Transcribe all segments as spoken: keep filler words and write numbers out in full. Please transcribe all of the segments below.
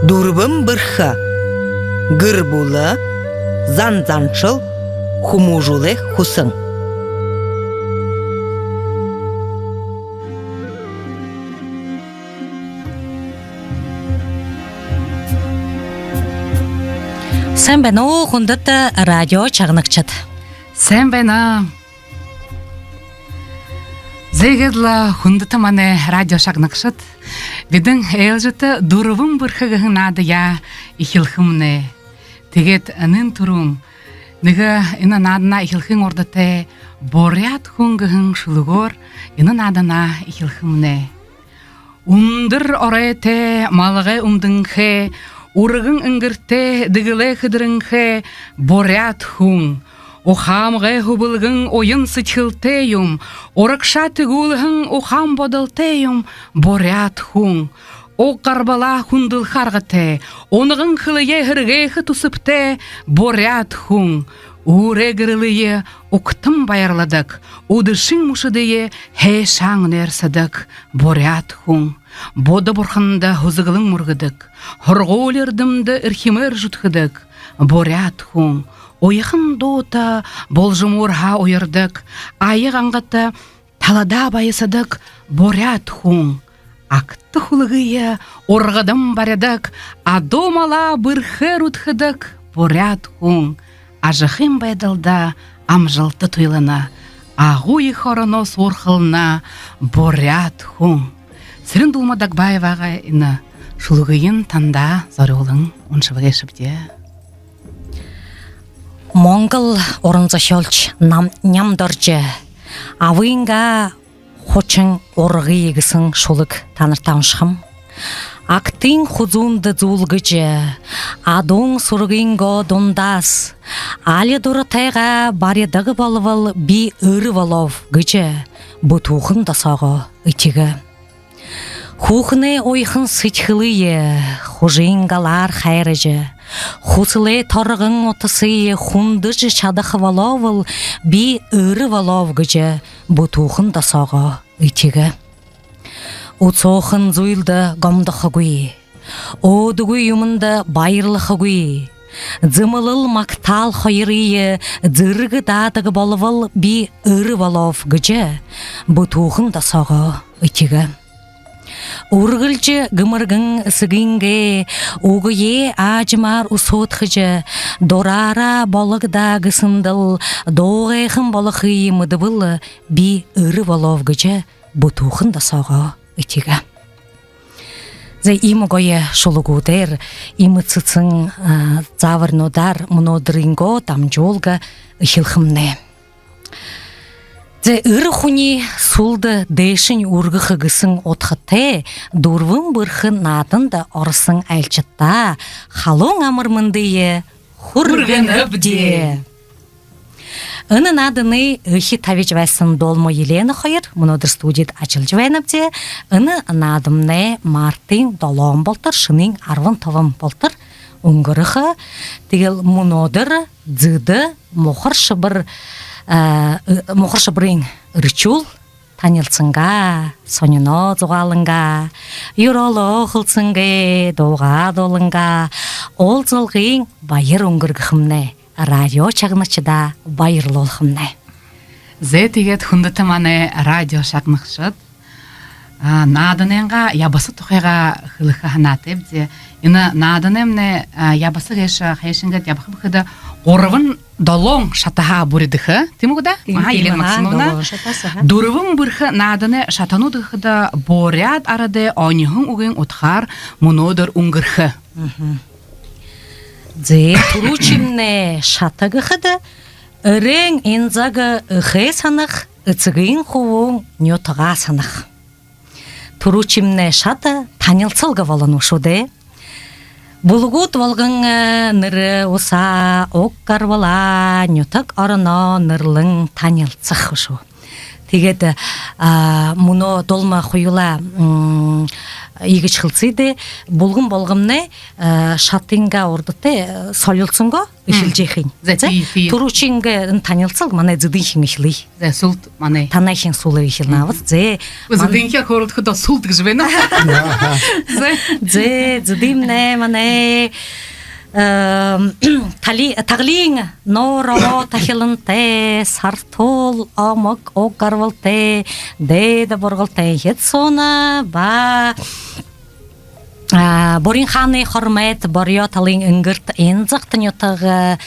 Дүрбэн бэрхэ. Гэр бүлэ, зан заншал, хүмүүжүүлэй хүсэн. Сайн байна уу, хүндэтэ радио шагнагшад? Сайн байна. Зэ, иигээд лэ, хүндэтэ манай радио шагнагшад, бидэ ээлжээтэ «Дүрбэн бэрхэ» гэһэн наадаяа эхилхэмнай. Тиигээд энээн түрүүн нэгэ, энэ нааданаа эхилхын урда тээ «Буряад хүн» гэһэн шүлэгөөр энэ нааданаа эхилхэмнай. Үндэр оройтой малгай үмдэнхэй, үргэн энгэртэй дэгэлээ хэдэрэнхэй буряад хүн. Ухаамгай хүбэлгэн уян сэдьхэлтэй юм, урагшаа тэгүүлһэн ухаан бодолтой юм буряад хүн. Уг гарбалаа хүндэлхэ аргатай, унаган хэлэеэ һэргээхэ түсэбтэй буряад хүн. Үүрэй гэрэлые угтан баярладаг, үдэшын мүшэдые һайшаан нойрсодог буряад хүн. Будда бурханда һүзэглэн мүргэдэг, һургуули эрдэмдэ эрхимээр зүдхэдэг буряад хүн. Уяхан дуута булжамуурһаа уярдаг, ая гангата таладаа баясадаг буряад хүн. Агта хүлэгые ургадан баридаг, адуу малаа бэрхээр үдхэдэг буряад хүн. Ажахын байдалда амжалта туйлана, агуу ехэ ороноо суурхална буряад хүн. Сэрэн-Дулма Дагбаевагай энэ шүлэгыень танда зорюулан уншаба гээшэбди. Монгол уран зохёолшо Нам-, Нямдоржо «Абынгаа хушан ургы» гэһэн шүлэг танартаа уншахам. Агтын хүзүүндэ зүүлгэжэ, адуун сүргынгөө дундаас: «Али дуратайгаа баридаг болбол, би эрэ болооб», — гэжэ бүтүүхэн досоогоо этигээ. Хүүхэнэй уяхан сэдьхэлые хужын галаар хайража, хүсэлэй торгон утасые хүндэжэ шадаха болообол, би эрэ болооб гэжэ бүтүүхэн досоогоо этигээ. Үсөөхэн зүйлдэ гомдохогүй, өөдэгүй юумэндэ баярлахагүй, зэмэлэл магтаал хоёрые зэргэ даадаг болбол, би эрэ болооб гэжэ бүтүүхэн досоогоо этигээ. Үргэлжэ гэмэргэн эсэгынгээ үгэеэ аажамаар үсөөдхэжэ, дураараа болог даа гэһэндэл дуугайхан болохые мэдэбэл, би эрэ болооб гэжэ бүтүүхэн досоогоо этигээ. Зэ, иимэ гоё шүлэгүүдээр, иимэ цэцэн, а, заабаринуудаар мүнөөдэрэйнгөө дамжуулга эхилхэмнай. Зэ, эрэ хүниие сүлдэ дээшэнь үргэхэ гэһэн удхатай «Дүрбэн бэрхэ» нааданда ороһон айлшадтаа халуун амар мэндые хүргэнэбди. Энэ нааданай эхи табижа байһан Долмо Елена хоёр мүнөөдэр студида ажаллажа байнабди. Энэ наадамнай мартын долоон болотор, шэнын арбан табан болотор үнгэрхэ. Тиигээл мүнөөдэр зэдэ мухар шэбэр, а, э, мухар шэбэрэй эрэшүүл танилсангаа, сонино зугаалангаа, юрөөлөө хэлсэнгээ, дуугаа дуулангаа, уулзалгын баяр үнгэргэхэмнай. Радио шагнагшадаа баярлуулхамнай. Зэ, тиигээд, хүндэтэ манай радио шагнагшад, а, нааданайнгаа ябаса тухайгаа хэлэхэ һанаатайбди. Энэ нааданаймнай, а, ябаса гээшэ хайшан гээд ябаха бэ гэхэдэ, гурбан долоон шатаһаа бүридэхэ. Тиимэ гү даа? Тиимэ, аха, тиимэ, Елена, аха, Максимовна. Долоон шатаһаа, аха. «Дүрбэн бэрхэ» нааданай шатанууд гэхэдэ, буряад арадай оньһон үгын удхаар мүнөөдэр үнгэрхэ. Мгм. Зэ, түрүүшымнай шата гэхэдэ, эреэн энэ зага эхэ һанаха, эсэгын хүбүүн нютагаа һанаха. Түрүүшымнай шата танилсалга болоно бшуу даа. Бүлгүүд болгон, э, нэрэ уһаа, уг гарбалаа, нютаг ороноо нэрлэн танилсаха бшуу. Тиигээд, а, мүнөө Долмо, хоюулаа, м, иигэжэ хэлсыт даа, бүлгэм болгомнай, э, шатынгаа урда тээ, э, солилсонгүй эхилжэ байхань. За, тии, тии. Түрүүшынгээ энэ танилсал манай Зэдынхин эхилээ. За, Сүлд манай. Танайхин сүүлээр эхилнэ аабза. За. Зэдынхиеэ хөөрэлдэхэдөө Сүлд гэжэ байна. За. За, Зэдымнай манай, эм, тали-, таглиин нуураа тахилантай, сартуул омог уг гарбалтай, дээдэ бургалтай хэд сууна ба, а, Бурин хаанай хормойд, Борьёо талын энгэрт, Инзагта нютаг, э,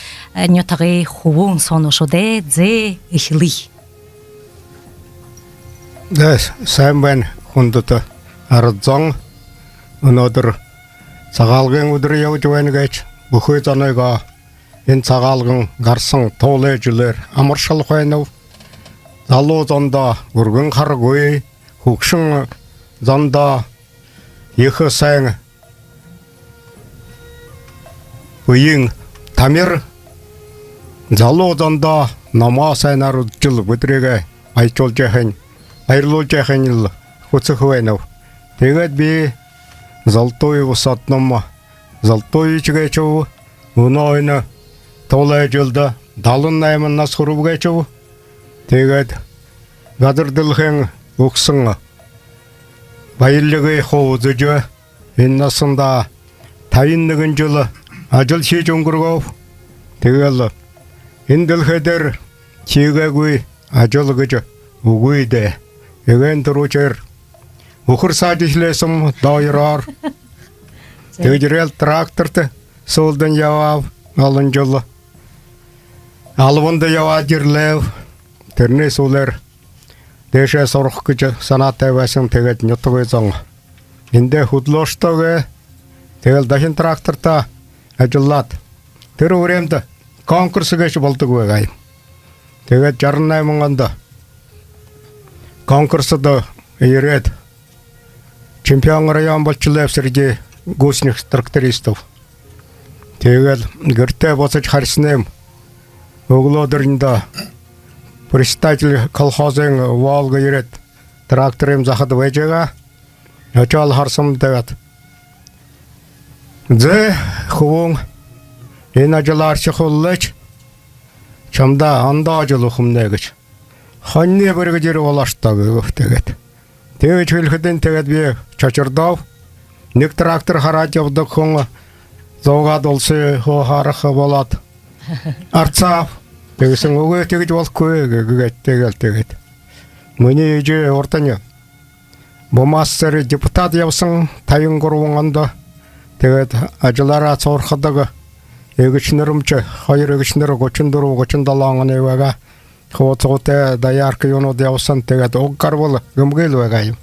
нютагай хүбүүн сууна шуу даа. За, эхилээ. За, сайн байна, хүндэтэ арад зон. Мүнөөдэр Сагаалгын үдэр ябажа байна гээшэ. Бүхы зонойгоо энэ Сагаалган гараһан туулай жэлээр амаршалха байнаб. Залуу зондоо үргэн харгы, хүгшэн зондоо ехэ сайн бэеын тамир, залуу зондоо номоо һайнаар үзэжэл, бүдэрыгээ баяжуулжа байхань, баярлуулжа байхань лэ хүсэхэ байнаб. Тиигээд би Золотуев Содном Золотуевич гээшэб. Мүнөө энэ туулай жэлдэ далан найман наһа хүрэб гээшэб. Тиигээд газар дэлхэйн үгэһэн баялигые хуу үзэжэ, энэ наһандаа табин нэгэн жэл ажал хэжэ үнгэргөөб. Тиигээл энэ дэлхэй дээрэ хэгээгүй ажал гэжэ үгы даа. Эгээн түрүүшээр үхэр саажа эхилээһэм доороор. Тиигэжэ ерээл тракторто сүүлдэнь ябааб олон жэл. Албанда ябаад ерэлээб. Тэрэнэй һүүлээр дээшээ һураха гэжэ һанаатай байһан, тиигээд нютагай зон эндээ хүдэлөөш даа гээ. Тиигээл дахин тракторто ажаллаад, тэрэ времядэ конкурс гээшэ болодог байгаа юм. Тиигээд жаран найман ондо конкурсдо ерээд, чемпион района болошооб среди гусеничных трактористов. Тиигээл гэртээ бусажа харьһанайм, үглөөдэрнь даа председатель колхозой Волга ерээд, тракторым заахада байжа байгаа. Ошоол харасам, тиигээд: «Зэ, хүбүүн, энэ ажалаа архихуулыш, шамда ондоо ажал үгэхэмнай», — гэжэ. «Хониноо бэргэжэ ерэ болоош даа», — гэбэ. Тиигээд, тиигэжэ хэлэхэдэнь, тиигээд би шошордооб. Нэгэ трактор хараажа ябадаг хүн зуугаад, уласые хуу хараха болоод, арсааб. Тиигэһэн: «Үгы, тиигэжэ болохогүй», — гэ-, гээд, тиигээл, тиигээд. Минии эжы урдань Бумаһа сэрэ депутат ябаһан табин гурбан ондо. Тиигээд ажалаараа һуурхадаг эгэшэнэрэмши, хоёр эгэшэнэр гушан дүрбэ, гушан долоон оной байгаа. Хуу суутай, доярка юунууд ябаһан, тиигээд уг гарбал гэмгүй л байгаа юм.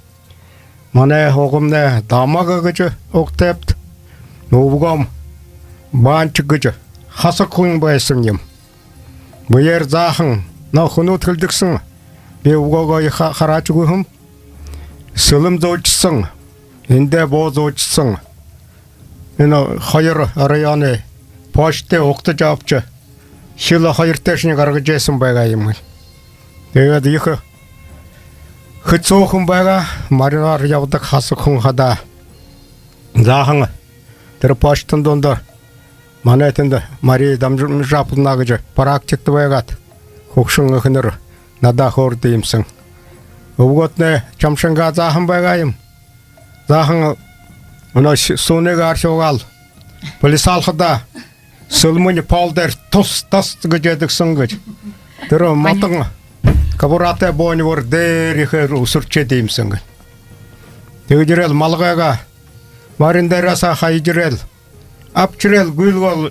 Манай угамнай Дамаг гэжэ угтайбди. Үбгөөм Банчик гэжэ хасаг хүн байһан юм. Бэеэр заахан, но хүнүүд хэлэдэг һэн: «Би үбгөөгөө ехэ ха-, хараажагүй һэм. Сэлэм зуужа һэн, эндээ буу зуужа һэн. Энэ хоёр районой почтой угтажа абажа, хилэ хоёр тээшэнь гаргажа һэн байгаа юм». Тиигээд ехэ хэцүү хүн байгаа, мориноор ябадаг хасаг хүн хадаа заахан. Тэрэ почтын дунда манай тэндэ Мария Дамжаповна гэжэ практикда байгаад, хүгшэн эхэнэр, надаа хөөрэлдөө юм һэн. Үбгөөтнай шамшангаа заахан байгаа юм. Заахан, мүнөө ш-, һүнэгээ архи угаал, пылесосоор хадаа, сэлмэнь пол дээрэ тус, тас гэжэ яадаг һэн гэжэ. Тэрэ модон кобуратай боонь бүри дээрэ ехээр үсэрчээд юм һэн гэжэ. Тиигэжэ ерээл малгайгаа морин дээрээ саха ерээл, абажа ерээл, гүйлгөөл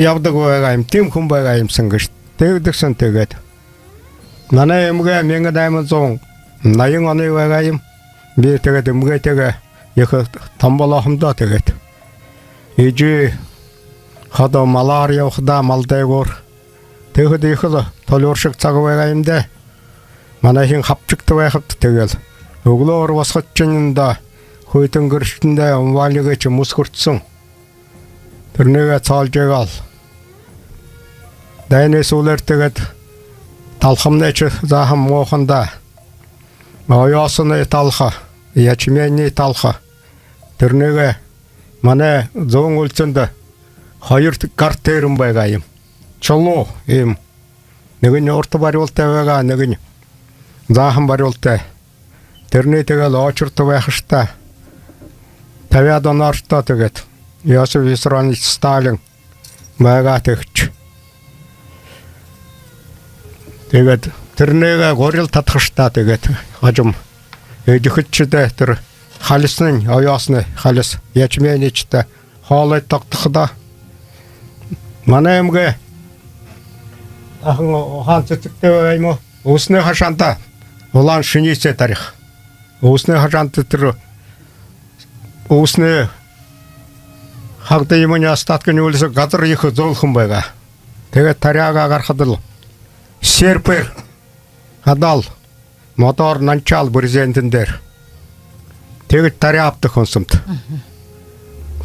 ябадаг байгаа юм, тиимэ хүн байгаа юм һэн гэжэ. Тиигэдэг һэн. Тиигээд манай эмгээ мянга найман зуун наян оной байгаа юм. Би тиигээд эмгээтэйгээ ехэ томо болоо һэм даа. Тиигээд эжы ходо малаар ябахадаа, мал дээгүүр. Тиихэдэ ехэл тулюуршаг саг байгаа юм даа. Манайхин хабшагта байхабди. Тиигээл үглөөгүүр бусахадашни даа, хүйтэн гэршэндээ умывальникшье мүсхэрсэн. Тэрэнээ соолжо байгаал. Дайнай һүүлээр тиигээд талхамнайшье заахан муухан даа. Овёсоной талха, ячменьной талха. Тэрэнээ манай зүүн үлзэндэ хоёр гар тээрээн байгаа юм. Чулуу юм. Нэгэнь урта барюултай байгаа, нэгэнь заахан барюултай. Тэрэнээ тиигээл очерто байха ш даа. Табяад оноо ш даа тиигээд. Иосиф Виссарионович Сталин байгаа тэгшэ. Тиигээд тэрэнэйгээ гурил татаха ш даа тиигээд. Хажуумнай эдихэдшье тэрэ халисынь, овёсной халис, ячмень ш даа. Хоолой тогтоходоо. Манай аймагай дахин ухаан цэцэгтэй байгаа юм гү? Үүснэй хажуунда улаан шэниисэ таряха. Үүснэй хажуунда тэрэ үүснэй хагда юумэнэй остаткынь үлэсэ газар ехэ зөөлэхэн байгаа. Тиигээд таряагаа гаргахадал серпээр хадаа л, мотор наншаал брезентэн дээрэ. Тиигээд таряа абдаг хүнсэмди.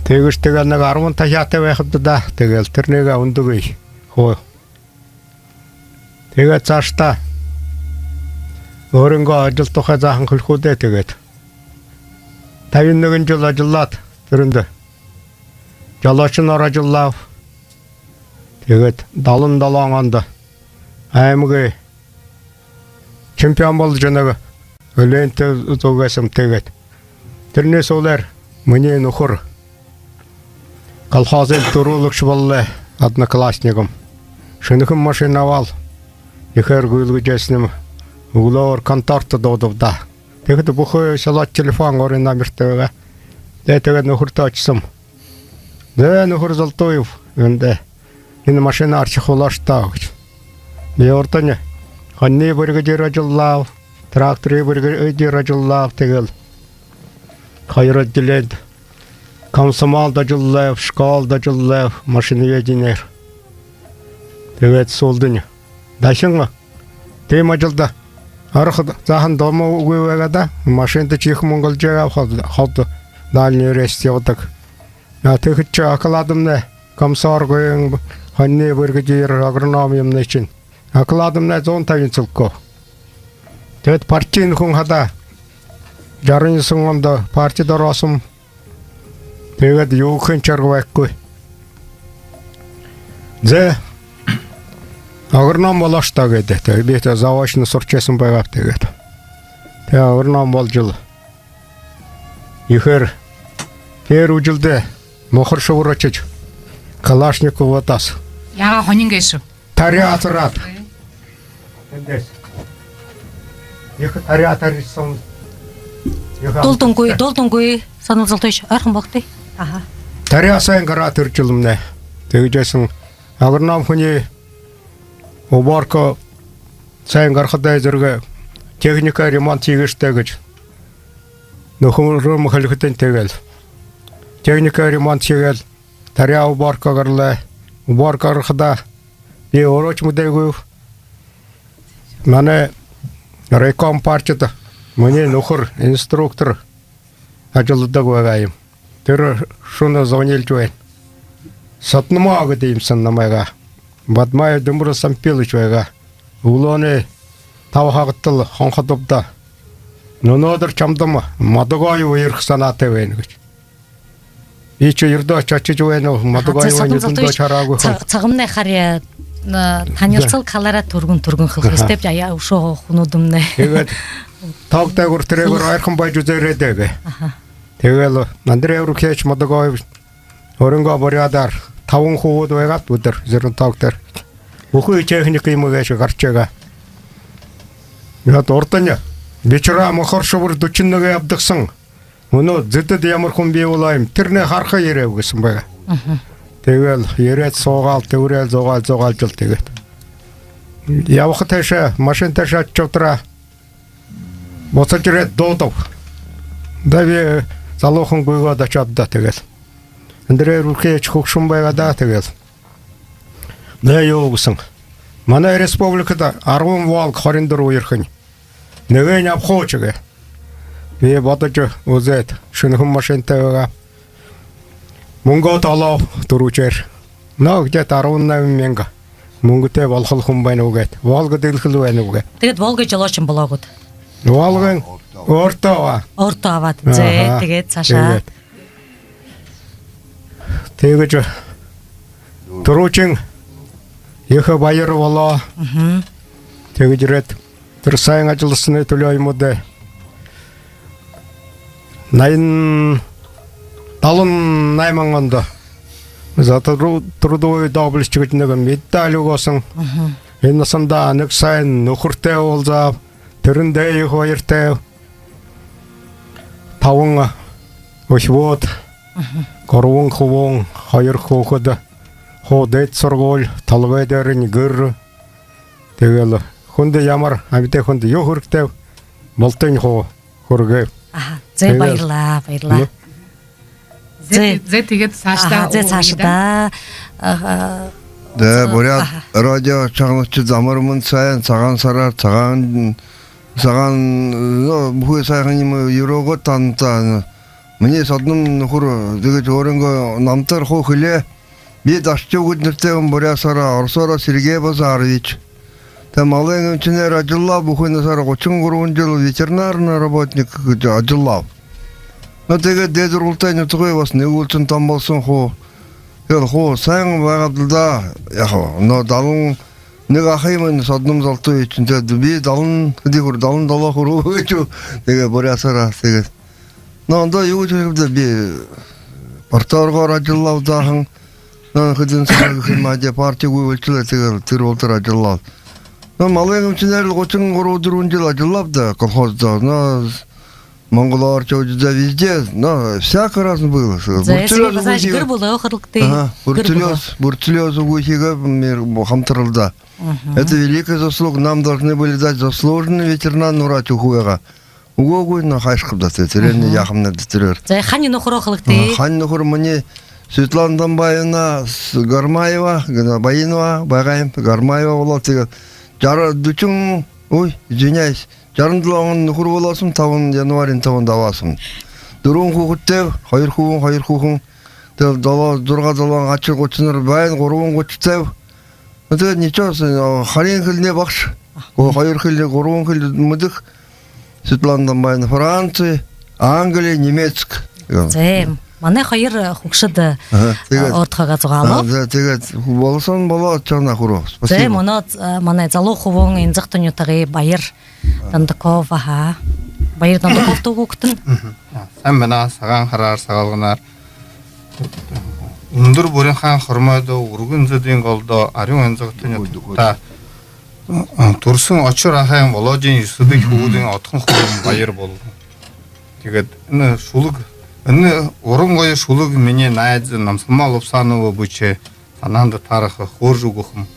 Тиигэжэ тиигээл нэгэ арбан тахяатай байхабди даа. Тиигээл тэрэнэйгээ үндэгы хуу. Тиигээд саашадаа өөрынгөө ажал тухай заахан хэлэхүү даа тиигээд. Табин нэгэн жэл ажаллаад, тэрэндэ жолоошоноор ажаллааб. Тиигээд далан долоон ондо аймагай чемпион боложо, нэгэ лента зүгөөһэм тиигээд. Тэрэнэй һүүлээр минии нүхэр колхозой түрүүлэгшэ боллоо, одноклассникым. Шэнэхэн машина абаал, ехээр гүйлгэжэ байһан юм, үглөөгүүр конторто дуудаб даа. Тиихэдэ бүхы селодо телефон, өөрын номертэй байгаа. Тиигээд нүхэртөө ошоһом. Зэ, нүхэр Золтуев, эндэ энэ машинаар ошохо болоо ш даа гэжэ. Би урдань хонины бригадир ажаллааб, тракторай бригадир ажаллааб, тиигээл хоёр отделенидэ, комсомолдо ажаллааб, школдо ажаллааб, машиноведениеэр. Тиигээд һүүлдэнь дахин тиимэ ажалда орохо заахан дом үгы байгаа даа. Машинада ехэ мүнгэ олжо байгаа, ходо, ходо дальний рейс ябадаг. А тиихэдшье окладымнай комсоргын, хонины бригадир, агроном юумэнэйшни. Окладымнай зуун табин сэлгөө. Тиигээд партиин хүн хадаа, жаран юһэн ондо партида ороһом. Тиигээд юу хэхын шарга байхагүй. Зэ, агроном болоо ш даа гээд. Тиигээд би заочно һуража байһан байгааб тиигээд. Тиигээд агроном боложол, ехээр тэрэ үжэлдөө мухар шубар ошожо, калашников удааһаа. Яагаа, хонин гээшэ гү? Таряа асараад. Эндээс. Ехэ таряа таряаһан. Ехэ... Дулдангүй, дулдангүй, Санал Золтуевич, ойрхон болтогой. Аха. Таряа һайн гараад, тэрэ жэлнай. Тиигэжэ байһан агроном хүниие уборка һайн гарахадаа зэргэ техникэ ремонт хэгыш даа гэжэ нүхэрым хэлэхэдэнь, тиигээл техникэ ремонт хэгээл, таряа уборка гарлаа. Уборка гарахадаа би өөрөөшье мэдээгүй. Манай райком партида минии нүхэр инструктор ажалладаг байгаа юм. Тэрэ шэнэ звонилжо байна. Содномоо гэдэг юм һэн намайгаа. Бадмаев Дымбран Сампилыч байгаа. Үглөөнэй таба хагадтал хонходоб даа. Мүнөөдэр шамда Модогоев ерэхэ һанаатай байна гэжэ. Иши ердөө ошожо байнаб, Модогоевые нюдэндөө хараагүй хүн. Сагамнай харьяа, танилсал, халаараа түргэн түргэн хэлэхэ ёһотойбди, ая, үшөө хүнүүдэмнай. Тиигээд тоогтой гүртэрэгөөр ойрхон байжа үзөөрэй даа. Тиигээл Андрей Урухеевич Модогоев өөрынгөө буряадаар табан хүүгэд байгаад, үдэр зэрэн тоогтойр. Бүхы техникэ юумэ гээшэ гаража байгаа. Яагаад, урдань Бичара мухар шубар дүшэн нэгэ абадаг һэн. Мүнөө зэдэдэ ямар хүн бии болоо юм, тэрэнээ хараха ерээб гэһэн байгаа. Тиигээл ерээд һуугаал, тэбэрээл, зугаал, зугаалжал тиигээд. Ябаха тээшээ, машина тээшээ ошожо ябатараа, бусажа ерээд дуудаб. Даа, би залуухан гүйгөөд ошооб даа, тиигээл. Андрей Урухеевич хүгшэн байгаа даа, тиигээл. Даа, юу гэһэн. Манай республикада арбан Волга хорин дүрбэ ерэхэнь. Нэгэниинь абахагүй гээ. Би бодожо үзөөд, шэнэхэн машинатай байгаа. Мүнгөө толооб түрүүшээр. Но, где-то арбан найман мянга мүнгэтэй болохол хүн байна гү гээд. Волга дэлхэл байна гү гээд. Тиигээд Волга жолоошон болоо гүт? Волгын өөртөө абаа. Өөртөө абаад. Зэ, тиигээд саашаа. Тиигээд. Тиигэжэ түрүүшын ехэ баяр болоо. Мгм. Тиигэжэ ерээд, тэрэ сайн ажаллаһанай түлөө юм даа. Наян, далан найман ондо за тру-, трудовой доблесть гэжэ нэгэ медаль үгөөһэн. Мгм. Энэ наһандаа нэгэ сайн нүхэртэй уулзааб. Тэрэндээ ехэ баяртайб. Табан үхибүүд, мгм, гурбан хүбүүн, хоёр хүүгэд, хуу дээдэ һургуули, толгой дээрэнь гэр. Тиигээл хүндэ ямар, амитай хүндэ юу хэрэгтэйб, бултыень хуу хүргөөб. Аха, зэ, тиигээл баярлаа, баярлаа. Ну. Зэ, зэ, тиигээд саашадаа. Аха, зэ, саашадаа. Аха. Зэ, Буряад радио шагнагшад, амар мэндэ, сайн, Сагаан һараар, сагаан, сагаан, ну, бүхы сайхан юумэ юрөөгөөд танда. Минии Содном нүхэр, тиигээд өөрынгөө намтар хуу хэлээ. Би Дашичук гэжэ нэрэтэйб, буряадаараа, ородоороо Сергей Базарович. Тээ малай эмхинээр ажаллааб, бүхы наһаараа, гушан гурбан жэл ветеринарный работник гэжэ ажаллааб. Но тиигээд дээдэ һургуулитай нютагай баһа нэгэ уулзаһан, там болоһон хуу. Тиигээл хуу сайн байгаабди даа, яахаб. Но далан нэгэ ахамни Содном золтой үхибүүшни, тээ би далан хэды хүрөө, далан долоо хүрөө гэжэ. Тиигээд буряадаараа, тиигээд. Но ондоо юу гэжэ хэлэхэб даа, би парторгоор ажаллааб даа һэн. Но хэдэн саг гэхэ юм даа, партия гүйбэлжэлээ, тиигээл тэрэ болотор ажаллааб. Но малай эмхинээр лэ гушан гурба-дүрбэн жэл ажаллааб даа колхоздо. Но Монголдо, Ороддо, везде, но всяко разно было. Зэ, Сергей Базарович, гэр бүлөө хөөрэлдэе. Аха, гэр бүлөө. Бруцеллёз, бруцеллёз үгы хээ, мир хамтаралдаа. Мгм. Это великая заслуга, нам должны были дать заслуженный ветеринарный врач үгэхэ байгаа. Үгөөгүй, но хайшааб даа, тээ, тэрэнээ яахамнай даа тэрээр. Зэ, хани нүхэрөө хэлэгты. Аха, хани нүхэр минии Светлана Дамбаевна с-, Гармаева, гэнэ, Баинова, Байгайн Гармаева болоо, тиигээд жара-, дүшэн, ой, извиняюсь, жаран долоон нүхэр болооһон, табан, январиин табанда абааһан. Дүрбэн хүүгэдтэйб, хоёр хүбүүн, хоёр хүхэн. Тиигээл долоо, зургаа, долоон, ачир гушанар байна, гурбан гушатайб. Но тиигээд ничего, с-, харин хэлэнэй багша. Гү, хоёр хэлэ, гурбан хэлэ мэдэхэ. Светлана Дамбаевна Франци, Англи, немецк. Зэ, манай хоёр хүгшэд, аха, тиигээд, урдахагаа зугаалаа. А, зэ, тиигээд болоһон болоо, чанаа хүрөө. Зэ, спасибо. Мүнөө, а, манай залуу хүбүүн Инзагата нютагай Баяр Дондоков, аха. Баяр Дондоков туу гүгтэн. Мгм. А, сайн байна, Сагаан һараар, Сагаалганаар. Үндэр Буряад-Хаанаһаа хормойдо, үргэн Зэдын голдо, арюун Инзагата нютагта. Түрэһэн очор ахайн Володин, Юсэдын хүбүүдэй отхон хүбүүн Баяр болоно. Тиигээд энэ шүлэг, энэ уран гоё шүлэг минии найза Намсалма Лубсанова бэшээ, һанаанда таараха, хөөрэжэ үгэхэм.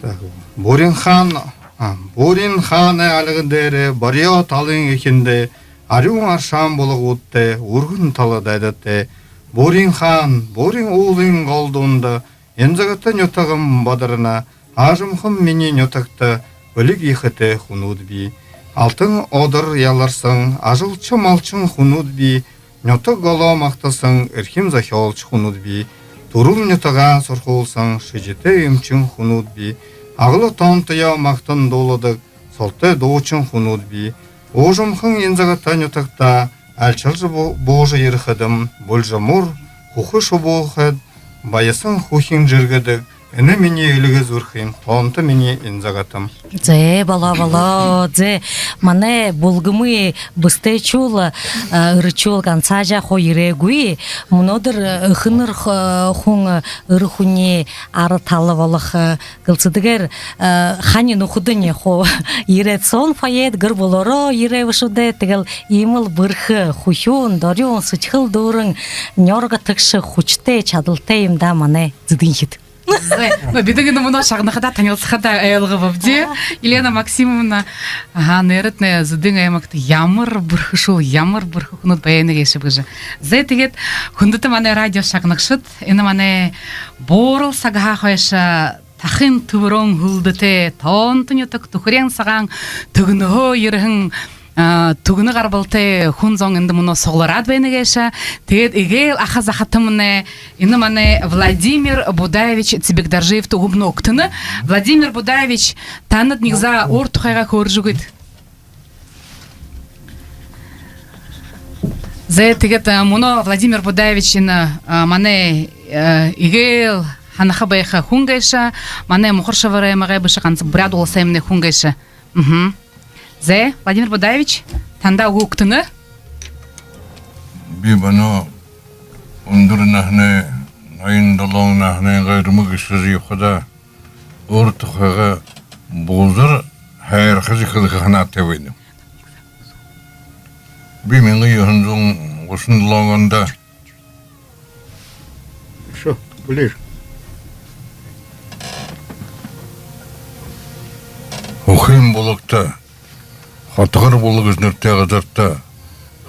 Так, Буряад-Хаана, а, Буряад-Хаанай альга дээрэ, Борео талын эхиндэ, арюун аршаан булагуудтай, үргэн тала дайдатай, Буряад-Хаана, Буряад уулын гол дунда, Инзагата нютагам бадарна, аажамхан минии нютагта бэлиг ехэтэй хүнүүд бии. Алтан одор яларһан, ажалша малшан хүнүүд бии, нютаг голоо магтаһан, эрхим зохёолшо хүнүүд бии. Түрэл нютагаа һургуулһан, шэжэтэй эмшэн хүнүүд бии. Агла тоонтоёо магтан дууладаг, солотой дуушан хүнүүд бии. Уужамхан Инзагата нютагта альшалжа бу-, буужа ерэхэдэм, булжамуур хүхэ шубуухайд баясан хүхин жэргэдэг, энэ минии эльгэ зүрхым, тоонто минии Инзагатам. Зэ, болоо, болоо. Зэ, манай бүлгэмэй бэшээшүүл, а, эрэшүүл гансаажа хуу ерээгүй. Мүнөөдэр, а, эхэнэр х-, хүн, а, эрэ хүнэй ара тала болохо, а, гэлсэдгээр, а, хани нүхэдынь хуу ерээд, соонь фойедэ гэр бүлөөрөө ерээ бшуу даа. Тиигээл иимэл бэрхэ, хүхюун, дорюун, сэдьхэл дүүрэн, нёрготогшо, хүсэтэй, шадалтай юм даа манай Зэдынхид. Зэ, но бидэ энэ мүнөө шагнахадаа, танилсахадаа ойлгообди. Аха. Елена Максимовна, аха, нээрэтнай Зэдын аймагта ямар бэрхэшүүл, ямар бэрхэ хүнүүд байна гээшэб гэжэ. Зэ, тиигээд, хүндэтэ манай радио шагнагшад, энэ манай буурал сагһаа хойшо Тахын Түбэрөөн һүлдэтэй, тоонто нютаг, түхэреэн сагаан Түгнэһөө ерэһэн, а, Түгнэ гарбалтай хүн зон эндэ мүнөө суглараад байна гээшэ. Тиигээд эгээл аха захатамнай, энэ манай Владимир Будаевич Цыбикдоржиевта үгэ мүнөө үгтэнэ. Владимир Будаевич, танад нэгэ заа өөр тухайгаа хөөрэжэ үгыт. Зэ, тиигээд, а, мүнөө Владимир Будаевич энэ, а, манай, а, эгээл һанаха байха хүн гээшэ, манай Мухар-Шэбэр аймагай бэшэ, ганса Буряад Уласаймнай хүн гээшэ. Мгм. Зэ, Владимир Будаевич, танда үгэ үгтэнэ. Би мүнөө үндэр наһанай, наян долоон наһанайнгаа эрмэг эшэжэ ябахадаа, өөр тухайгаа бузар һайрхажа хэлэхэ һанаатай байнаб. Би мянга юһэн зуун гушан долоон ондо Ещё ближе. Хүхын булагта, Хотогор булаг гэжэ нэрэтэй газарта,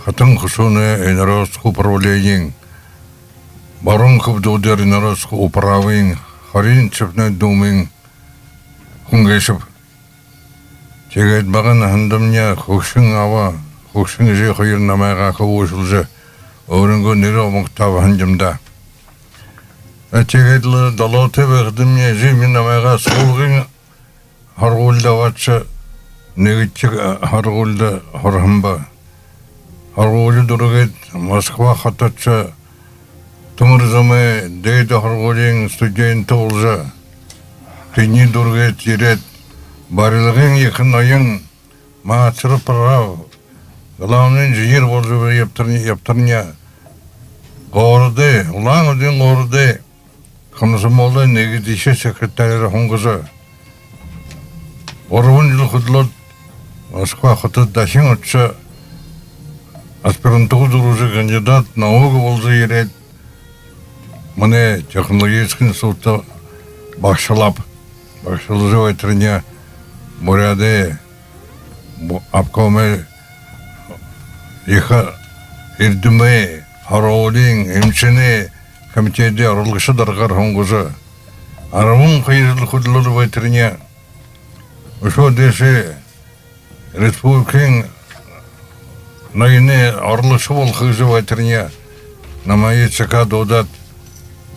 Хатан хүсүүнэй инородско управлениин, баруун хүбдүүдээр инородско управын, Хориин Чепнэй думын хүн гээшэб. Тиигээд бага наһандамни хүгшэн аба, хүгшэн эжы хоёр намайгаа хүбүүшэлжэ, өөрынгөө нэрэ омогтоо абаһан юм даа. А тиигээд лэ долоотой байхадамни эжымни намайгаа Суулгын һургуулида абаашажа, нэгэдэхи, а, һургуулида һураһан ба. Һургуули дүүргээд, Москва хотодо Түмэр Замай дээдэ һургуулиин студент боложо, тэндэ дүүргээд ерээд, барилгын ехэ ноён, мастер прав, главный инженер боложо ябатарни, ябатарни, города, Улаан-Үдын города комсомолой нэгэдэхи секретарь һунгажа, гурбан жэл хүдэлөөд, Москва хотодо дахин ошожо, аспирантура дүүргэжэ, кандидат наук боложо ерээд, манай технологическа институдта багшалааб. Багшалжа байтарни, Буряадай бу-, обкомой, ехэ эрдэмэй, һургуулиин, эмшэнэй комитедэй орлогшо даргаар һунгажа, арбан хоёр жэл хүдэлөөд байтарни, үшөө дээшээ республикын ноёной орлогшо болохо гэжэ байтарни, намайе ЦК дуудаад,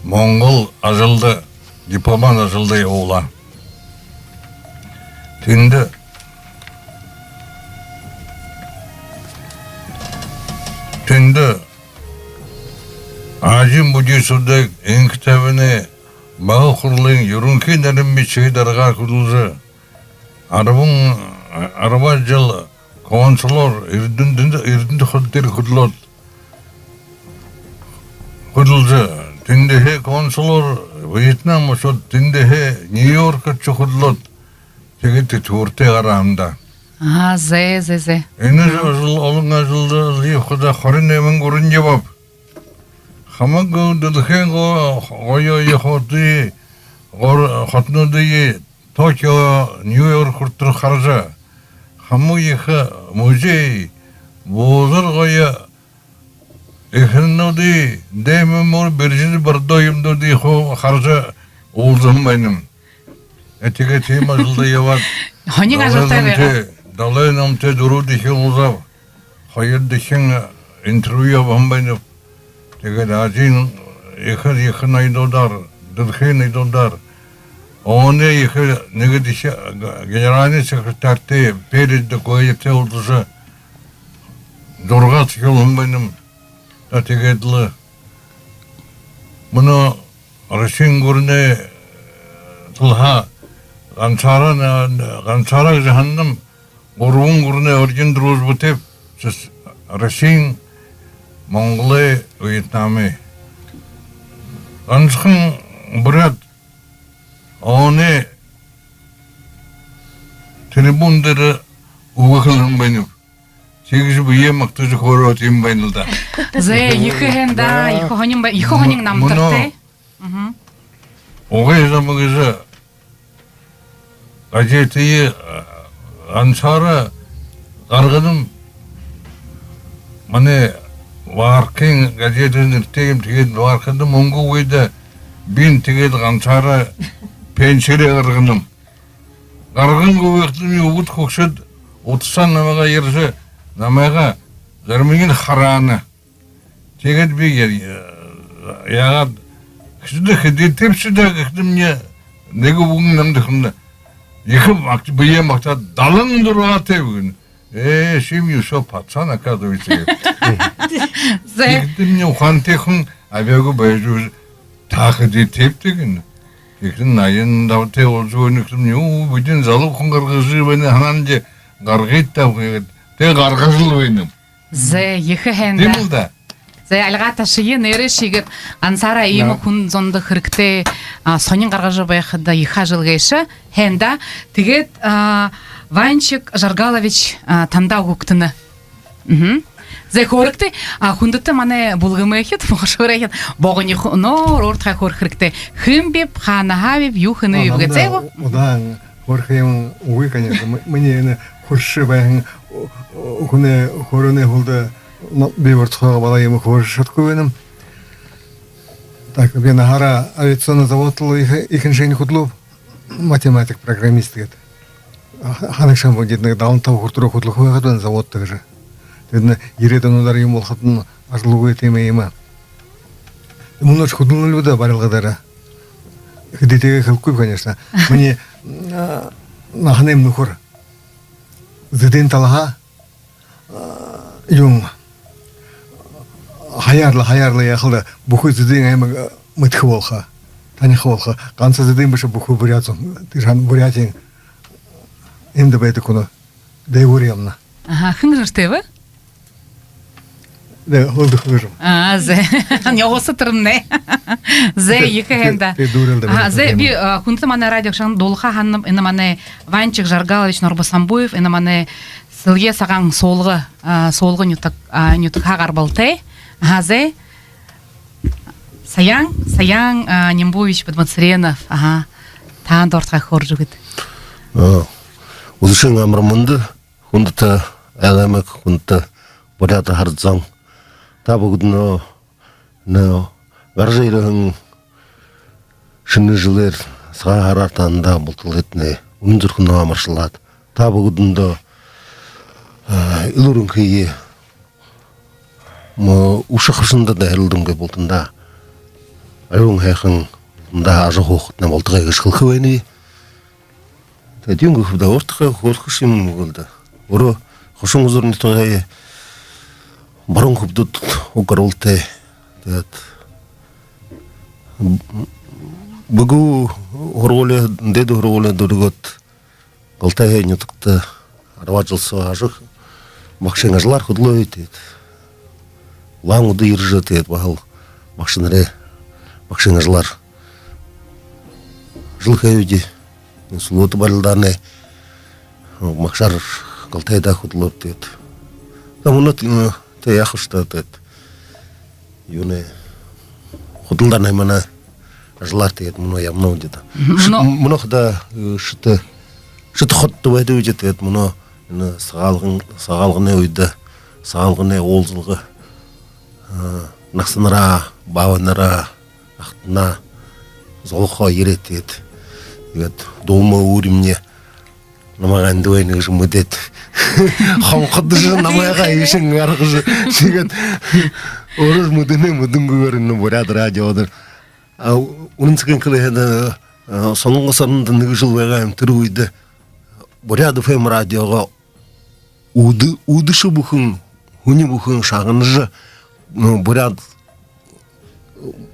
Монгол ажалда, дипломат ажалда ябуулаа. Тэндэ, тэндэ Азиин буддистуудай Энхэ табинай Бага Хурлын юрэнхы нарин бичигэй даргаар хүдэлжэ, арбан, арбаад жэл консулаар Эрдэнэ, Эрдэнэ хото дээрэ хүдэлөөд, хүдэлжэ, тэндэхи консулаар Вьетнам ошоод, тэндэхи Нью-Йорк ошожо хүдэлөөд, тиигээд тэдхүүртэй гараһан даа. Аа, зэ, зэ, зэ. Энэ жэл олон ажалда ябахадаа хорин найман гүрэндэ ябааб. Хамаг дэлхэйн го-, гоё, гоё хотые, гор-, хотонуудые, Токио, Нью-Йорк хүрэтэр хаража, хамаг ехэ музей, бузар гоё эхэнэрнүүдые, дэмы мүр, бэржэдэ бэрдөө юумэнүүдые хуу хаража уулзаһан байнам. Э, тиигээд тиимэ ажалда ябаад, һонин Далай ажалтай намтай, байгаа. Далай намтай дүрбэдэхи уулзааб. Хоёрдохинь интервью абаһан байнаб. Тиигээд Азиин ехэ, ехэ ноёдуудаар, дэлхэйн ноёдуудаар, ООН-ой ехэ нэгэдэхи генеральный секретарьтай, перед докладтай уулзажа, зураг сохюулһан байнам. За, тиигээд лэ мүнөө Россиин гүрэнэй талаһаа гансаараа, гансаараа гэжэ һананам, гурбан гүрэнэй орден Дружбатай, с-, Россиин, Монголой, Вьетнамай. Гансахан буряад ООН-ой трибуна дээрэ үгэ хэлэһэн байнаб. Тиигэжэ бэеэ магтажа хөөрөөд юм байнал даа. Зэ, ехэ һайн даа, ехэ һонин бай-, ехэ һонин намтартай. Мгм. «Угай зам» гэжэ газетые, э, гансаараа гарганам. Манай Варкын газетын нэрэтэй юм, тиигээд Варкада мүнгэ үгы даа, би тиигээд гансаараа пенсиеэ гарганам. Гарган гү гэхэдэмни, үбгэд хүгшэд утаһаа намайгаа ерэжэ, намайгаа заримынь хараана. Тиигээд би я-, яагаад, хэды, хэды тэбшэ даа гэхэдэмни, нэгэ үгэнь намда хэлэнэ. Ехэ магт-, бэеэ магтаад, далан дүрбэтэйб гэнэ. Э, шим ещё пацан, оказывается. За. Тиигэдэмни ухаантай хүн абяагүй байжа үгы, таахада тэбтэг гэнэ. Тиихэдэ наян далтай болжо байна гэхэдэмни, юу, бидэн залуу хүн гаргажа байна, һанаандаа гаргыт даа гээд. Тиигээд гаргажал байнам. За, ехэ һайн даа. Тиимэл даа. За, альгаа ташая, нээрээшье иигээд гансаараа иимэ хүн зондо хэрэгтэй, а, һонин гаргажа байхада ехэ ажал гээшэ. Һайн даа. Тиигээд, а, Ванчик Жаргалович, а, танда үгэ үгтэнэ. Мгм. За, хөөрэгты, а, хүндэтэ манай бүлгэмэйхид, богошооройхид, богони хүнөөр урдхай хөөрэхэ хэрэгтэй. Хэн биб, хаанаһаа биб, юу хэнэ биб гээд, зэ гү? Удаан хөөрэхэ юм үгы, конечно. М-, минии энэ хүрэжэ байһан, о-, о-, хүнэй, хөөрөөнэй һүүлдэ, но, би урдхайгаа баһа юумэ хөөрэжэ шадахагүй байнам. Так, би наһаараа авиационный завод лэ ехэ, ехэнхинь хүдэлөөб. Математик, программист гээд. А, ха-, һанагша юм гү, тэдэ нэгэ далан таба хүрэтэр хүдэлхэ байгаад байна заводто гэжэ. Тэдэнь ерээд онуудаар юм болоходонь ажал үгы, тиимэ юм аа. Мүнөөшье хүдэлнэл даа барилга дээрэ. Хэдытэйгээ хэлэхэгүй, конечно. Минии, а, наһанайм нүхэр Зэдын талаһаа, а, юун, һаяар лэ, һаяар лэ яахал даа, бүхы Зэдын аймаг, а, мэдэхэ болохо, танихы болохо. Ганса Зэдын бэшэ, бүхы Буряад зон, тэрэ һаань Буряадын эндэ байдаг хүнүүд дээгүүр ябана. Аха, хэн нэрэтэйб? Дэ, һүүлдэ хөөрэжэ. А, зэ. Нёгоса тэрэмнай. Зэ, ехэ һайн даа. Тэ, тэ, дүүрэл даа. А, зэ, би, а, хүндэтэ манай радио шагнагшад, дуулаха һананаб, энэ манай Ванчик Жаргалович Нурбасамбуев, энэ манай Сэлгеэ сагаан Суулга, а, Суулга нютаг, а, нютагһаа гарбалтай. Аха, зэ. Саян, Саян, а, Нимбуевич Бадмацыренов, аха. Танда урдхай хөөрэжэ үгыт. А, үдэшын амар мэндэ, хүндэтэ Айлай аймаг, хүндэтэ буряад арад зон. Та бүгэдэниие энэ гаража ерэһэн шэнэ жэлээр, Сагаан һараар танда бултадаа үнэн зүрхэнһөө амаршалаад, та бүгэдэндэ, а, элүүр энхые, м-, үбшэ хабшанда дайралдангүй, бултандаа оюун һайхан, бултандаа ажаһуухатнай болтогой гэжэ хэлэхэ байнаб. Тиигээд юун гэхэб даа, урдхай хөөрэхэ юм гү даа. Өөрөө Хошуун-Узуур нютагай баруун хүбдүүд уг гарбалтай. Тиигээд Бэгүү һургуули, дээдэ һургуули дүүргээд, Галтайһаа нютагта арбаад жэл соо ажал, багшын ажалаар хүдэлөө. Тиигээд улаан үдэ ерэжэ, тиигээд баһал багшанарай, багшын ажалаар ажал хээбди. Сүлөөтэ барилдаанай багшаар Галтайда хүдэлөөб. Тиигээд, та, мүнөө, э, тэ, яахаш даа, тиигээд юунэй, худалдаанай манай ажалаар тиигээд мүнөө ябанабди даа. Мгм. Ши-, мүнөө, мүнөө хадаа, э, Шэтэ, Шэтэ хотодо байдагбди. Тиигээд мүнөө энэ Сагаалган, Сагаалганай үедэ, Сагаалганай уулзалга, э, наһанараа, баабайнараа, ахатанараа золгохоо ерээд, тиигээд, тиигээд дуулма үүримни намайгаа эндэ байна гэжэ мэдээд, хонходожо, намайгаа иишэнь гаргажа, тиигээд өөрөө мэдэнэ, мэдэнгүйгөөр энэ Буряад радио дээрэ. А, үнэн сэхын хэлэхэдэ, а, Солонгос орондо нэгэ жэл байгаа юм, тэрэ үедэ Буряад ФМ радиогоо үдэ-, үдэшэ бүхэн, һүни бүхэн шагнажа, ну, буряад,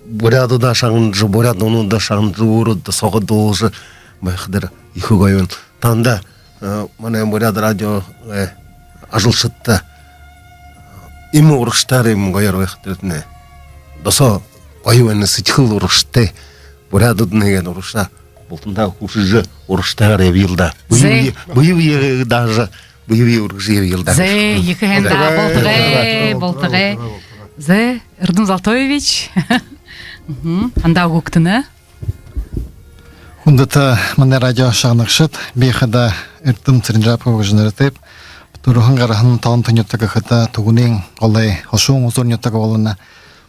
буряадуудаа шагнажа, буряад дуунуудаа шагнажа, өөрөө досоогоо дуулажа байхадаа ехэ гоё байна. Танда, э, манай Буряад радиогой, э, ажалшадта иимэ урагшатайгаар, иимэ гоёор байхадатнай досоо гоё байна, сэдьхэл урагшатай. Буряадууднай гээд урагшаа бултандаа хүсэжэ, урагшатайгаар ябаял даа. Бэе, зэ, бэе, бэе бэеэ даажа, бэе бэеэ үргэжэ ябаял даа. Зэ, ехэ һайн даа. Болтогой, болтогой, болтогой. Зэ, Эрдэм Золтоевич. Мгм. Танда үгэ үгтэнэ. Хүндэтэ манай радио шагнагшад, би хадаа Эрдэм Цыренжапов гэжэ нэрэтэйб. Түрэһэн гараһан тоонто нютаг гэхэдэ, Түгнын голой Хошуун-Узуур нютаг болоно.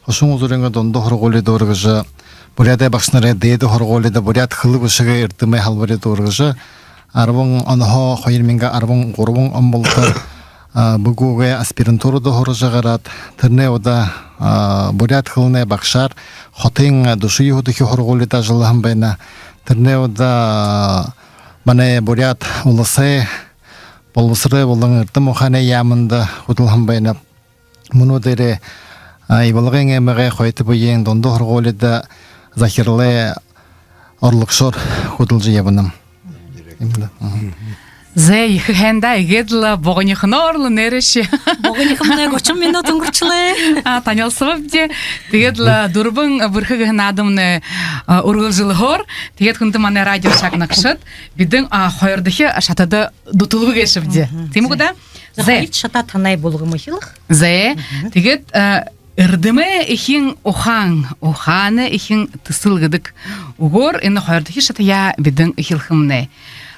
Хошуун-Узуурайнгаа дунда һургуули дүүргэжэ, Буряадай багшанарай дээдэ һургуулида буряад хэлэ бэшэгэй эрдэмэй һалбари дүүргэжэ, арбан онһоо хоёр мянга арбан гурбан он болотор, а, Бэгүүгэй аспирантурада һуража гараад, тэрэнэй удаа, а, буряад хэлэнэй багшаар хотын, а, дүшэн юһэдэхи һургуулида ажаллаһан байна. Тэрэнэй удаа, а, манай Буряад Уласай болбосорой болон эрдэм ухаанай яаманда хүдэлһэн байна. Мүнөө дээрээ, А, Ивалгын аймагай Хойто Бэеын дунда һургуулида захиралай орлогшоор хүдэлжэ ябанам. Зэ, ехэ һайн даа, иигээд лэ богонихоноор лэ нээрээшье. Богонихомнай гушан минута үнгэршэлээ. А, танилсабабди. Тиигээд лэ «Дүрбэн бэрхэ» гэһэн наадамнай, а, үргэлжэлһөөр. Тиигээд, хүндэтэ манай радио шагнагшад, бидэ, а, хоёрдохи шатада дүтэлбэ гээшэбди. Тиимэ гү даа? Зэ, зэ, хоёрдохи шатаа танай буулгамни эхилхэ. Зэ, тиигээд, а, «Эрдэмэй эхин ухаан, ухаанай эхин түсэл» гэдэг үгөөр энэ хоёрдохи шатаяа бидэ эхилхэмнай.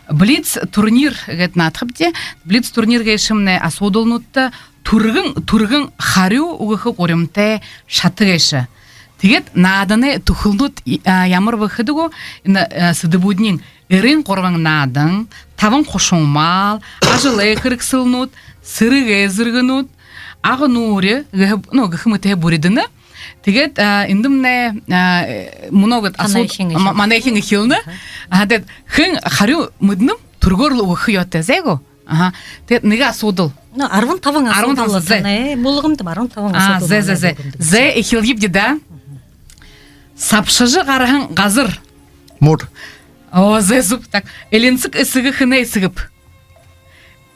Блиц-турнир гээд наадахабди. Блиц-турнир гээшэмнай асуудалнуудта түргэн, түргэн харюу үгэхэ гуримтай шата гээшэ. Тиигээд нааданай түхэлнүүд, а, ямар бэ гэхэдэ гү, энэ, а, сэдэбүүдынь: эрын гурбан наадан, табан хушуумал, ажалай хэрэгсэлнүүд, сэрэгэй зэргэнүүд, ага нуурай гэхэ, ну, гэхэ мэтэ бүри дэнэ. Тиигээд, а, эндэмнай, а, мүнөө гээд асуу-, манайхин эхилнэ. Манайхин эхилнэ. Аха. А, тиигээд хэн харюу мэдэнэб, түргөөр лэ үгэхэ ёһотой, зэ гү? Аха. Тиигээд нэгэ асуудал. Ну, арбан табан асуудал. Арбан табан асуудал, зэ. Танай буулгамни, арбан табан асуудал. А, зэ, зэ, зэ. Зэ, эхилэебди даа. Сабшажа гараһан газар. Муур. О, зэ, зүб. Так. Элинсэг эсэгэ хэнэй эсэгэб?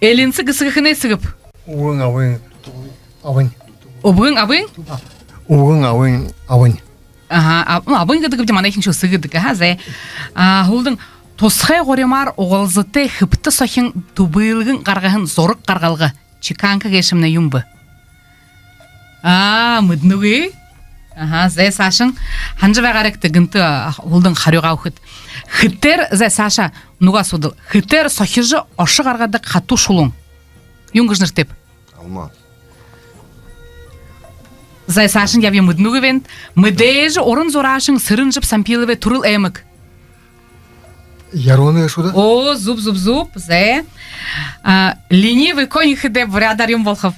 Элинсэг эсэгэ хэнэй эсэгэб? Үбгэн абын абань. Үбгэн абын? Үбгэн абын абань. Аха, а, ну, абань гэдэг бэзэ, манайхиншье эсэгэ гэдэг. Аха, зэ. А, һүүлдэнь: тусхай гуримаар угалзатай хэбтэ сохин түбэлгэн гаргаһан зураг гаргалга, чеканка гээшэмнай юун бэ? А, мэдэнэгүй. Аха, зэ, саашань һанажа байгаарагты, гэнтэ, а, һүүлдэнь харюугаа үгэхэт. Хэтээр, зэ, саашаа нүгөө асуудал. Хэтээр сохижо ошо гаргадаг хатуу шулуун юун гэжэ нэрэтэйб? Алмаз. Зэ, саашань ябая, мэдэнэгүй байна. Мэдээжэ уран зураашан Сэрэнжаб Сампиловай түрэл аймаг? Ярууна гээшэ гү даа? О, зүб, зүб, зүб. Зэ. А, ленивый конь гэхэдэ буряадаар юун болохоб?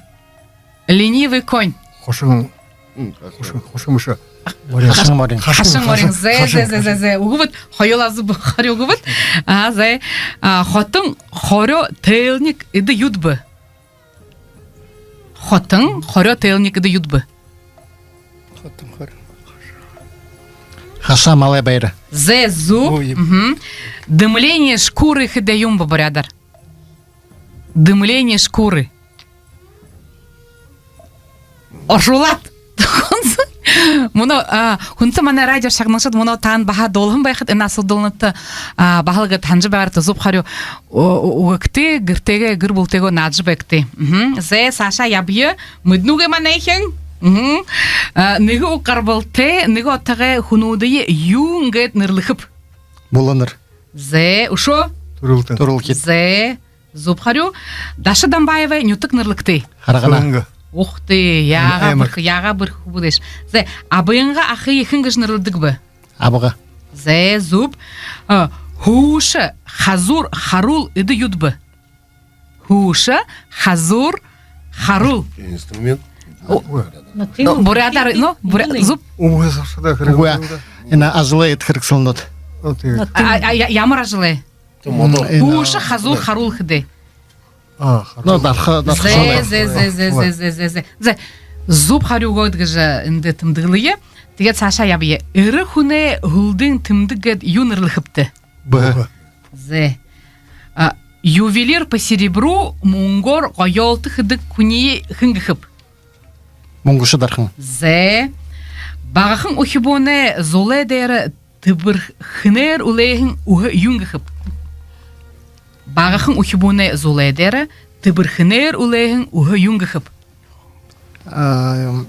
Ленивый конь. Хошон. М, хошон, хошон бэшэ. Хошон морин. Хошон морин. Хошон морин. Зэ, зэ, зэ, зэ, зэ. Үгэбэт, хоюулаа зүб харюу үгэбэт. А, зэ. А, хотон хорёо тээлник эдэ юуд бэ? Хотон хорёо тээлник эдэ юуд бэ? Хотон хорёо. Хашаа малай байра. Зэ, зүб. Ой. Мгм. Дымление шкуры гэхэдэ юун бэ буряадаар? Дымление шкуры. Оршуулаат. Мүнөө, а, хүндэтэ манай радио шагнагшад, мүнөө таанад баһа дуулаһан байхат, энэ асуудалнуудта, а, баһал гээд һанажа байгаарагты, зүб харюу ү-, ү-, үгэгты, гэртээгээ, гэр бүлтэйгээ наадажа байгты. Мгм. Зэ, саашаа ябая. Мэдэнэгүй манайхин. Мгм. А, нэгэ уг гарбалтай нэгэ отогой хүнүүдые юун гээд нэрлэхэб? Буланар. Зэ, үшөө? Түрэлтэн. Түрэлхид. Зэ, зүб харюу. Даша Дамбаевай нютаг нэрлэгты. Харгана. Сүрэнгэ. Ух ты, яагаа бэрхэ, яагаа бэрхэ хүбүүдээш. Зэ, абынгаа ахые хэн гэжэ нэрлэдэг бэ? Абга. Зэ, зүб. А, һүүшэ, хазуур, харуул эдэ юуд бэ? Һүүшэ, хазуур, харуул. Инструмент. О, ну, буряадаар, ну, буря-, зүб. Үбгэ сабшада хэрэглэдэг. Үбгэ. Энэ ажалай эд хэрэгсэлнүүд. Вот, тиигээд. А, а, а, я-, ямар ажалай? М, энэ һүүшэ, хазуур, харуул гэхэдэ. А, харуул. Ну, дарха, дарха. Зэ, зэ, зэ. Зэ, зүб харюу үгөөд гэжэ эндэ тэмдэглэе. Тиигээд саашаа ябая. Эрэ хүнэй һүлдын тэмдэг гээд юун нэрлэхэбта? Бэ. Зэ. А, ювелир по серебру, мүнгөөр гоёолто хэдэг хүниие хэн гэхэб? Мүнгэшэ дархан. Зэ. Багахан үхибүүнэй зулай дээрэ тэбэрхэнээр үлээһэн үһэ юун гэхэб? Багахан үхибүүнэй зулай дээрэ тэбэрхэнээр үлээһэн үһэ юун гэхэб? А, м,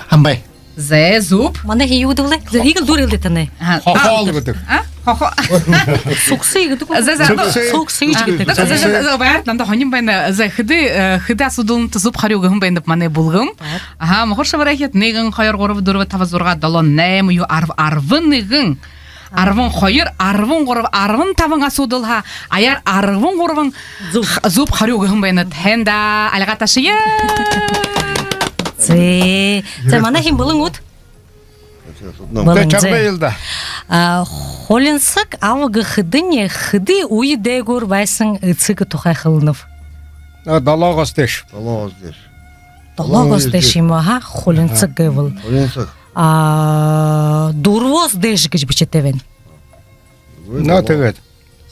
хамбай. Зэ, зүб. Манайхи юу гэдэг бэлэй? Зэ, иигээл дүүрээ лэ танай. А, хохол а, гэдэг. А? Хохо. Сүгсэ гэдэг. Зэ, зэ. Сүгсэ. Сүгсэ гэдэг. Зэ, зэ, зэ, зэ, баяр, намда һонин байна. Зэ, хэды, э, хэды асуудалнуудта зүб харюу үгэһэн байнаб манай бүлгэм. Аха, мухар шэбэрхид: нэгэн, хоёр, гурба, дүрбэ, таба, зургаа, долоон, найма, юу, арб-, арбан нэгэн. Арбан хоёр, арбан гурба, арбан табан асуудалһаа аяар арбан гурбан зүб, зүб харюу үгэһэн байнат. Һайн даа, альгаа ташая. Зэ. Зэ, манайхи бэлэн гүт? Бэлэн, зэ. Тэ, чамда юу даа. А, хулинсаг аба гэхэдэнь хэды үе дээгүүр байһан эсэгэ тухай хэлэнэб? А, долоогоос дээшэ. Долоогоос дээшэ. Долоогоос дээшэ юм аа, ха, хулинсаг гэбэл. Хулинсаг. А, дүрбөөс дээшэ гэжэ бэшээтэй байна. Наа, тиигээд.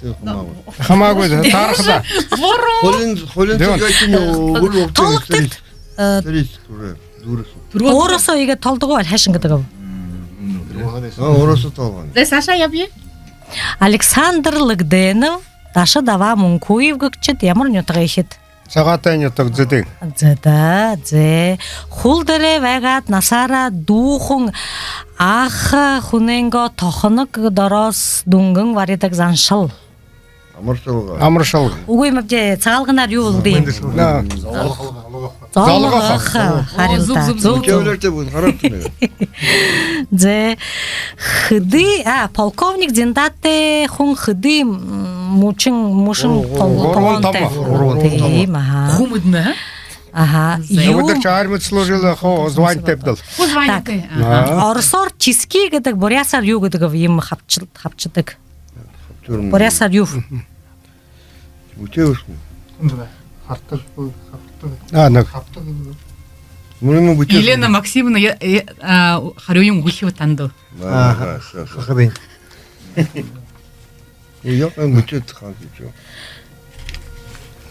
Тиигээд хамаагүй. Хамаагүй даа, таарха даа. Буруу. Хулин, хулинсаг гэжэ юм уу? Үгы, үгы, тоологты. Э, тридцать уже. Дүрбөөс. Дүрбөөс. Өөрөөсөө иигээд тоолдог гү, али хайшан гэдэг юм? А, өөрөөсөө тоолгоно. Зэ, Саша, ябая. Александр Лыгденов, Даша-Даваа Мункуев гэгшэд ямар нютагайхид? Сагаатай нютаг, Зэдын. Зэ даа, зэ. Хүл дээрээ байгаад, наһаараа дүүхэн аха хүнэйнгөө тохоног дороос дүнгэн баридаг заншал. Амаршалга. Амаршалга. Үгы юм ааб даа, сагаалганаар юу болдог юм? Наа. Золгохо. Золгохо. Харин даа. Зүб, зүб, зүб. Зүб, зүб. Зэ, хэды, а, полковник Зиндатай хүн хэды, м, мүшэн, мүшэн, о, о, гурбан томо. Гурбан томо. Тиимэ, аха. Хүн мэдэнэ, а? Аха. Зэ. Юу? Нүгөөдэр чи армида служил, хуу званитай бэд даа. Хуу званитай. Так. Аха. А. Оросоор тиски гэдэг, буряасаар юу гэдэг юм, хабшал-, хабшадаг? Буряасаар юу? Бүтээбэшэ. Хүндэ. Хабтаг, хабтаг. А, наг. Хабтаг. Мүнөө бүтээбэшэ. Елена Максимовна, я, я, а, харюуень үгэхэ танда. Аха. Аха, аха. Хабын. Ой, я, а, бүтээбэшэ, хаан, ты чё?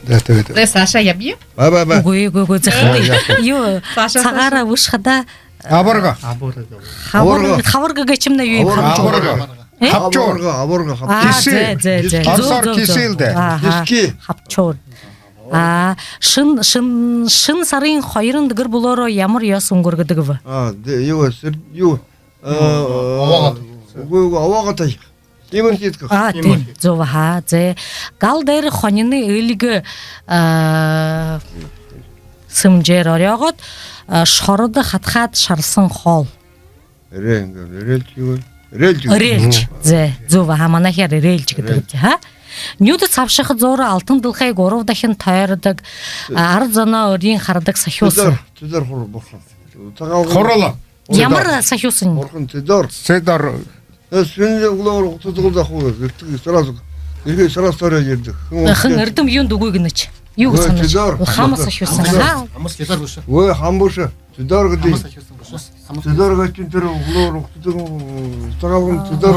Да, да, да. Зэ, Саша, ябая. Ба, ба, ба. Үгы, үгы, үгы, зэ, хабын. Юу, Саша, сагаараа Саша. Бэшэ хадаа. Абарга. Абарга. Хабарга, хабарга гэжэ юм наа юу юм? Абарга. Абарга. Э? Хабшуур. Абарга, абарга, хабшуур. А, кисил. Зэ, зэ, зэ. Оросоор кисил даа. Аха. Тиски. Хабшуур. А, шэнэ, шэнэ, шэнэ һарын хоёрын Дэгэр бүлөөрөө ямар ёһо үнгэргэдэг бэ? А, дэ, юу, сэр-, юу, э, обоогоо. Үгы, үгы, обоогоо таяха. Тиимэ хэдэг. А, тиимэ. Зүб, аха, зэ. Гал дээрэ хониной эльгэ, а, сэмжээр орёогоод, а, шородо хадхаад шаралһан хоол. Эрэ-, эрэлж юу? Эрэлж юу? Эрэлж. Зэ, зүб, аха, манайхяар эрэлж гэдэг юм, ха? Нюдэ сабшаха зуура алтан дэлхэйг гурба дахин тойродог, а, арад зоноо эрьен харадаг сахюуса. Сэдэр, сэдэр хур-, бурхан. Сагаалган. Хурал. Ямар сахюуса? Бурхан сэдэр. Сэдэр. Э, сэнэ лэ углоор угтадаг лэ даа хуу. Эртэг сразу. Эрхэ сразу тойроод ерэдэг. Хэн эрдэм юундэ үгы гэнэш? Юу һанаш? Ой, сэдэр. Хама сахюуса. Хама. Хама сэдэр бэшэ. Ой, хама бэшэ. Сэдэр гэдэг. Хама сахюуса бэшэ. Сэдэр гэдэг тэрэ углаар угтадаг, м, сагаалган сэдэр.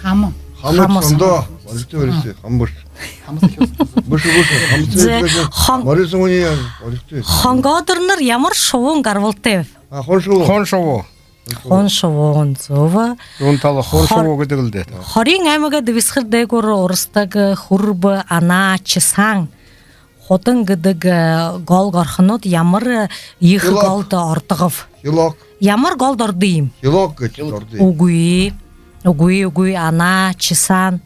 Хама. Хама. Хама сондоо. Орхитой, орхитой. Хама бэшэ. Хама сахюуса. Бэшэ, бэшэ. Хама сэдэр. Морин сонгони орхитой. Хонгоодорнор ямар шубуун гарбалтай бэ? А, хон шубуун. Хон шубуун. Хон шубуун, зүб. Юун тала хон шубуун гэдэг лэ даа. Хориин аймагай дэбисхэр дээгүүр урасдаг, э, Хүрбэ, Анаа, Чисаан, Худан гэдэг, э, гол горхонууд ямар, э, ехэ голдо ордог бэ? Хилок. Ямар голдо ордог юм? Хилок гэжэ ордог. Үгы. Үгы, үгы, Анаа, Чисаан.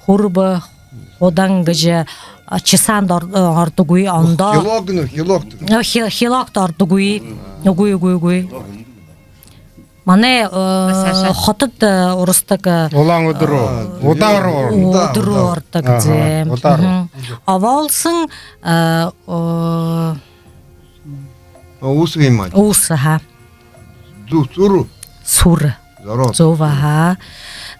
Хүрбэ, Худан гэжэ, а, Чисаанда ор-, э, ордоггүй, ондоо. Хилок гэнэ, хилок. Э, хи-, хилокто ордоггүй. Үгы, үгы, үгы. Манай, э, хотод, э, урасдаг, э, Улаан-Үдэ руу. А, Удаа руу. Удаа, Удаа руу ордог, аха, зэ. Удаа руу. Мгм. Обоолсон, э, э, Ууса юм аа. Ууса, аха. Зү-, Сүр. Сүр. Зороо. Зүб, аха.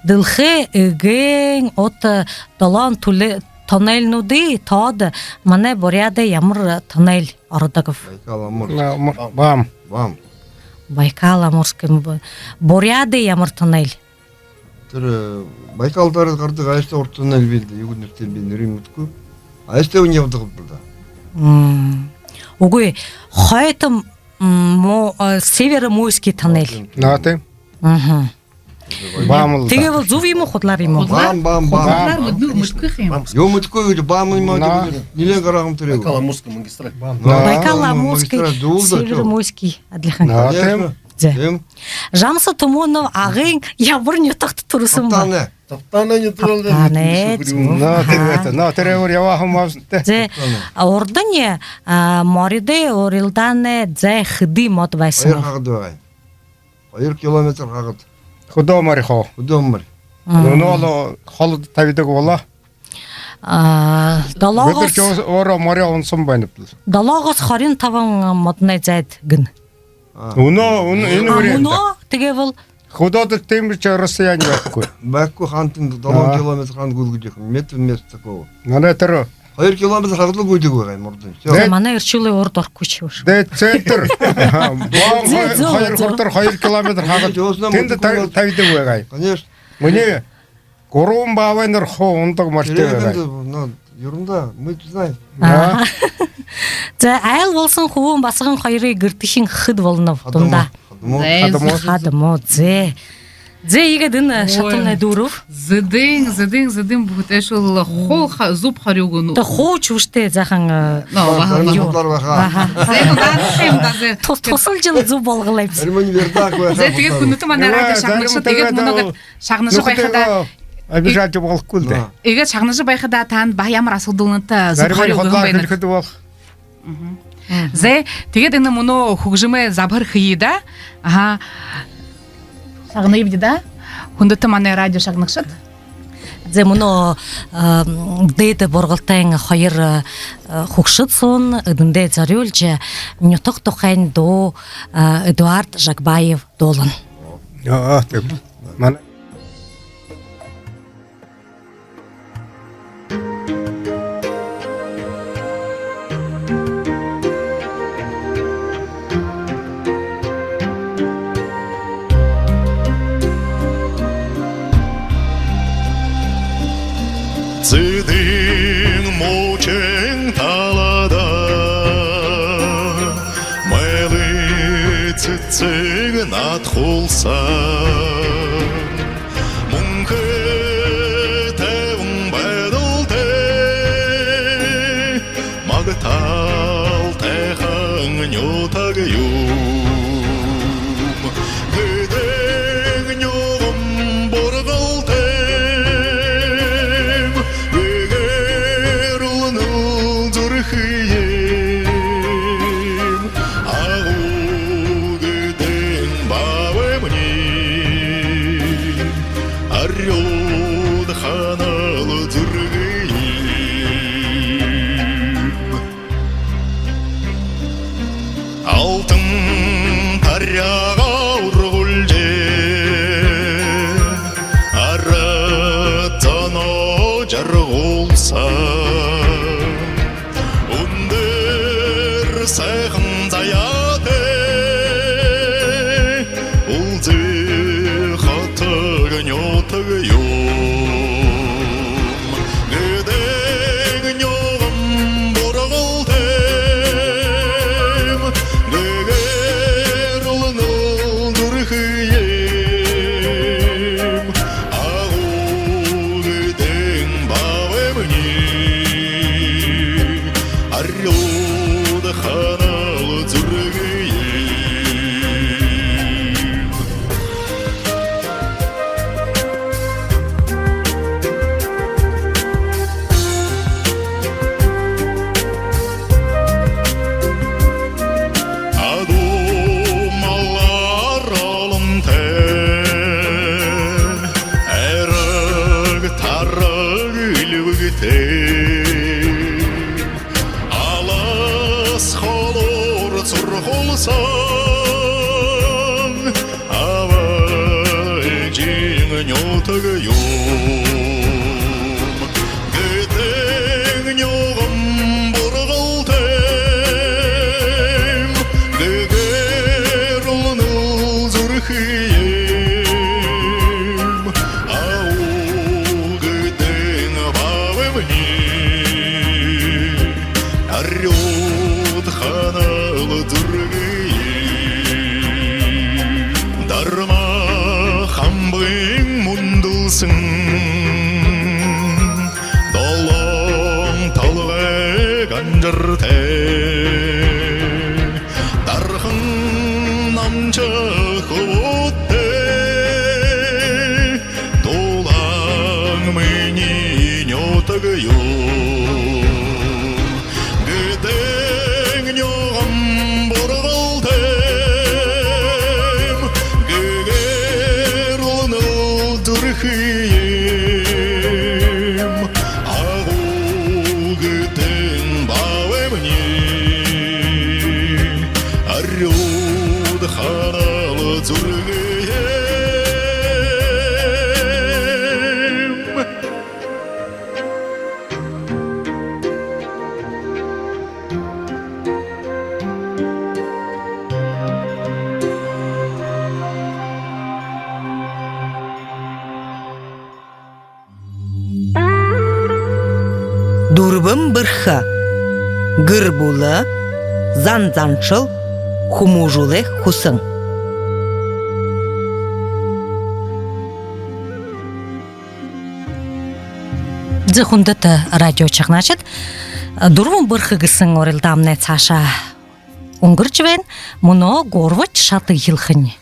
Дэлхэй эгээн ото долоон түлэ-, тоннельнүүдэй тоодо манай Буряадай ямар тоннель ородог бэ? Байкал, Амурск. Ам-, Бам. Бам. Байкал, Амурск юм бэ? Буряадай ямар тоннель? Тэрэ, э, Байкал дээрэ гарадаг Айстай урда тоннель бии даа, юу нэрэтэй, би нэрыень мэдэхэгүй. Айстай үни ябадаг юм даа. М. Үгы, хойто, м, мо-, э, Северомойский тоннель. А, тиимэ. Мгм. Бам лэ даа. Тиигээ бол зүб юм гү, худалаар юм гү? Бам, бам, бам. Худалаар мэдэнэ, мэдэхэгүй юм. Юу мэдэхэгүй гэжэ, бам юм аа, нилээн гараһан тэрэ. Байкал-Амурский магистраль. Бам. Байкал-Амурский, магистраль, зүб лэ даа, Северомойский адлихан. А, тиимэ. Зэ. Тиимэ. Жамсо Тумунов Агын ямар нютагта түрэһэн бэ? Табтаанай. Табтаанай нютаг лэ даа. Табтаанай, зүб. Наа, тэрэ, наа, тэрэ өөр ябаһан маастэ. Зэ. Табтаанай. А, урдань, а, моридой урилдаанай зай хэды модо байһан бэ? Хоёр хагад байгаа. Хоёр километр хагад. Хүдөө мори хуу. Хүдөө мори. Мм. Мүнөө лэ холодо табидаг болоо. А, долоогоос... Бидэ тэрэ өөрөө мори унасан байнабди. Долоогоос хорин табан модоной зайд гэнэ. А. Мүнөө, мүнөө, энэ... А, үреэн даа. Мүнөө тиигээ бол хүдөөдэ тиимэ шье расстояние байхагүй. Байхагүй, хаанахи долоон километр хаана гүйлгэжэ ябаха юм. Метр, метр такого. Манай тэрэ Хоёр километр хагалаа гүйдэг байгаа юм урдань. Всё. Зэ, манай эршүүлэй урд орохогүйш. Зэ, центр. Зэ, зэ, зэ. Хоёр хурдар хоёр километр хагад. Зэ, зэ, зэ. Тэндэ та-, табидаг байгаа юм. Конечно. Минии гурбан баабайнар хуу ундаг морьтой байгаа. Деревня, ну, ерунда, мы знаем. Аа. Зэ, айл болоһон хүбүүн басаган хоёрой гэртэхин хэд болоноб? Хадамуу. Дундаа. Хадамуу. Зэ, хадамуу. Хадамуу, зэ. Зэ, иигээд энэ шатамнай дүүрээ. Зэдын, зэдын, зэдын бүгэдэ шүл хуу ха-, зүб харюу үгэнэ. Тэ хуу ч бэшэ даа, заахан, э, ну, баһа, баһа. Юу. Баһа. Зэ, ну, даа, юм даа, зэ. Тус-, тусалжал зүб болгоолайбди. Зэ, тиигээд хүндэтэ манай радио шагнагшад, тиигээд мүнөө гээд шагнажа байхадаа, обижать болохогүй л даа. Иигээд шагнажа байхадаа танда баһа ямар асуудалнуудта зүб харюу үгэхэ юм бэ? Мгм. Зэ, тиигээд энэ мүнөө хүгжэмэй забһар хэе даа. Аха. Шагнаябди даа. Хүндэтэ манай радио шагнагшад. Зэ, мүнөө, э, дээдэ Бургалтайн хоёр, э, хүгшэд суун, эдэндээ зорюулжа, нютаг тухайн дуу, э, Эдуард Жагбаев дуулана. Яа, тэг. Манай Зэдын муужин талада мэлэй цэцэг надхуулсан. Мүнхэ тайван байдалтай, магтаалтайхан нютаг юм. Гэдэн нюуган бургалтай, гэгээрэлнэл зүрхыем. Агуу гэдэн баабаймни арюуд ханал зүрхыем. Алтан таряагаа үргэлжэ арад зоноо жаргуулсан. Үндэр сайхан заяатай Үлзы хотын нютаг юм. Гэдэн нюуган бургалтай, гэгээрэлнэл зүрхыем. Агуу гэдэн баабаймни арюуд ханал зүрхыем. Адуу малаар олонтой, айраг тараг элбэгтэй, алас холуур сурхуулсан аба эжын нютаг юм. Гэдэн нюуган бургалтай, гэгээрэлнэл зүрхыем. Агуу гэдэн баабаймни арюуд ханал зүрхыем. Дарма хамбын мүндэлсэн долоон толгой ганжартай, дархан намша хүбүүдтэй Дулаан минии нютаг юм. Гэдэн нюуган бургалтай, гэгээрэлнэл зүрхыем. Агуу гэдэн баабаймни арюуд ханал зүрхыем. Дүрбэн бэрхэ. Гэр бүлэ, зан заншал, хүмүүжүүлэй хүсэн. Зэ, хүндэтэ радио шагнагшад, «Дүрбэн бэрхэ» гэһэн урилдаамнай саашаа үнгэржэ байна. Мүнөө гурбадахи шата эхилхэнь.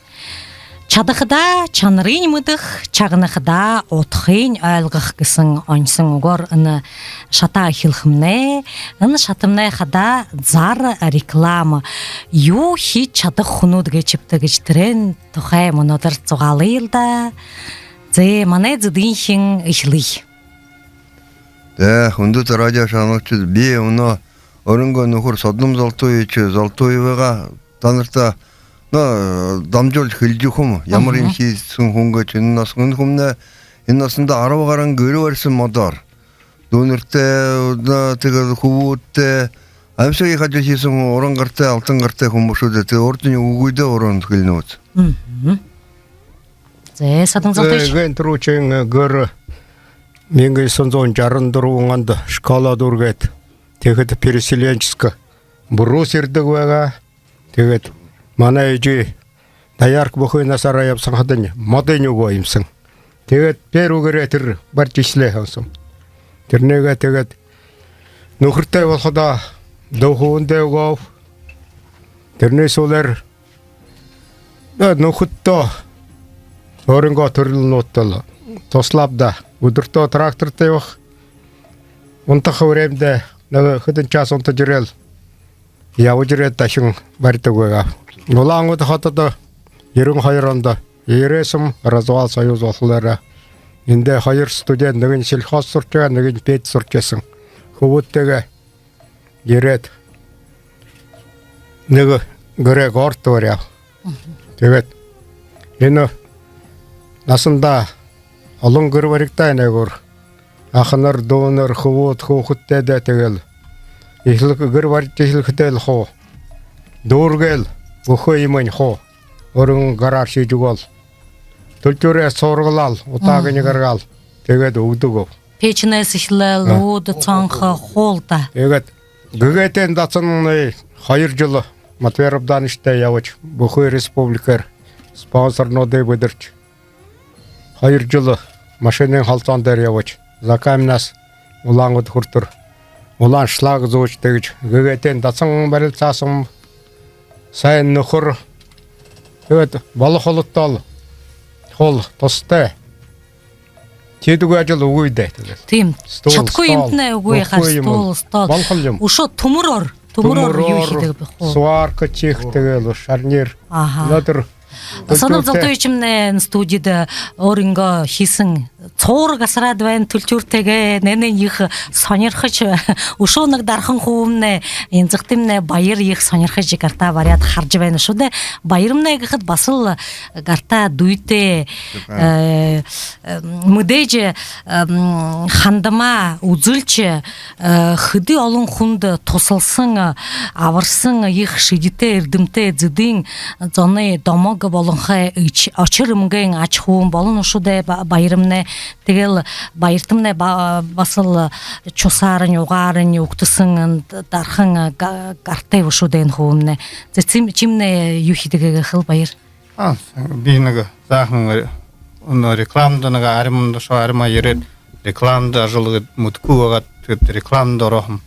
Шадахадаа шанарынь мэдэхэ, шагнахадаа удхыень ойлгохо гэһэн онсо үгөөр энэ шатаа эхилхэмнай. Энэ шатамнай хадаа зар реклама. Юу хэжэ шадаха хүнүүд гээшэбта гэжэ, тэрээн тухай мүнөөдэр зугаалыел даа. Зэ, манай Зэдынхин эхилэе. Зэ, хүндэтэ радио шагнагшад, би мүнөө өөрынгөө нүхэр Содном Золотуевич Золотуевые танарта, ну, дамжуулжа хэлэжэ үгэхэм, ямар юм хэһэн хүн гээшэб. Энэ нас, энэ хүмнай, энэ насанда арба гаран гэр бариһан модоор. Дүүнэртэй, ну, тиигээд хүбүүдтэй, аймшагай ажал хэһэн хүн, уран гартай, алтан гартай хүн бэшэ даа. Тиигээд урдань үгыдээ уран хэлэнэ гүт. Зэ, Содном Золотуевич. Зэ, эгээн түрүүшын гэр мянга юһэн зуун жаран дүрбэн ондо школа дүүргээд, тиихэдэ переселенческэ Буряад ирдэг байгаа. Тиигээд манай эжы доярка, бүхы наһаараа ябаһан хадань модынь үгөө юм һэн. Тиигээд первый гэрээ тэрэ барижа эхилээ һэн. Тэрэнээ тиигээд нүхэртэй болоходоо дүү хүбүүндээ үгөөб. Тэрэнэй һүүлээр, э, нүхэдтөө, өөрынгөө түрэл нүхэдтөө туһалааб даа. Үдэртөө тракторта ябаха. Унтаха времядэ нэгэ хэдэн час унтажа ерээд, ябажа ерээд, дахин баридаг байгаа. Улаан-Үдэ хотодо ерэн хоёр ондо ерээһэм, развал Союз болохолоороо. Эндээ хоёр студент, нэгэнь сельхоз һуража байгаа, нэгэнь пед һуража һэн. Хүбүүдтэйгээ ерээд, нэгэ гэрээ городто баряаб. Тиигээд энэ наһандаа олон гэр баригдаа, нээгүүр. Аханар, дүүнэр, хүбүүд, хүүхэдтэй даа. Тиигээл эхилхэ, гэр барижа эхилхэдээл хуу дүүргээл, бүхы юумыень хуу өөрынгөө гараар хэжэ үгөөл. Түлхюурээ һургалаал, утаагынь гаргаал. Тиигээд үгэдэг гү. Печнээс эхилээл, ууд, сонхо, хуу даа. Тиигээд гэгээтэйнь дасанай хоёр жэл Матвей Рабдановичтай ябажа, бүхы республикээр спонсорнуудые бэдэржэ, хоёр жэл машинын халзаан дээрэ ябажа, Закаменнаас Улаан-Үдэ хүрэтэр улаан шлаг зүүжэ, тиигэжэ гэгээтэйнь дасан барилсаһан, һайн нүхэр. Тиигээд болохо болотол хуу туһатай. Тиигээд үгы ажал үгы даа. Тиигээд. Тиимэ. Стол, шадахагүй стол, юмтнай үгы, болохогүй юм. Стол, стол. Болохол юм. Үшөө түмэрөөр, түмэрөөр юу хэдэг бэ? Хуу. Сварка хэхэ, тиигээл шарнир. Аха. Мүнөөдэр Содном Золотуевичмнай студидэ өөрынгөө хэһэн суурга асараад байна, түлхюуртэйгээ. Энээнээ ехэ һонирхожо, үшөө нэгэ дархан хүбүүмнай, Инзагтымнай Баяр ехэ һонирхожо, гартаа бариад хаража байна шүү дээ. Баярмнай гэхэдэ, баһал гартаа дүйтэй, э, э, мэдээжэ, эм, хандамаа үзүүлжэ, э, хэды олон хүндэ туһалһан, э, абарһан ехэ шэдитэй, эрдэмтэй Зэдын зоной домог болонхой, иш-, ошор эмгээн аж хүбүүн болоно шүү дээ, Ба-, Баярмнай. Тиигээл Баяртамнай ба-, баһал шусаарынь, угаарынь үгтэһэн, дархан, э, га-, гартай бшуу даа энэ хүбүүмнай. Зэ, шим-, шимнай юу хэдэг гээшэб, Баяр? А, би нэгэ заахан ре-, энэ рекламада нэгэ армян даа, шо армяа ерээд, рекламада ажал гээд мэдэхэгүй байгаад, тиигээд рекламада орооһом.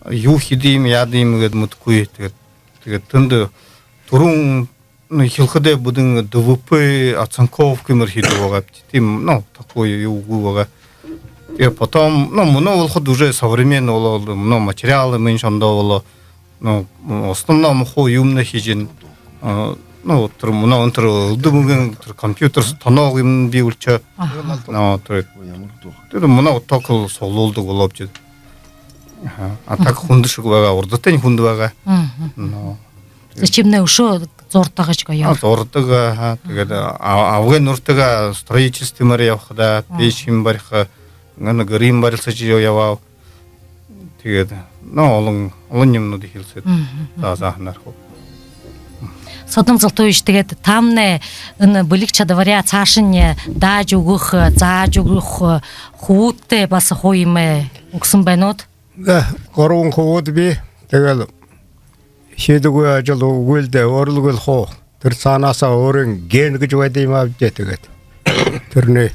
Юу хэдэг юм, яадаг юм гээд мэдэхэгүй. Тиигээд, тиигээд тэндэ түрүүн, ну, эхилхэдээ бидэн ДВП оцинковка юумээр хэдэг байгаабди. Тиимэ, ну, такой юу үгы байгаа. Тиигээд потом, ну, мүнөө болоходо уже современный болоо, мүнөө материалымнай шондоо болоо. Ну, основном хуу юумэнэй хэжэ, а, ну, тэрэ мүнөө тэрэ элдэб эмгээн, тэрэ компьютер тоног юумэн бии болшоо. Аха. Ну, тэрэ, тэрэ мүнөө только суглуулдаг болообди. Аха. А так хүндэ шэг байгаа, урдатайнь хүндэ байгаа. Мгм. Ну. Зэ, шимнай үшөө зурадаг гэжэ гоё. А, зурадаг, аха. Тиигээд, а, абгай нууртайгаа строительствомээр ябахадаа, печь юумэ бариха, энэ гэр юумэ барилсажа ябааб. Тиигээд, ну, олон, олон юумэнүүдые хэлсээд. Мгм. За, за, нарху. Содном Золотуевич, тиигээд таамнай энэ бэлиг шадабаряа саашань даажа үгэхэ, заажа үгэхэ, э, хүбүүдтээ баһа хуу юумэ үгэһэн байна гүт? Да, гурбан хүбүүд бии. Тиигээл хиидэггүй ажал үгы л даа, өөрлгөл хуу. Тэрэ саанаһаа өөрын ген гэжэ байдаг юм ааб даа, тиигээд. Тэрэнэй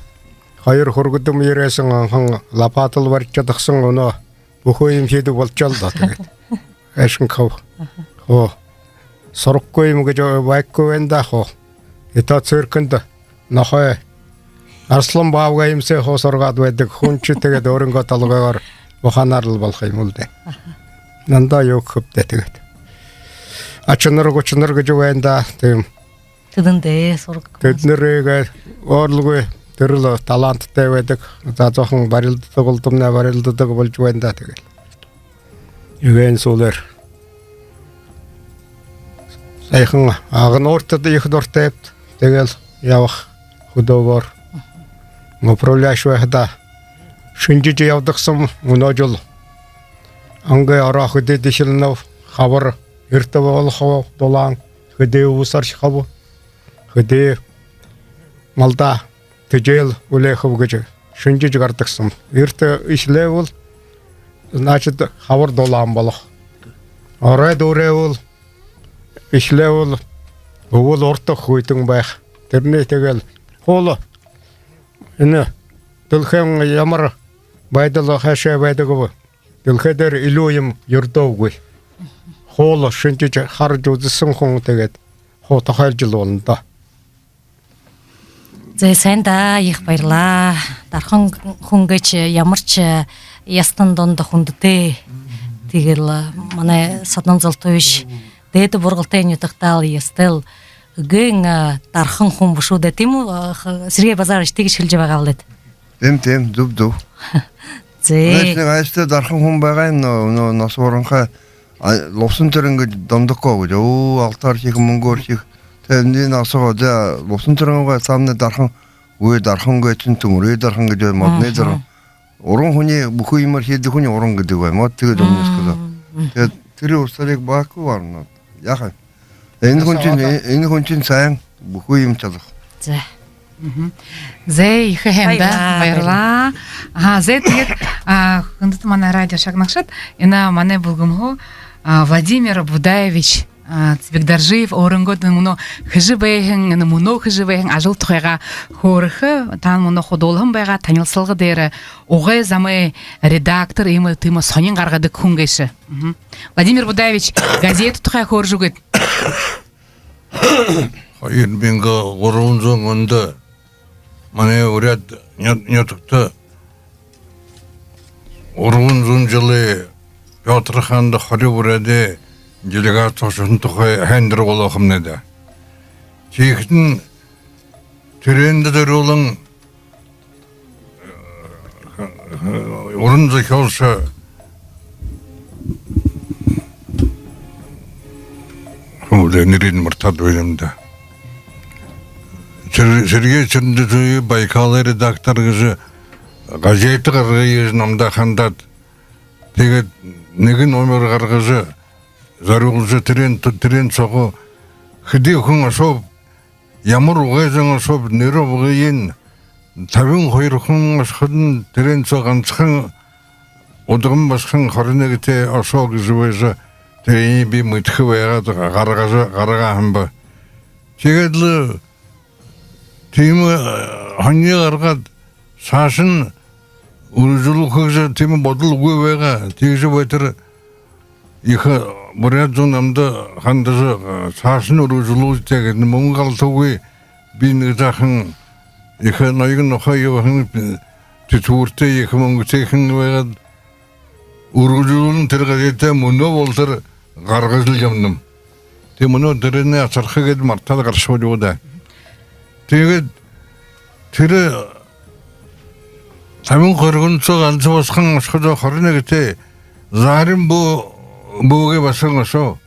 хоёр хүргэдэм ерээһэн, анхан лопатал барижа шадахаһан, мүнөө бүхы юумэ хиидэг болошоо л даа, тиигээд. Эшэн хуу. Хуу. Һурахагүй юм гэжэ байхагүй байна даа, хуу. Итаа циркэндэ нохой арсалан баабгай юумэһээ хуу һургаад байдаг. Хүншье тиигээд өөрынгөө толгойгоор ухаанаар лэ болохо юм лэ даа. Нанда юу хэхэб даа, тиигээд. Ачанар гушанар гэжэ байна даа, тиимэ. Тэдэндээ һураг. Тэдэнэрые өөрлгөө, тэрэл таланттай байдаг. За, зоохон барилдадаг, улдамнай барилдадаг болжо байна даа, тиигээл. Эгээн һүүлээр һаяхан Агын уртада ехэ дуртайбди. Тиигээл ябаха хүдөөгөөр. Управляющий байхадаа шэнжэжэ ябадаг һэм, мүнөө жэл ангай ороо хэды дэхилнэб, хабар эртэ болохо дулаан, хэды үбс орхихоб, хэды малдаа тэжээл үлеэхэб гэжэ шэнжэжэ гарадаг һэм. Эртэ эхилээбэл, значит, хабар дулаан болохо. Орой дүүрээбэл, эхилээбэл, үбэл урта хүйтэн байха. Тэрэнэй тиигээл хуу лэ энэ дэлхэйн ямар байдал, хайшаа байдаг бэ? Дэлхэй дээрэ элүүр юумэ юрэдөө үгы. Хуу лэ шэнжэжэ хаража үзэһэн хүн тиигээд хуу тохойлжо л болоно даа. Зэ, һайн даа, ехэ баярлаа. Дархан хүн гээшэ ямаршье яһатан дунда хүндэтэй. Тиигээл манай Содном Золотович Дээдэ Бургалтай нютагтаал яһатал эгээн, а, дархан хүн бшуу даа, тиимэ гү, а, х-, Сергей Базарович, тиигэжэ хэлэжэ байгаа лэ даа. Тиимэ, тиимэ, зүб, зүб. Зэ. Нэгэ һайхан дархан хүн байгаа юм, но, но, носо уранхай, а, Лубсан Тэрэн гэжэ Дондоко гэжэ. Оо, алтаар шэхэ, мүнгөөр шэхэ. Тиигээд нэгэ асуугаа, за, Лубсан Тэрэн гү, саамнай дархан, үгы, дархан гээшэнь түмэрэй дархан гэжэ бай, модоной дархан. Уран хүнэй, бүхы юумээр хиидэ хүнэй уран гэдэг бай. Мод тиигээд үнэн сказал. Тиигээд тэрэ урсалиг баахагүй барна. Яаха. Энэ хүншни, энэ хүншни һайн, бүхы юумэ шадаха. Зэ. Зэ, ехэ һайн даа. Баярлаа. Баярлаа. Аха, зэ, тиигээд, а, хүндэтэ манай радио шагнагшад, энэ манай бүлгэмһөө, а, Владимир Будаевич, а, Цыбикдоржиев өөрынгөө мүнөө хэжэ байһан, энэ мүнөө хэжэ байһан ажал тухайгаа хөөрэхэ, таанад мүнөө худалһан байгаа танилсалга дээрэ «Угай замай» редактор, иимэ тиимэ һонин гаргадаг хүн гээшэ. Владимир Будаевич, газетэ тухай хөөрэжэ үгыт. Хоёр мянга гурбан зуун ондо манай Буряад ню-, нютагта гурбан зуун жэлэй Пётр хаанда хори буряадай делегат ошоһон тухай һайндэр болоо ха юм даа. Тиихэдэнь тэрээндэ зорюулан уран зохёолшо, хүбүүн, нэрыень мартаад байнам даа. Сер-, Сергей Черндышевые «Байкалай» редактор гэжэ газетэ гаргая гэжэ намда хандаад, тиигээд нэгэ номер гаргажа, зорюулжа, тэрээн, тэрээн соогоо хэды хүн ошооб, ямар угай зон ошооб, нэрэ угыень табин хоёр хүн ошоходонь, тэрээн соо гансахан удаган басаган хори нэгэтэй ошоо гэжэ байжа, тэрэниие би мэдэхэ байгаад гаргажа, гаргаа һэм бэ. Тиигээд лэ тиимэ, э, һонин гаргаад, саашань үргэлжэлүүлхэ гэжэ тиимэ бодол үгы байгаа. Тиигэжэ байтар ехэ буряад зон намда хандажа, э, саашань үргэлжэлүүлэгты гээд, мүнгэ алдахагүй, би нэгэ жаахан ехэ ноён нохой ябаһан, э, тэдхүүртэй, ехэ мүнгэтэйхэн байгаад, үргэлжэлүүлэн тэрэ газетэ мүнөө болотор гаргажал ябанам. Тиигээд мүнөө тэрэниие асарха гээд мартаад гаршоо даа. Тиигээд тэрэ табин хоёр хүн соо ганса басаган ошоходоо, хори нэгэтэй Зарим бү-, бүгэ басаган ошоо.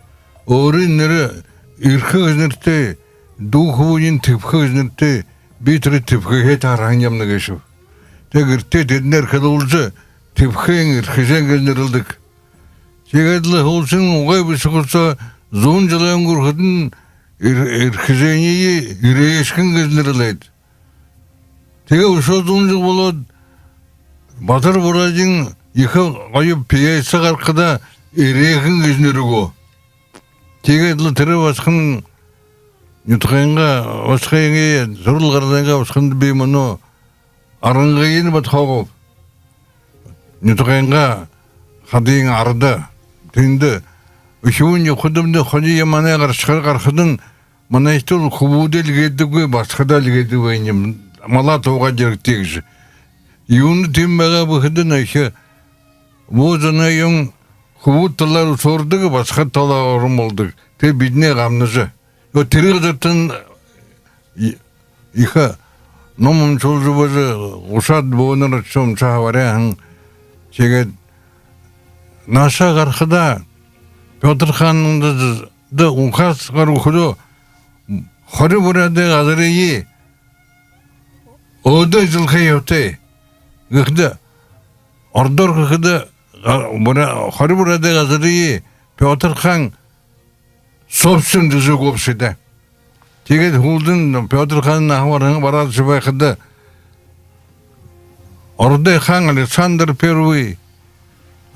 Өөрын нэрэ Эрхэ гэжэ нэрэтэй, дүү хүбүүниинь Тэбхэ гэжэ нэрэтэй, би тэрэ Тэбхэһээ тараһан юм гээшэб. Тиигээд гэртээ тэдэнэр хэлүүлжэ, Тэбхэһээнь Эрхэжэн гэжэ нэрлэдэг. Тиигээд лэ һүүлшын угай бэшэ хуу соо зуун жэлэй үнгэрхэдэнь Эр-, Эрхэжэниие Эрэшхэн гэжэ нэрлээд. Тиигээд үшөө зуун жэл болоод, Батар буряадын Ехэ гоё пьеса гаргахадаа «Эрээхэн» гэжэ нэрэ үгөө. Тиигээд лэ тэрэ басаган нютагайнгаа, басагайнгаа Сэрэл гаралайнгаа басаганда би мүнөө Арангын Батхогов нютагайнгаа хадын арада. Тэндэ үхибүүн ябахадамни хони ямаанай гарашха гарахадань, манай эжыдэл хүбүүдээ эльгээдэггүй, басагадаа эльгээдэг байна юм. Малаа туугаад ерэгты гэжэ. Юундэ тиимэ байгаа бэ гэхэдэ, ехэ буу зоной юм хүбүүд талаар үсөөрэдэг, басагад талаар уран болодог. Тээ бидэнээ гамнажа. Ё, тэрэ газартань ехэ ном уншуулжа байжа, ушаад буунар шум шаха баряаһан. Тиигээд наашаа гарахадаа Пётр хаанай да указ гаргаха хүдөө хори буряадай газарые өөдөө эзэлхэ ёһотой. Гэхэдэ ородоор гэхэдэ, а, буря-, хори буряадай газарые Пётр хаан собственность гэжэ үгөө бшуу даа. Тиигээд һүүлдэнь Пётр хаан наһа бараһан, бараашье байхада, ородой хаан Александр Первый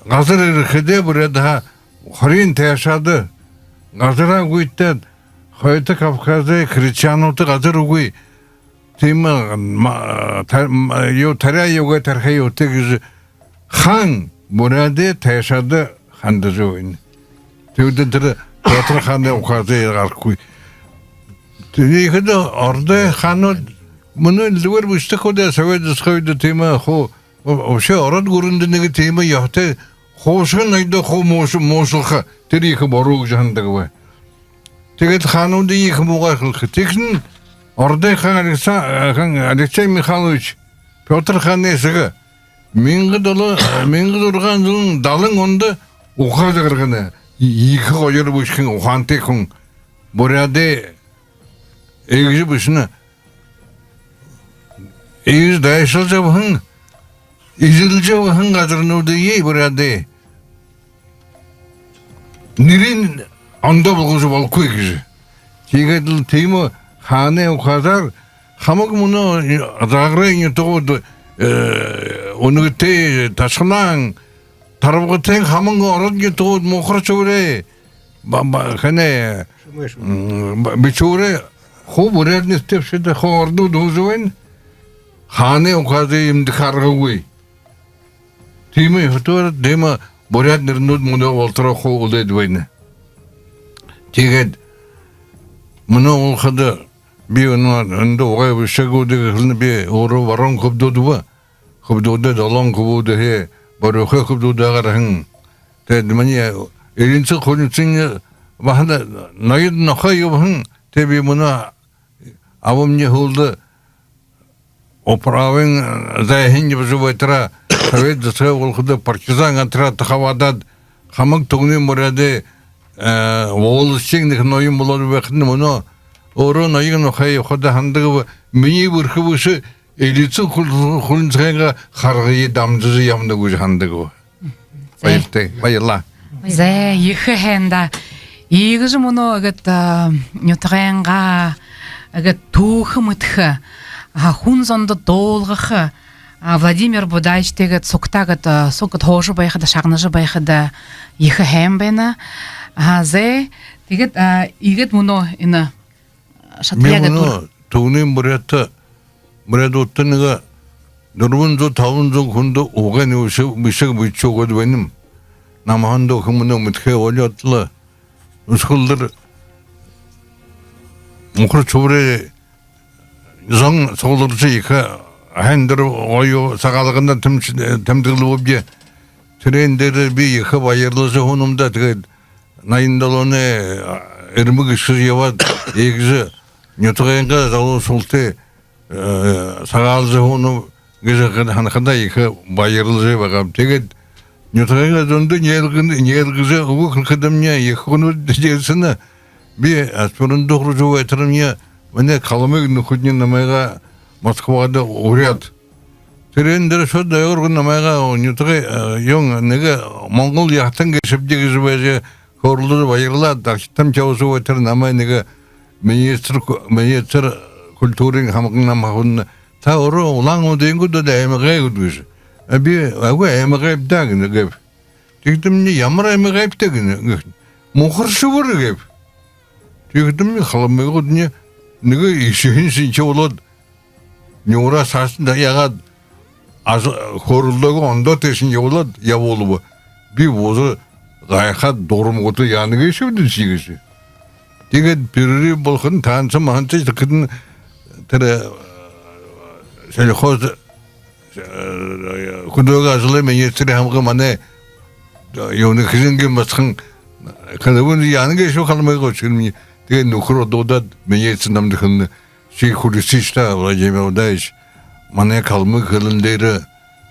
газар ерэхэдээ, буряадһаа хориин тайшаада газараа үгытэйт, хойто Кавказай крестьянуудта газар үгы. Тиимэ ма-, та-, ма-, юу, таряа юугээ тараха ёһотой гэжэ хаан буряадай тайшаада хандажа байна. Тиигээд тэрэ Пётр хаанай указые гаргахагүй. Тиихэдэ ородой хаанууд мүнөө элдэбээр бэшэ хадаа, Совет Союзай үедэ тиимэ хуу, вообще ород гүрэндэ нэгэ тиимэ ёһотой хуушан ноёдоо хуу мууш-, муушалха, тэрэ ехэ буруу гэжэ һанадаг бай. Тиигээд хаануудые ехэ муугаар хэлэхэ. Тиихэдэнь ородой хаан Алекса-, хаан Алексей Михайлович, Пётр хаанай эсэгэ, мянга доло-, мянга зургаан зуун далан ондо указ гаргана. Ехэ гоёор бэшэһэн, ухаантай хүн. Буряадай иигэжэ бэшэнэ. Иигэжэ дайшалжа абаһан, эзэлжэ абаһан газарнуудые, буряадай нэрыень ондоо болгожо болохогүй гэжэ. Тиигээд лэ тиимэ хаанай указаар хамаг мүнөө Загарай нютагууд, э, Үнэгэтэ, Ташалаан, Тарбагатайн хамаг ород нютагууд, Мухар-Шэбэрэй, ба-, ба-, хэнэй, Шэмэ, Шэмэ. М, ба-, Бэшүүрэй хуу буряад нэрэтэй бшуу даа, хуу ородууд һуужа байна. Хаанай указые эмдэхэ аргагүй. Тиимэ хатуур, тиимэ буряад нэрэнүүд мүнөө болотороо хуу үлөөд байна. Тиигээд мүнөө болоходо би энэ, эндэ угай бэшэгүүдые хэлэнэ, би өөрөө баруун хүбдүүд бэ. Хүбдүүдээ долоон хүбүүдһээ баруухай хүбдүүдээ гараһан. Тиигээд минии Элинсэг Хулинсагни баһал ноёд нохой ябаһан. Тиигээд би мүнөө абамни һүүлдэ управын зайһан ябажа байтараа, Совет Союз болоходо партизан отряд хабаадаад, хамаг Түгнын Буряадай, э, волостиин нэгэ ноён болоод байхадань, мүнөө өөрөө ноён нохой ябахада һанадаг бэ, минии бэрхэ бэшэ, Элинсэг Хул-, Хулинсагайнгаа харгые дамжажа ябанаб гэжэ һанадаг бэ. Зэ. Баяртай, баярлаа. Зэ, ехэ һайн даа. Иигэжэ мүнөө иигээд, а, нютагайнгаа иигээд түүхэ мэдэхэ, а, хүн зондо дуулгаха, а, Владимир Будаевичтай иигээд сугтаа иигээд, а, суг иигээд һуужа байхада, шагнажа байхада ехэ һайн байна. А, зэ, тиигээд, а, иигээд мүнөө энэ шатаяа... Би мүнөө Түгнын Буряадта, буряадуудта нэгэ дүрбэн зуу, табан зуу хүндэ угай нэгэ бэшэг, бэшэг бэшэжэ үгөөд байнам. Намһаа ондоо хүн мүнөө мэдэхэ болёод лэ. Үсэгэлдэр Мухар-Шэбэрэй зон сугларжа, ехэ һайндэр гоё Сагаалганда тэмш-, тэмдэглэбэбди. Тэрээн дээрэ би ехэ баярлажа һуунам даа. Тиигээд наян долооной, а, эрмэг эшэжэ ябаад, иигэжэ нютагайнгаа залуушуултай, э, сагаалжа һуунам гэжэ һанахада ехэ баярлажа байгааб. Тиигээд нютагайнгаа зондо нэргэ-, нэргэжэ үгэ хэлэхэдэмни, ехэ хүнүүд дээрсэнь би аспирантура һуража байтарни, манай калмык нүхэдни намайгаа Москвада уряад. Тэрээн дээрэ шууд дайгуурган намайгаа нютагай, э, юун, нэгэ монгол яһатан гээшэбди гэжэ байжа хөөрэлдэжэ, баярлаад, архитан чаусуу байтар намайе нэгэ министр ку-, министр культурын хамаган намһаа һуунаб: «Та өөрөө Улаан-Үдын гүт, али аймагай гүт?» — гэжэ. А би, үгы, аймагайб даа гэнэ, гээб. Тиихэдэмни, ямар аймагайбта гэнэ, гээ. Мухар-Шэбэр, гээб. Тиихэдэмни халамыгууд нэгэ ишыһэн шэнги болоод, нюураа саашань даяагаад, аж-, хөөрэлдөөгөө ондоо тээшэнь ябуулаад ябуулба. Би бууза гайхаад, дурамгуудта: «Яана гээшэб даа ши?» — гэжэ. Тиигээд перерыв болоходонь танцы-манцы, тиихэдэнь тэрэ, э, сельхоз, э, хүдөөгэй ажалай министр хамга манай, э, юунэй, Хэжэнгын басаган: «Хэлэбэн, яана гээшэб халамыгууд?» — гэжэ хэлэмни. Тиигээд нүхэр одуудаад, министр намда хэлэнэ: «Ши хүлисыш даа, Владимир Владимирович, манай калмык хэлэн дээрэ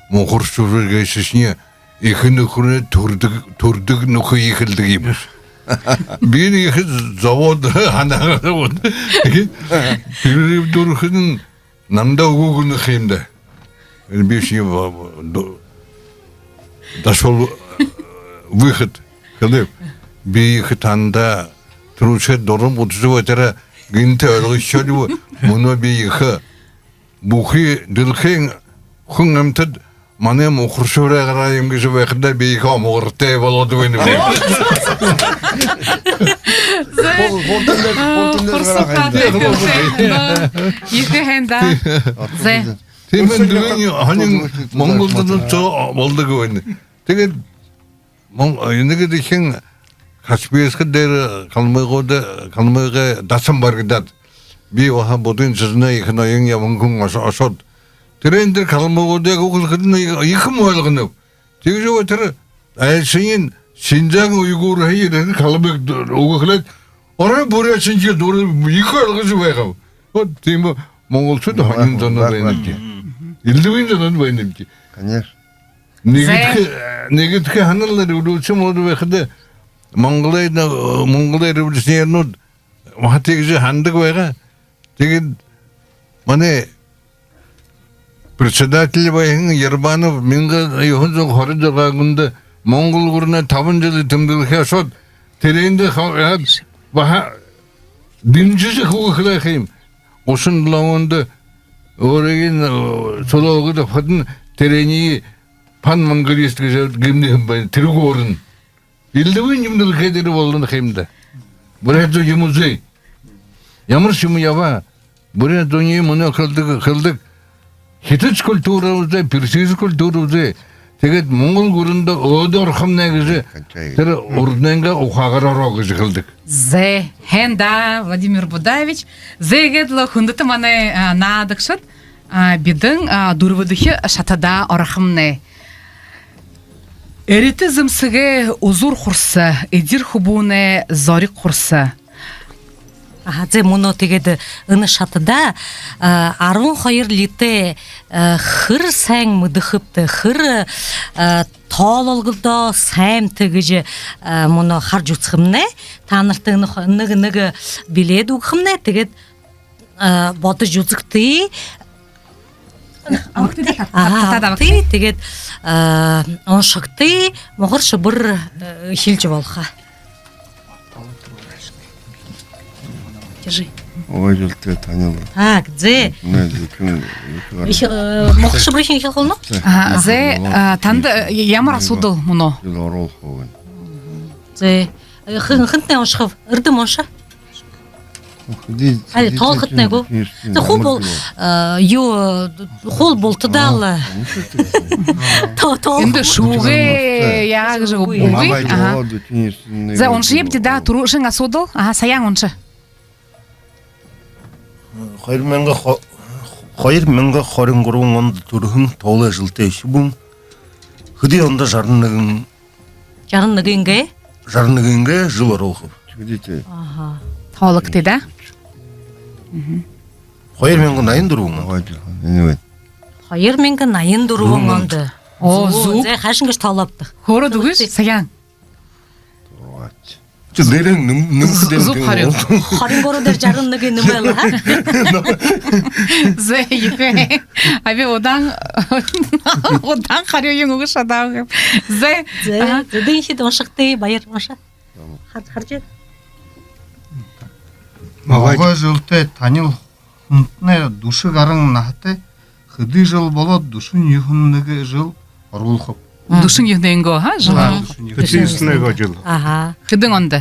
Мухар-Шэбэр гээшэшни ехэ нүхэрынь түрдэг, түрдэг нүхэ хэлэдэг юм». Би нэгэ ехэ зобоод, һанаагаа зобоод. Перерыв дүүрэхэдэнь намда үгы гү гэнэ ха юм даа. Бишни ба-, ба-, до-, дошёл, э, выход. Хэлэб: «Би ехэ танда түрүүшээр дуран үзэжэ байтараа, гэнтэ ойлгожошоол гү, мүнөө би ехэ бүхы дэлхэйн хүн амитад манай Мухар-Шэбэрэй гараа юм гэжэ байхадаа, би ехэ омогортой болоод байнаб». Зэ. Хурсалтай. Ехэ һайн даа. Зэ. Тиимэ, дүрбэн һонин Монголдо зон болодог байна. Тиигээд Мон-, нэгэ дахин Каспийск дээрэ калмыгууд, калмыгай дасан баригдаад, би баһа буддын шажанай ехэ ноён ябаһан хүн ошо-, ошоод, тэрээн дээрэ калмыгуудые үгэ хэлэхэдэнь, ехэ юм ойлгоноб. Тиигэжэ байтараа айлшань Синьцзян уйгурһаа ерэһэн калмык д-, үгэ хэлээд, орой буряад шэнги дүүрээ, ехэ ойлгожо байгааб. Вот тиимэ монголшууд һонин зон байнабди. Элдэбын зон байнабди. Конечно. Нэгэдэхи, нэгэдэхи һанал, революци болоод байхада, Монголой, Монголой революционернүүд баһа тиигэжэ һанадаг байгаа. Тиигээд манай председатель байһан Ербанов мянга юһэн зуун хорин зургаан ондо Монгол гүрэнэй табан жэлэй тэмдэглэхэ ошоод, тэрээндэ хо-, яагаад баһа дэмжэжэ үгэ хэлээ ха юм. Гушан долоон ондо өөрынгөө, э, сүлөөгөө абахадань, тэрэниие панмонголист гэжэ гимнэһэн байна. Тэрэ үгөөрнь элдэбын юумэн дэлхэй дээрэ болоно ха юм даа. Буряад зон юумэ үзөө. Ямаршье юумэ ябаа. Буряад зониие мүнөө хэлэдэг, хэлэдэг. Хитад культура үзөө, персид культура үзөө. Тиигээд Монгол гүрэндэ өөдөө орохомнай гэжэ тэрэ урданайнгаа ухаагаар ороо гэжэ хэлэдэг. Зэ, һайн даа, Владимир Будаевич. Зэ, иигээд лэ, хүндэтэ манай, а, наадагшад, а, бидэн, а, дүрбэдэхи шатада орохомнай. Эритэ зэмсэгэй үзүүр хурса, эдир хүбүүнэй зориг хурса. Аха, зэ, мүнөө тиигээд энэ шатада, а, арбан хоёр литэй, а, хэр һайн мэдэхэбта, хэр, а, тоололгодоо һаймта гэжэ, а, мүнөө хаража үзэхэмнай. Таанарта энэ хо-, нэгэ, нэгэ билет үгэхэмнай. Тиигээд, а, бодожо үзэгты. Абагты, та-, та-, та-, та-, абагты. Аха, тиигээд, а, уншагты, Мухар-Шэбэр, а, хэлэжэ болохо. Держи. Ой, Зултай, танил. Так, зэ. Нэ, зэ, ким, ещё, э, Мухар-Шэбэр хэлэхэ болоно? Аха, зэ, а, танда, э, ямар асуудал мүнөө? Зэ, оруулха байна. Зэ, э, хэн-, хэнтнай уншахаб? Эрдэм, унша. Али тоолохотнай гү? Зэ, хуу бол, э, юу, хуу бултадаал. То-, тоолохо. Эндэ шүүгээ яагаа гэжэ үгы. Аха. Зэ, уншыт даа, түрүүшын асуудал. Аха, Саян, унша. Хоёр мянга хо-, хоёр мянга хорин гурбан ондо түрэһэн тоолой жэлтэй үхибүүн хэды ондо жаран нэгэн Жаран нэгэнгээ? Жаран нэгэнгээ жэл оруулхаб. Тиигээд. Аха. Тоологты даа. Мгм. Хоёр мянга наян дүрбэн ондо. Хоёр мянга наян дүрбэн ондо. О, зүб. Зүб. Зэ, хайшан гэжэ тоолообта? Хөөрөөд үгыш, Саян. Зургаадахи. Чи дээрээ нэм-, нэмэхэ дээрээ зүб харюу. Хорин гурба дээрэ жаран нэгэ нэмээл, аха? Зэ, ехэ. Аби удаан, удаан харюуень үгэжэ шадааб. Зэ. Зэ, аха. Зэ, дэнхид уншагты, Баяр, унша. Хар-, харжа. Могой Зултай, танил хүнтнай, дүшэ гаран наһатай, хэды жэл болоод, дүшэн юһэн нэгэ жэл оруулхаб. Дүшэн юһэнэйнгөө, ха, жэл. Аа, дүшэн юһэнэйнгөө жэл. Аха. Хэдэн ондо?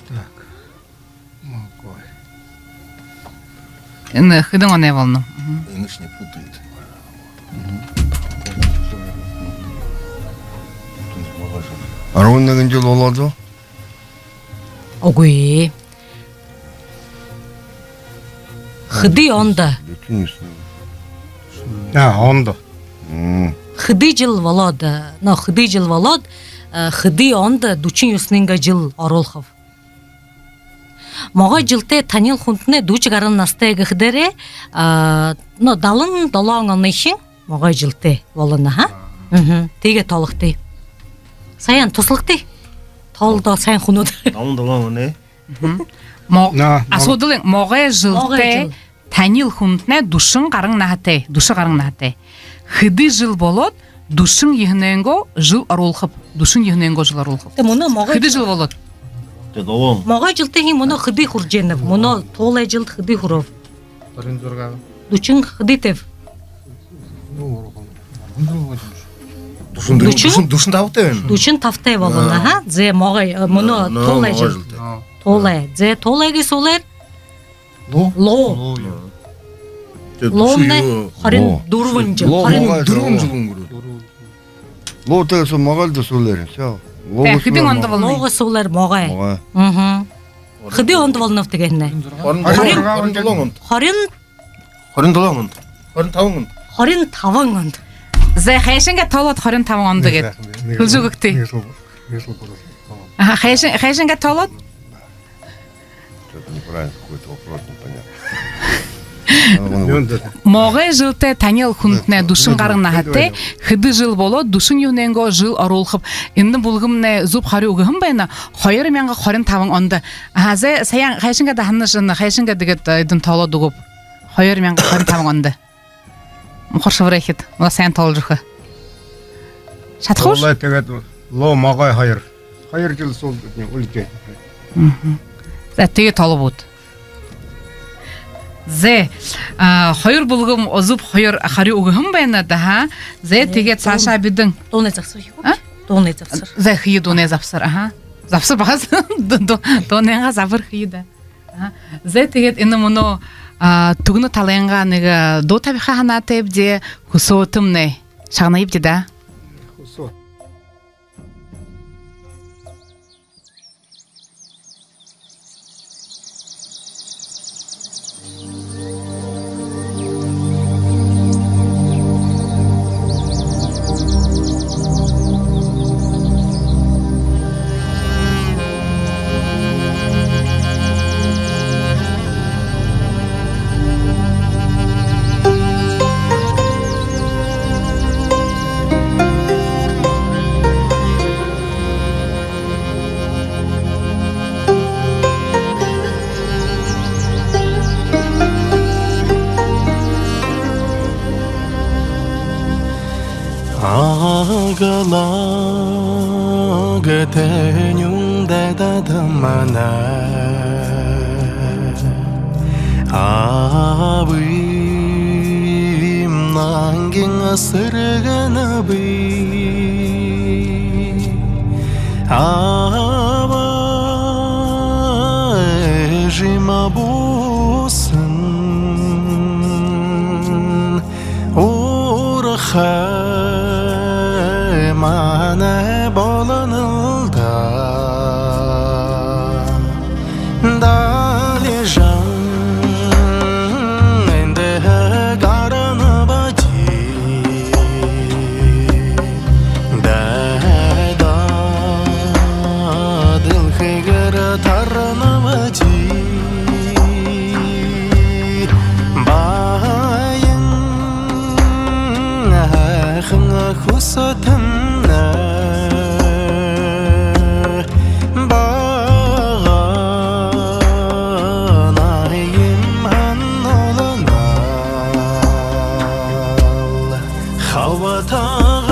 Так. Могой. Энэ хэдэн оной болоно? Мгм. Энэшни путает. Арбан нэгэн жэл болоод лэ? Үгы. Хэды ондо? Дүшэн юһэн. Аа, ондо. Мм. Хэды жэл болоод, но хэды жэл болоод, э, хэды ондо дүшэн юһэнэйнгөө жэл оруулхаб? Могой жэлтэй танил хүнтнай дүшэ гаран наһатай гэхэдээрээ, а, но далан долоон оной шэнги могой жэлтэй болоно, ха? Мгм. Тиигээд тоологты. Саян, туһалагты. Тоолдоо, һайн хүнүүд. Далан долоон оной. Мгм. Мо-, на, мо-, асуудал, могой жэлтэй танил хүнтнай дүшэн гаран наһатай, дүшэ гаран наһатай. Хэды жэл болоод дүшэн юһэнэйнгөө жэл оруулхаб. Дүшэн юһэнэйнгөө жэл оруулхаб. Тэ мүнөө могой... Хэды жэл болоод? Тэ долоон. Могой жэлтэй һэн, мүнөө хэды хүрэжэ байнаб? Мүнөө туулай жэл хэды хүрөөб? Хорин зургаа. Дүшэн хэдытэйб? Дүшэн, дүшэн, дүшэн табатай байна. Дүшэн табатай болоно, аха. Зэ, могой, э, мүнөө туулай жэл. Туулай. Зэ, туулайгаа һүүлээр? Луу. Луу. Луунай хорин дүрбэн жэл. Хорин дүрбэн жэл үнгэрөө. Луу тээ, соо могой лэ даа һүүлээр. Всё. Луу... Тэ, хэдэн ондо болоно? Луугаа һүүлээр могой. Могой. Мгм. Хэды ондо болоноб тиигээд энэ? Хорин, хорин, хорин долоон ондо. Хорин... Хорин долоон ондо. Хорин табан ондо. Хорин табан ондо. Зэ, хайшан гээд тоолоод хорин табан ондо гээд. Хэлэжэ үгэгты. Аха, хайшан, хайшан гээд тоолоод? Что-то неправильно, какой-то вопрос непонятный. Могой жэлтэй танил хүнтнай дүшэн гаран наһатай, хэды жэл болоод дүшэн юһэнэйнгөө жэл оруулхаб. Энэ бүлгэмнай зүб харюу үгэһэн байна. Хоёр мянга хорин табан ондо. Аха, зэ, Саян, хайшан гээд һананаш, хайшан гээд гээд, э, эдэн тоолоод үгөөб. Хоёр мянга хорин табан ондо. Мухар шэбэрхид, ула һайн тоолжо үгэхэ. Шадахаш? Туулай, тиигээд луу, могой хоёр. Хоёр жэл һүүлдэ үлэжэ. Мгм. Зэ, тиигээд тоолообди. Зэ, а, хоёр бүлгэм зүб хоёр харюу үгэһэн байна даа, ха. Зэ, тиигээд саашаа бидэн. Дуунай забһар хэ гү? А? Дуунай забһар. Зэ, хэе дуунай забһар, аха. Забһар баһа. Ду-, ду-, дуунайнгаа забһар хэе даа. Аха. Зэ, тиигээд энэ мүнөө, а, Түгнэ талынгаа нэгэ дуу табиха һанаатайбди, «Хүсөөтэмнай». Шагнаябди даа. Хүсөө. Аглаг тэнюун дайдада манай абын нангин сэргэнэб. Аба эжым бууһан уурхай манай болоно лэ даа. Далижан эндэ гаранабди, дайдаа дэлхэйгээр таранабди. Баян һайхан хүсөөтэмнай, багахан һануулнал.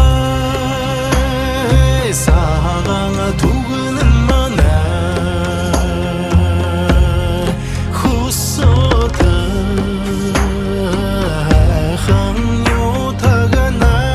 Хабтагай сагаан Түгнэ манай, хүсөөтэй һайхан нютагнай.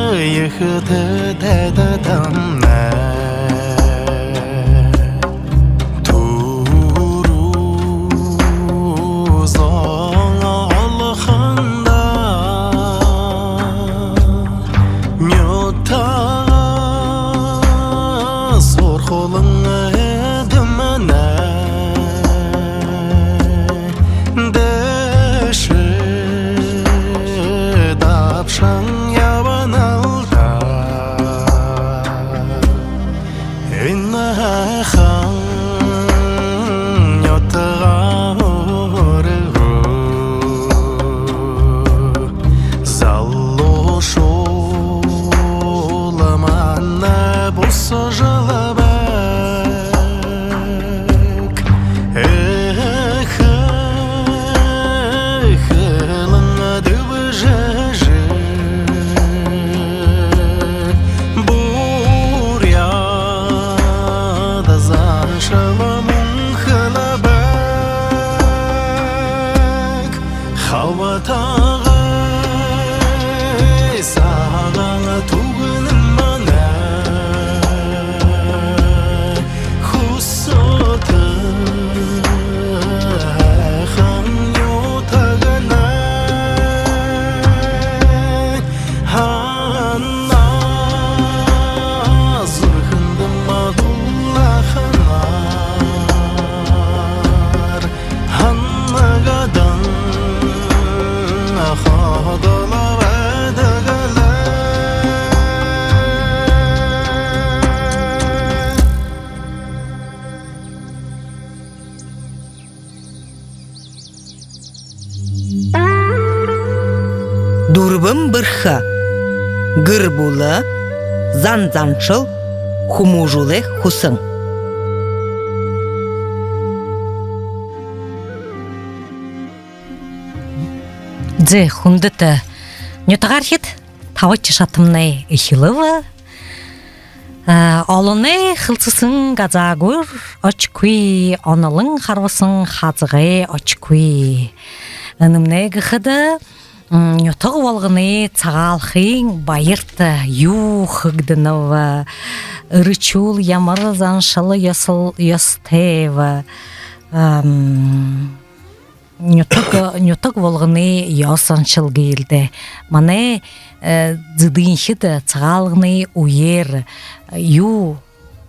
Хэхэдэ дадамнай түрүү зон олохондо, нютагаас һурхуулан эдэмнай дээшээ дабшан ябанал даа. Энэ һайхан нютагаараа залуушуул манай бусажал байг. Эхэ, эхэ лэ дэбжэжэ, буряад заншал мүнхэл байг. Хабтагай сагаан Түгэн манай хүсэтэй һайхан нютагнай. Һанаа зүрхэндэ мадулаханаар һанагадан ходол байдаг лэ. Дүрбэн бэрхэ: гэр бүлэ, зан заншал, хүмүүжүүлэй хүсэн. Зэ, хүндэтэ нютагаархид, табадахи шатамнай эхилбэ. А, олоной хэлсэһэн газаагүйр ошогүй, онолон харбаһан хазагай ошогүй. Энэмнай гэхэдэ, м, нютаг болгоной Сагаалганай баярта юу хэгдэнэб, эршүүл ямар заншал ёсол-, ёһотойб, ам, нютаг, нютаг болгоной ёһо заншал гээл даа. Манай, э, зэдынхид Сагаалганай үеэр юу,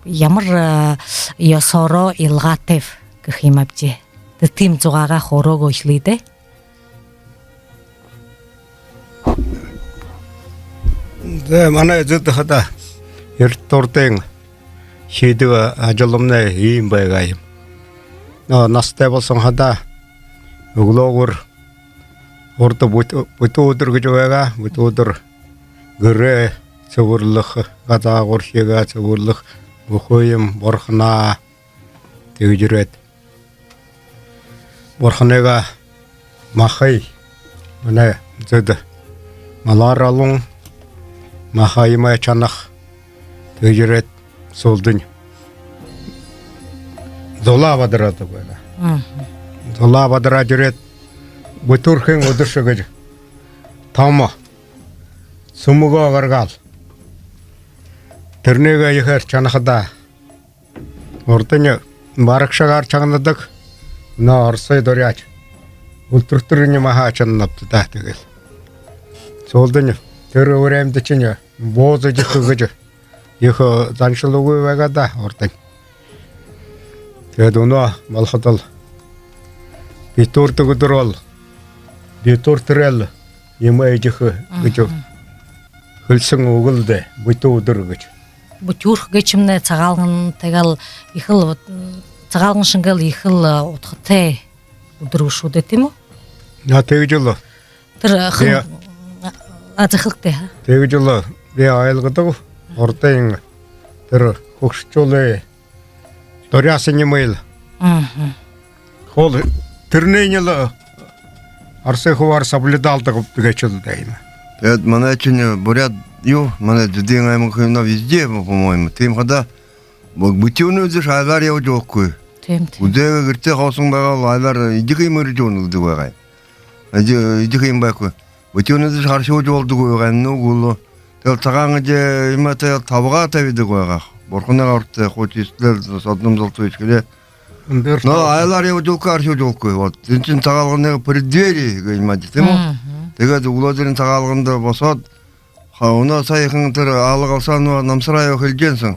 ямар, э, ёһоороо илгаатайб гэхэ юм аабди. Тиимэ зугаагаа хөөрөөд эхилэе даа. Зэ, манай зэдэ хадаа эртэ урдын хэдэг ажалнай иимэ байгаа юм. Но наһатай болоһон хадаа үглөөгүүр урда бүт-, бүтэн үдэр гэжэ байгаа. Бүтэн үдэр гэрээ сэбэрлэхэ, газаагүйрхигээ сэбэрлэхэ, бүхы юумэ бурханаа. Тиигэжэ ерээд, бурханайгаа махые, манай зэдэ малаар алуун, маха юумэ шанаха. Тиигэжэ ерээд, һүүлдэнь зулаа бадараадаг байгаа. Мгм. Зулаа бадараад ерээд, Бүтүүрхын үдэшэ гэжэ томо сүмэ гаргаал. Тэрэнээ ехээр шанахадаа, урдань барагшагаар шагнадаг, но оросой дуряаш үлтэртэрынь маха шананабди даа. Тиигээл һүүлдэнь тэрэ үреэмдэ шэнь бууза эдихэ гэжэ ехэ заншал үгы байгаа даа урдань. Тиигээд үнөө болоходол битүүрдэг үдэр бол битүүртэрээл юумэ эдихэ гэжэ хэлэһэн үгэл даа, бүтэн үдэр гэжэ. Бүтүүрхэ гээшэмнай Сагаалган тиигээл ехэл, Сагаалган шэнгээл ехэл удхатай үдэр бшуу даа, тиимэ гү? А, тиигэжэл. Тэрэ хэн, а, захилгатай, а? Тиигэжэл би ойлгодог. Урдын тэрэ хүгшэдшүүлэй дуряаһан юумэйл. Мгм. Хоол тэрэнэйнь лэ оросой хүбээр соблюдалдаг гээшэл даа энэ. Тиигээд манайшни буряад юу, манай Зэдын аймагта, ну, везде, по-моему, тиимэ хадаа бу-, бүтүүнэй үдэшэ айлаар ябажа болохогүй. Тиимэ, тиимэ. Үдэрөө гэртээ хооһон байгаал, айлаар эдихэ юумэ эриижэ үгэнэ гэдэг байгаа. Эди-, эдихэ юумэ байхагүй. Бүтюунүүдыш харшуулжа болдоггүй байгаа юм, нүгөө лэ. Тиигээл цагаан эдеэ юумэ тиигээл табагаа табидаг байгаа. Бурханай орто хуу чистэлээл, содном золтой эшхэлээ. Но айлаар ябуулха, харшуулжа болохогүй. Вот. Тиин шэнь Сагаалганай преддверие гэжэ юм аа, тиимэ гү? Тиигээд үглөөдэрынь Сагаалганда босоод, ха, мүнөө саяхан тэрэ Алла Галсанова, Намсараева хэлэжэ һэн.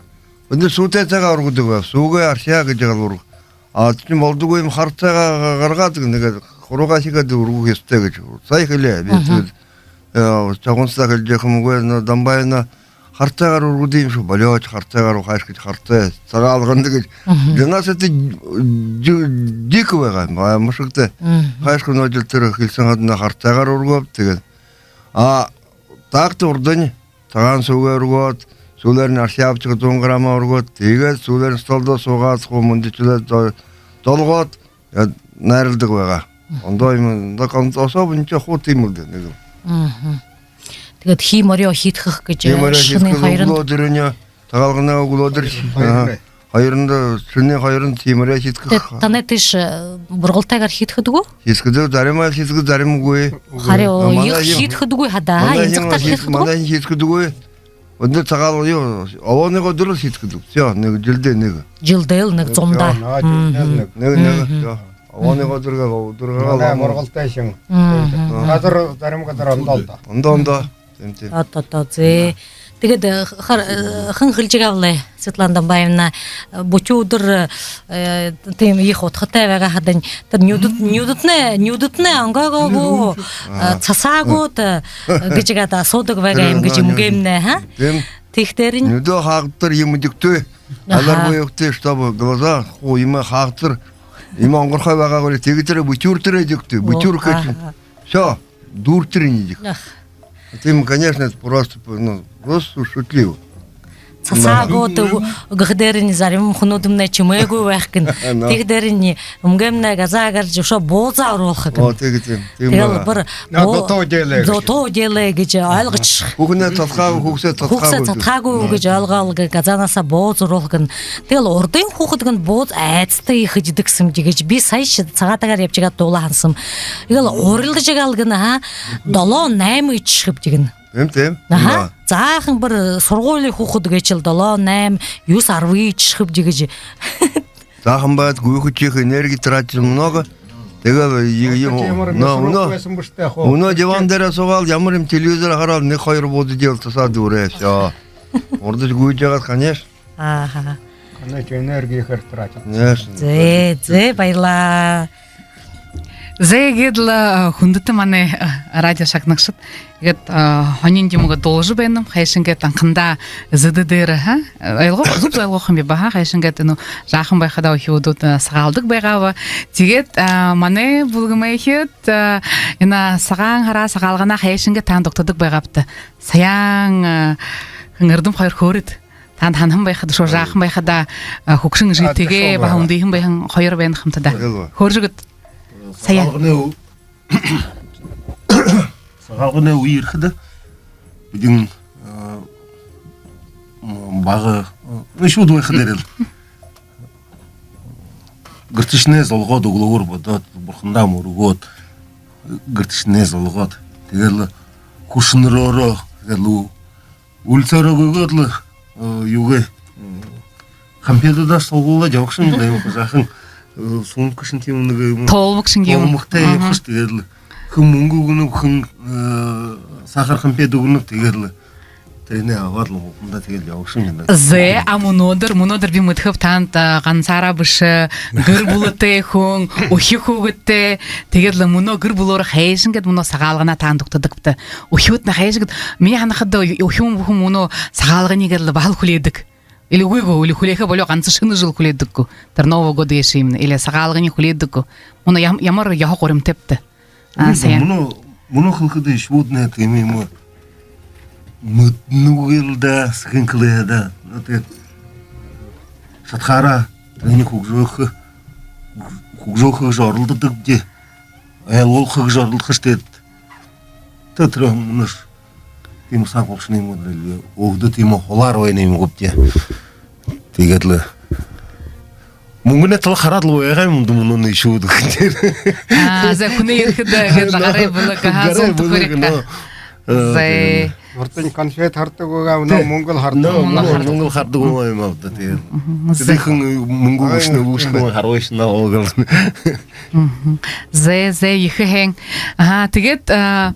Эндэ суутай сагаа үргэдэг байгаа. Суугаа, аршаа гэжэ гал үргэ. А тиин болдоггүй юм, хара сагаа гаргаад, нэгэ хуруугаа шиигээд үргэхэ ёһотой гэжэ. Сая хэлээ. Би тиигээд, э, Чагунсада хэлэжэ һэм гү, но Дамбаевна хара сагаар үргэдэг юм шүү. Болёо, хара сагаар, хайшан гэжэ хара сагаа, Сагаалганда гэжэ. Для нас это ди-, дико байгаа. А, машагта. Хайшан гэжэ нөөхил тэрэ хэлсэһэн хадань хара сагаар үргөөб, тиигээд. А так-то урдань сагаан суугаа үргөөд, сүүлээрнь аршаа абашагаа зуун грамма үргөөд, тиигээд сүүлээрнь столдо суугаад, хуу мүндэ шэлээд, зо-, золгоод, яа, найралдаг байгаа. Ондоо юм, да, кон-, особо ничего, хуу тиимэл даа, нэгэ. Тиигээд хии морёо хиидхэхэ гэжэ, хии морёо шэнын хиидхэхэ хоёрынь. Үглөөдэрынь, Сагаалганай үглөөдэр. Хоёрынь. Аха. Хоёрынь, шэнын хоёрынь хии морёо хиидхэхэ. Тээ, танай тииш, э, Бургалтайгаар хиидхэдэг гү? Хиидхэдэг, заримаар хиидхэдэг, заримгүй. Харин, а, манай ехэ юм, хиидхэдэггүй хадаа, манай юм инзагтаар хиид-, хиидхэдэг гү? Манай юм хиидхэдэггүй. Эндэ Сагаалган юу, обоонай үдэр лэ хиидхэдэг. Всё, нэгэ жэлдээ нэгэ. Жэлдээ лэ нэгэ зундаа. Всё. Наа, жэлдээ лэ нэгэ. Нэгэ, нэгэ, всё. Обоонай үдэр гээ, үдэр гээ. Манай Бургалтай шэнги. Газар, зарим газар ондоо л даа. Ондоо, ондоо. Тиимэ, тиимэ. Тоо, тоо, тоо, зэ. Тиигээд, э, хар-, э, хэн хэлэжэ байгаа бэлэй, Светлана Дамбаевна, э, бүтүү үдэр, э, тиимэ ехэ удхатай байгаа хадань. Тэрэ нюдэд-, нюдэдтнай, нюдэдтнай онгоогоо гү, э, сасаа гү, тээ, гэжэ гээд асуудаг байгаа юм гэжэ, нюдэ, нюдэ. Эмгэмнай, ха? Тиимэ. Тиихэдээрнь. Нюдөө хаагдадар юм эдигты. Аха. Алар буу эдигты, чтобы глаза, хуу юумэ хаагдадар. Юумэ онгорхой байгаа гү, тиигэдэр бүтүүртэдэр эдигты. Бүтүүр хэжэ. Аха. Всё. Дүүртэрынь эдиг. Ах. Тиимэ, конечно, это просто, ну, просто шутливо. Сасаа гү, тээ, гэхэдээрнь зарим хүнүүдымнай шэмээгүй байха гэнэ. Ну. Тиихэдээрнь эмгэмнай газаа гаража, үшөө буузаа оруулха гэнэ. О, тиигээ, тиимэ. Тиигээл бэр, а, бу-, дутуу эдеэлэй гэжэ. Дутуу эдеэлэй гэжэ ойлгожо. Хүхэнэй татахаа гү, хүгсөө татахаа гү. Хүгсөө татахаа гү гэжэ ойлгоол гэ, газаанаһаа бууза оруулха гэнэ. Тиигээл урдын хүүгэд гэнэ бууза айдастай хэжэ эдигсэн гэжэ. Би саяшье сагаатайгаар ябажа байгаад дуулаа һанаа һэм. Тиигээл урилдажа байгаа л гэнэ, ха. Долоон-найма эдишэхэбди гэнэ. Тиимэ, тиимэ. Аха. Заахан бэр һургуули хүүгэд гээшэл долоон, найма, юһэ, арбые эдишэхэбди гэжэ. Заахан байгаад гүйхэ ехэ энерги тратить много. Тиигээл, э, э, мүнөө, мүнөө диван дээрэ суугаал, ямар юм телевизор хараал, нэгэ-хоёр бууза эдеэл, сасаа дүүрээ, всё. Урдашье гүйжэ байгаад, конечно. Аха. Энерги ехээр тратить. Конечно. Зэ, зэ, баярлаа. Зэ, иигээд лэ, э, хүндэтэ манай, э, радио шагнагшад. Иигээд, э, һонин юумэ дуулажа байнам, хайшан гээд анхандаа зэдэ дээрэ, ха? Э, ойлгоо-, зүб ойлгоо һэм би баһа, хайшан гээд, ну, жаахан байхадаа үхибүүд, э, сагаалдаг байгааб. Тиигээд, э, манай бүлгэмэйхид, э, энэ Сагаан һараа, Сагаалганаа хайшан гээд таанад угтадаг байгаабта. Саяан, э, хэн, Эрдэм хоёр хөөрыт. Таанад һанаһан байхада, үшөө жаахан байхадаа, а, хүгшэн эжытэйгээ баһа үндыһэн байһан хоёр байна хамта даа. Хөөрэжэ үгыт. Саяа. Сагаалганай ү-, Сагаалганай үе ерэхэдэ бидэ, а, м, бага, а, ну, шууд байхада ерэл. Гэртэшнай золгоод, үглөөгүүр бодоод, бурхандаа мүргөөд, гэртэшнай золгоод, тиигээл хүшэр нүрөөрөө, тиигээл ү-, Улицаараа гүйгөөд лэ, э, юугээ, э, хампеэдүүдээ суглуулаад ябаха шэнги даа, юм жаахан, э, сумка шэнги тиимэ нэгэ юм. Тоолмог шэнги юм. Тоолмогтой ябаха шэнги, тиигээд лэ хэн мүнгэ үгэнэ, хэн, э, сахар хампеэд үгэнэ, тиигээд лэ тэрэнээ абаад лэ, бултандаа тиигээд лэ ябаха шэнги даа. Зэ, а мүнөөдэр, мүнөөдэр би мэдэхэб, таанад, а, гансаараа бэшэ, гэр бүлэтэй хүн, үхи хүүгэдтэй, тиигээд лэ мүнөө гэр бүлөөрөө хайшан гээд мүнөө Сагаалганаа таанад угтадаг бэ? Үхибүүднай хайшан гээд, минии һанахада, үхибүүн бүхэн мүнөө Сагаалганаа гээд лэ баһал хүлеэдэг. Или үгы гү, или хүлеэхэ болёо, ганса шэнэ жэл хүлеэдэг гү? Тэрэ Новый год гээшэ юм, или Сагаалганаа хүлеэдэг гү? Мүнөө ям-, ямар ёһо гуримтай бэ? А, үгы гү, саяа. Мүнөө, мүнөө хэлэхэдэ, үхибүүднай тиимэ юумэ мэдэнэгүй л даа, сэхынь хэлээ даа. Ну, тиигээд шадхаараа тэрэниие хүгжөөхэ, хүгжөөхэ гэжэ оролдодог даа. Ойлгуулха гэжэ оролдохо штэ. Тэ тэрэ мүнөөшье тиимэ саг болошоно юм гү, али өөһэдөө тиимэ хулаар байна юм гүбди. Тиигээд лэ Мүнгэнэй талаар хараад лэ байгаа юм даа, мүнөө нэ шууд гэхээр. Аа, за, хүнэй ерэхэдэ гээд лэ гарай бэлэг, аха, гарай зүүн бэлэг, түхэреэ, нөө. Э, за. Урдань конфет хардаг байгаа, мүнөө мүнгэл хардаг. Нөө, мүнгэл хардаг байгаа юм аа даа, тиигээд. Мгм, за. Тэдэ хүн мүнгөө үшнэ, үшнэ харуулшана, оогол. Мгм. За, за, ехэ һайн. Аха, тиигээд, а,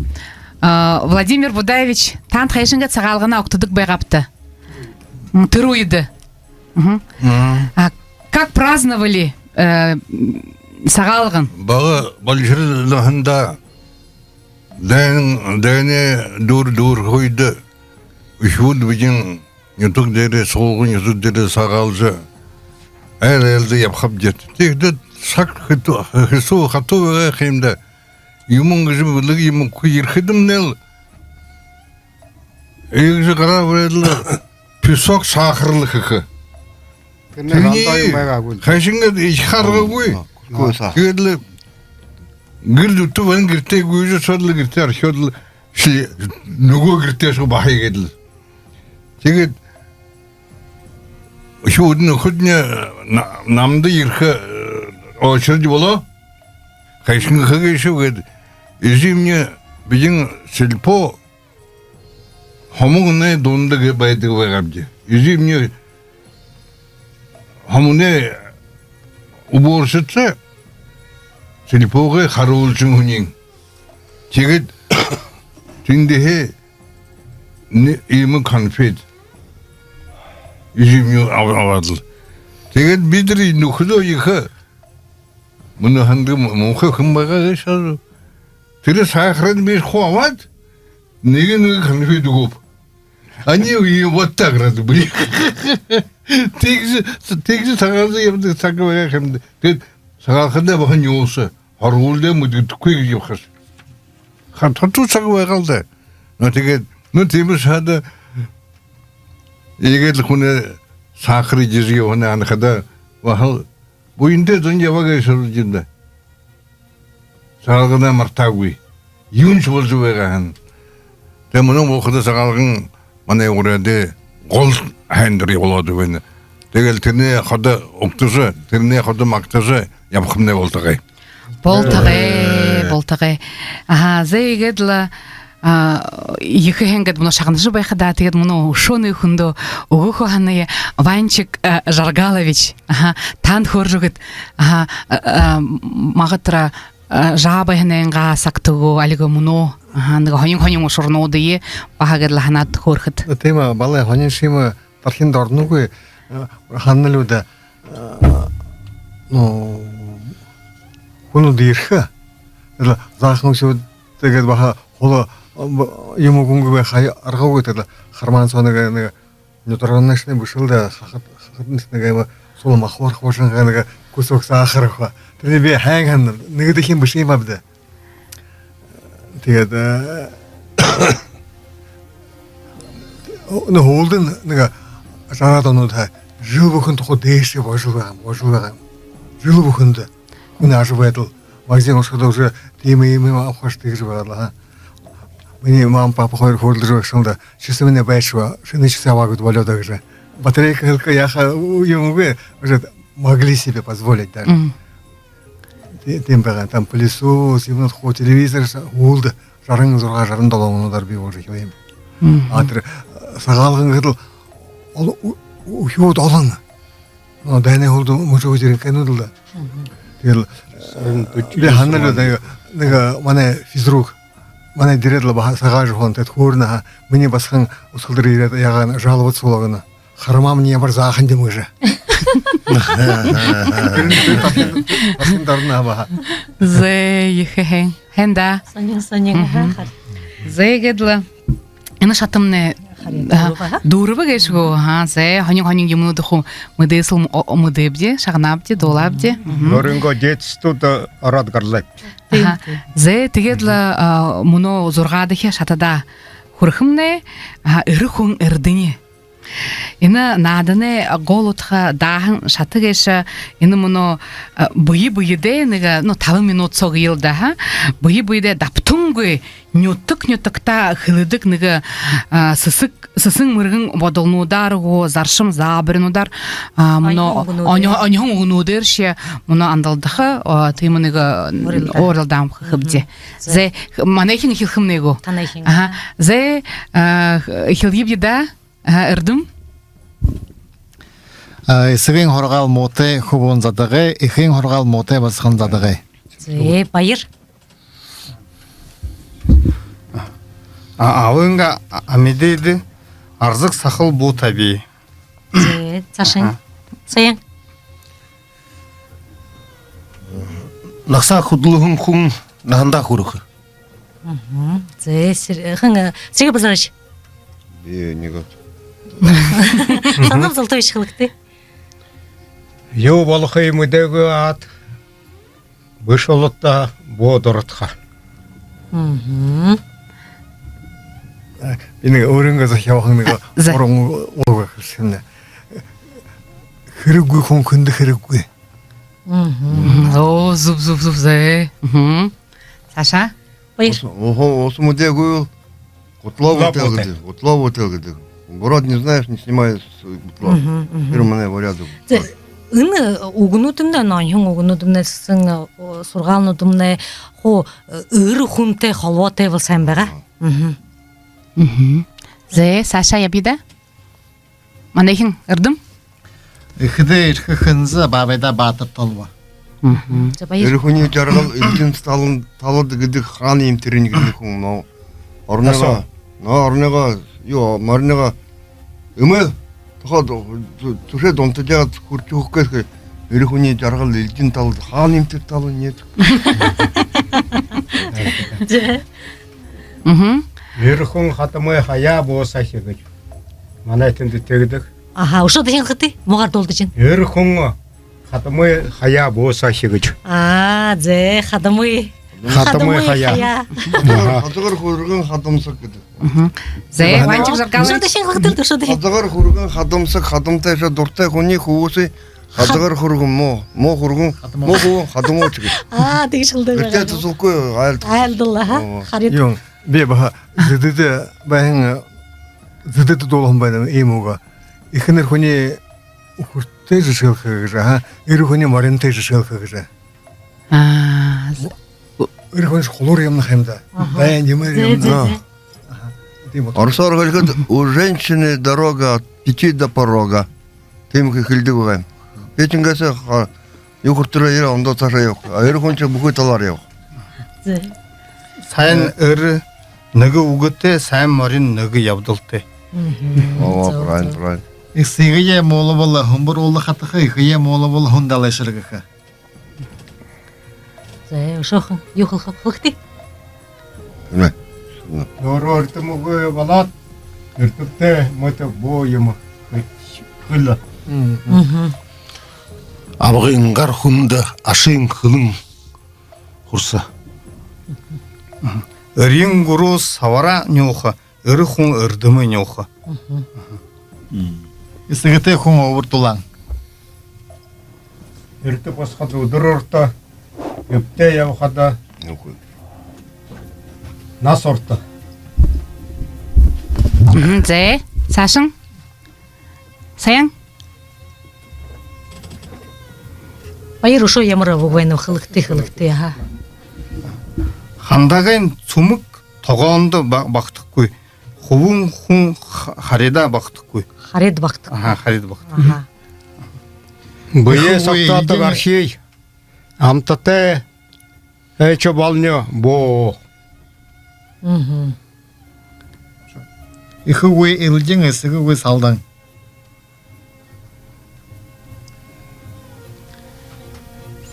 а, Владимир Будаевич, таанад хайшан гээд Сагаалганаа угтадаг байгаабта? М, тэрэ үедэ. Мгм. Мгм. А как праздновали, э, м, Сагаалган? Бага болошоһон наһандаа дайн, дайнай дүүрэ дүүрэхэ үедэ үхибүүд бидэн нютаг дээрээ, суулгаһан нютаг дээрээ сагаалжа, айл айлда ябахабди. Тиихэдэ саг хэсүү, хэсүү хатуу байгаа юм даа. Юумэн гэжэ бэлэг юумэн үгэхэдэмнай лэ, иигэжэ гараа бариад лэ, песок, сахар лэ хэхэ. Тэрэнэй ондоо юм байгаагүй. Хайшан гээд эдихэ аргагүй. Үгы, сахар. Тиигээд лэ гэр дүтэ байна, гэртээ гүйжэ ошоод лэ, гэртээ орхёод лэ, ши-, нүгөө гэртээ шуу баһа иигээд лэ. Тиигээд шууд нүхэднай на-, намда ерэхэ, э, очередь болоо. Хайшан гэхэ гээшэб гээд, эжымни, бидэн сельпо хомонай дунда гээд байдаг байгаабди. Эжымни хомонай уборщица, сельпогой харуулжан һүниин. Тиигээд тэндэһээ нэ-, иимэ конфет эжымни аб-, абаад лэ. Тиигээд бидэ нүхэдөө ехэ, мүнөө һанадаг, муухай хүн байгаа гээшэ. Тэрэ сахарынь бэшэ хуу абаад, нэгэ нэгэ конфет үгөөб. Они её вот так разбили. Тиигэжэ, тиигэжэ сагаалжа ябадаг саг байгаа юм даа. Тиигээд сагаалхадаа баһа нюуса, һургуулидаа мэдэдэхэгүй гэжэ ябахаш. Хатуу саг байгаа лэ даа. Но тиигээд, но тиимэ шадаа иигээд лэ хүнэй сахар эдижэ ябаһанаа һанахада, баһал буянтай зон ябаа гээшэ юм даа. Сагаалганаа мартаагүй. Юуншье боложо байгаа һаань. Тиигээд мүнөө болоходо Сагаалган манай уряадай гол һайндэр ябуулаад байна. Тиигээл тэрэнээ ходо угтажа, тэрэнээ ходо магтажа ябахамнай болтогой. Болтогой, э, болтогой. Аха, за, иигээд лэ, а, ехэ һайн гээд мүнөө шагнажа байхада, тиигээд мүнөө үшөө нэгэ хүндэ үгэхэ һанаа, Ванчик, а, Жаргалович. Аха, таанад хөөрэжэ үгыт. Аха, а, а, магтара, а, жаа байһанайнгаа сагта гү, али гү мүнөө. Аха, нэгэ һонин-һонин ушарнуудые баһа гээд лэ һанаад хөөрэхэт. Тиимэ, балай һонин шимэ тархида ороногүй, э, һанал лэ даа, э, ну, хүнүүд ерэхэ. Тиигээд лэ заахан үхибүүд тиигээд баһа холо, э, б-, юумэ үгэнгүй байха аргагүй, тиигээд лэ хармаан соо нэгэ, нэгэ нютарганашни бэшэл даа, хахад, хахадынь нэгэ юм сулма хурх бошон нэгэ кусок сахар үгэхэ. Тэрэнээ би һайн һананаб, нэгэдэхинь бэшэ юм ааб даа. Тиигээд, э, нэ, һүүлдэнь нэгэ жараад онуудһаа жэл бүхэн тухай дээшээ боложол байгаа юм, боложол байгаа юм. Жэл бүхэндэ. Мүнөө ажабайдал. Магазин ошоходо уже тиимэ юм, иимэ абахаш гэжэ байгаа лэ, аха. Минии мама, папа хоёр хөөрэлдэжэ байгаа шэнги даа. Ши сэмнай байшоо, шэнэ ши сэмнай абаа гээд болёо даа гэжэ. Батарейка хэлэхэ яаха юм үгы, уже могли себе позволить даже. Мгм. Ти-, тиимэ байгаа. Там пылесос, юумэнүүд хуу, телевизор һүүлдэ жаран зургаа, жаран долоон онуудаар бии боложо эхилээ юм. Мгм. А тэрэ, э, Сагаалган гэхэдэл ол-, ү-, ү-, үхибүүд олон. Но дайнай һүүлдэ мүшэһөө ерэнхэй юм даа. Мгм. Тиигээл, э, би һанал лэ даа, нэгэ, нэгэ манай физрук, манай дээрэ лэ баһа сагаалжа һуун, тиигээд хөөрэнэ һаа, минии басаган үсэгэлдэр ерээд яагаа, жаловаться болоо гэнэ. Хармаамни ямар заахан юм гэжэ. Басаган дорно баһа. Зэ, ехэ һайн. Һайн даа. Сонин, сонин, мгм, аха. Зэ, иигээд лэ. Энэ шатамнай, харин, а, дүүрэбэ, аха, дүүрэбэ гээшэ гү? Аха, зэ, һонин-һонин юумэнүүдые хуу мэдээсэл м-, о-, о-, мэдээбди, шагнаабди, дуулаабди. Мгм. Өөрынгөө детстводо ороод гарлаа. Аха. Тиимэ, тиимэ. Зэ, тиигээд лэ, а, мүнөө зургаадахи шатада хүрэхэмнай, а, «Эрэ хүн эрдэни». Энэ нааданай гол удха дааһан шата гээшэ, энэ мүнөө, а, бэе бэедээ нэгэ, ну, табан минута соо гэел даа, ха? Бэе бэедээ дабтангүй, нютаг нютагтаа хэлэдэг нэгэ, а, сэсэг, сэсэн мэргэн бодолнуудаар гү, заршам заабаринуудаар, а, мүнөө оньһон үгэнүүдээр. Оньһон, оньһон үгэнүүдээршье мүнөө андалдаха, а, тиимэ нэгэ, а, урилдаан. Урилдаан хэхэбди. Мгм. Зэ. Зэ, манайхин хэлэхэмнай гү? Танайхин. Аха. Зэ, а, хэлэе бэе даа. А, Эрдэм? А, эсэгын һургаал муутай, хүбүүн задагай, эхын һургаал муутай, басаган задагай. Зэ, баяр. А, абынгаа а-, амидыда арзаг сахал буу табия. Зэ, саашань. Аха. Саян. Нагаса хүдэлһэн хүн наһандаа хүрэхэ. Мгм. Зэ, сэр-, хэн, э, Сергей Базарович? Би нэгэ. Санам золтой биш хэлэгты. Юу болохые мэдээгүй аад, бэшэ болотор буу дурадха. Мгм. А, би нэгэ өөрынгөө зохёоһон нэгэ. Зэ. Уран уг хэлэхэмни. Хэрэггүй хүн хүндэ хэрэггүй. Мгм. Мгм. О, зүб, зүб, зүб, зэ. Мгм. Саша? Баяр. Ус-, ухо-, ус мэдээгүй бол гуталаа бүтээл гэдэг. Гуталаа бүтээл гэдэг. Город не знаешь, не снимай с гуталаа. Мгм, мгм. Тэрэ манай вариант. Зэ, энэ үгэнүүдэмнай, оньһон үгэнүүдэмнай, сэсэн, э, һургаалнуудамнай хуу, э, эрэ хүнтэй холбоотой бол һайн байгаа. Мгм. Мгм. Зэ, Саша, ябая даа. Манайхин Эрдэм? Эхэдээ эрхэ хэнзэ, баабайдаа баатар толбо. Мгм. Зэ, баяр. Эрэ хүнэй жаргал элдин талын, талад гэдэг хаана юм тэрэнь гэнэ хүн, но орныгоо, но орныгоо, юу, мориныгоо эмээл тухай ду-, ду-, түшээд унтажа яагаад хүртэхэ гэхэдэ, эрэ хүнэй жаргал элдин талад хаана юм тэрэ талань, нет. Зэ. Мгм. Эрэ хүн хадамые хаяа буусаа хэгжэ. Манай тэндэ тиигэдэг. Аха, үшөө дахин хэлэгты, муугаар дуулдажа байна. Эрэ хүн хадамые хаяа буусаа хэгжэ. А, зэ, хадамые. Хадамые хаяа. Хадамые хаяа. Аха. Хазагар хүргэн хадамсаг гэдэг. Мгм. Зэ, Ванчик Жаргалович. Үшөө дахин хэлэгты, үшөө дахин. Хазагар хүргэн хадамсаг, хадамтайшье дуратай хүнэй хүбүүсые хазагар хүргэн муу, муу хүргэн, муу хүбүүн хадамууш гэдэг. А, тиигэжэ хэлэдэг байгаа. Гэртээ тусалгүй айлд-, айлдал, аха. Оо. Харин. Юун, би баһа Зэдыдэ байһан, Зэдыдэ дуулаһан байна иимэ үгэ. Эхэнэр хүнэй үхэртэй жэшээлхэ гэжэ, аха. Эрэ хүнэй моринтой жэшээлхэ гэжэ. А, з-, эрэ хүншье хулуур юм ха юм даа. Аха. Байн юм юм даа. Зэ, зэ, зэ. Аха. Тиимэ. Оросоор хэлэхэдэ, у женщины дорога от печи до порога. Тиимэ хэлэдэг байгаа юм. Печингээс ха-, юу хүрэтэр ерээ, ондоо саашаа ябаха. А эрэ хүншье бүхы талаар ябаха. Зэ. Һайн эрэ нэгэ үгэтэй, һайн морин нэгэ ябадалтай. Мгм. Оо, зэ, правильно, зэ, правильно. Эсэгэеэ муулаа бол хүмбэр уулын хатаха, эхэеэ муулаа бол хүн далай шэргэхэ. Зэ, үшөө хэн юу хэлэхэ, хэлэгты. Нэ. Нөөрөө эрдэм үгы болоод, эрдэмтэй мэтэ буу юм хэлэ. Мгм. Абгын гар хүндэ ашын хэлэн хурса. Эрьен гүрөө сабараа нюуха, эрэ хүн эрдэмээ нюуха. Мгм. Эсэгэтэй хүн обор дулаан. Эртэ бусахада үдэр урта, эбтэй ябахада нас урта. Мгм, зэ, саашань. Саян. Баяр, үшөө ямар үгэ байнаб, хэлэгты, хэлэгты, аха. Хандагайн цүмэг тогоондо ба-, багтахагүй. Хүбүүн хүн ха-, харидаа багтахагүй. Харид багтахагүй. Аха, харид багтахагүй. Аха. Бэеэ согтоодог архи амтатай, э, шо болоно бо. Мгм. Эхэгүй элдин, эсэгэгүй салдан.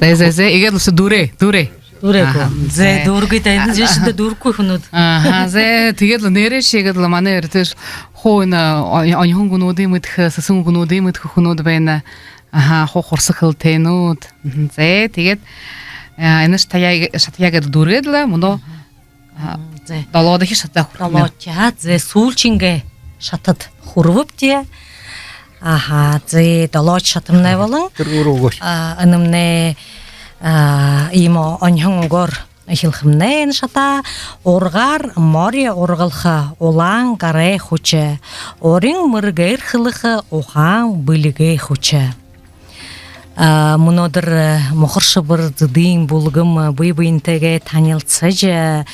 Зэ, зэ, зэ, иигээд лэ үшөө дүүрээ, дүүрээ. Дүүрээ гү? Аха. Зэ, дүүргээ даа. Энэ жэшэндэ дүүрэхэгүй хүнүүд. Аха, зэ, тиигээд лэ нээрээшье иигээд лэ манай эрдэм хуу энэ онь-, оньһон үгэнүүдые мэдэхэ, сэсэн үгэнүүдые мэдэхэ хүнүүд байна. Аха, хуу хурса хэлэтэйнүүд. Мгм, зэ, тиигээд, э, энэ шатаяа, шатаяа иигээд лэ дүүргээд лэ, мүнөө А, мгм, зэ. Долоодохи шатада хүрэхэмнай. Долоодохи, а, зэ, сүүлшынгээ. шатада хүрэбэбди. Аха, зэ, долоодохи шатамнай болон. Тэрэ өөрөө үгөөш. А, энэмнай, а, иимэ оньһон үгөөр эхилхэмнай энэ шатаа. Ургаар мори ургалха улаан гарай хүсэ, урин мэргээр хэлэхэ ухаан бэлигэй хүсэ. А, мүнөөдэр, э, Мухар-Шэбэр Зэдын бүлгэм, э, бэе бэентэйгээ танилсажа, э,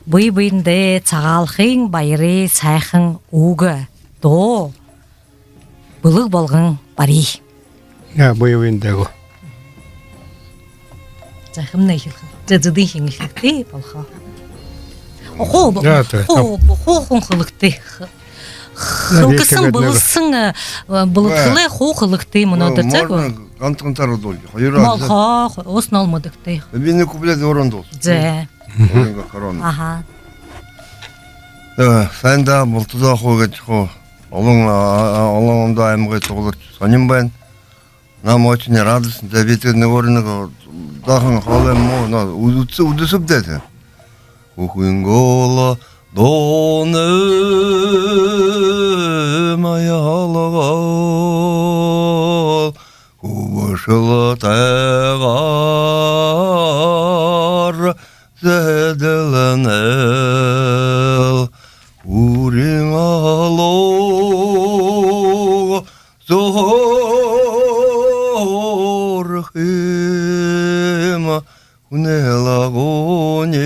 бэе бэедээ Сагаалганай баярай сайхан үгэ, дуу бэлэг болгон бария. Яа, бэе бэедээ гү? За, хэмнай эхилхэ. За, Зэдынхин эхилхэ, тии болохо. Хуу, яа, тээ, хуу, хуу хүн хэлэгты. Яа, хэлэһэн, бэлэһэн, э, бэлэдхэлээ хуу хэлэгты мүнөөдэр, зэ гү? Можно гансахан таруулжа. Хоёр. Болохо, уһанал мэдэгты. Би нэгэ куплет, өөрөө дуулаа. Зэ. Өөрөө корона. Аха. Э, сайн даа, булта даа, хуу гэжэ хуу. Олон, а, а, олон ондоо аймагай туһалагша һонин байна. Нам очень радостно, да, би тэрэ нэгэ өөрөө нэгэ, э, дахин хоолой муу, но үдэс-, үдэсэбди даа. Хүхын голо дооной маялагал, хүбшэлтэйгээр зэдэлнэл, хүрин алуу зөөрхым хүнэй лагуунай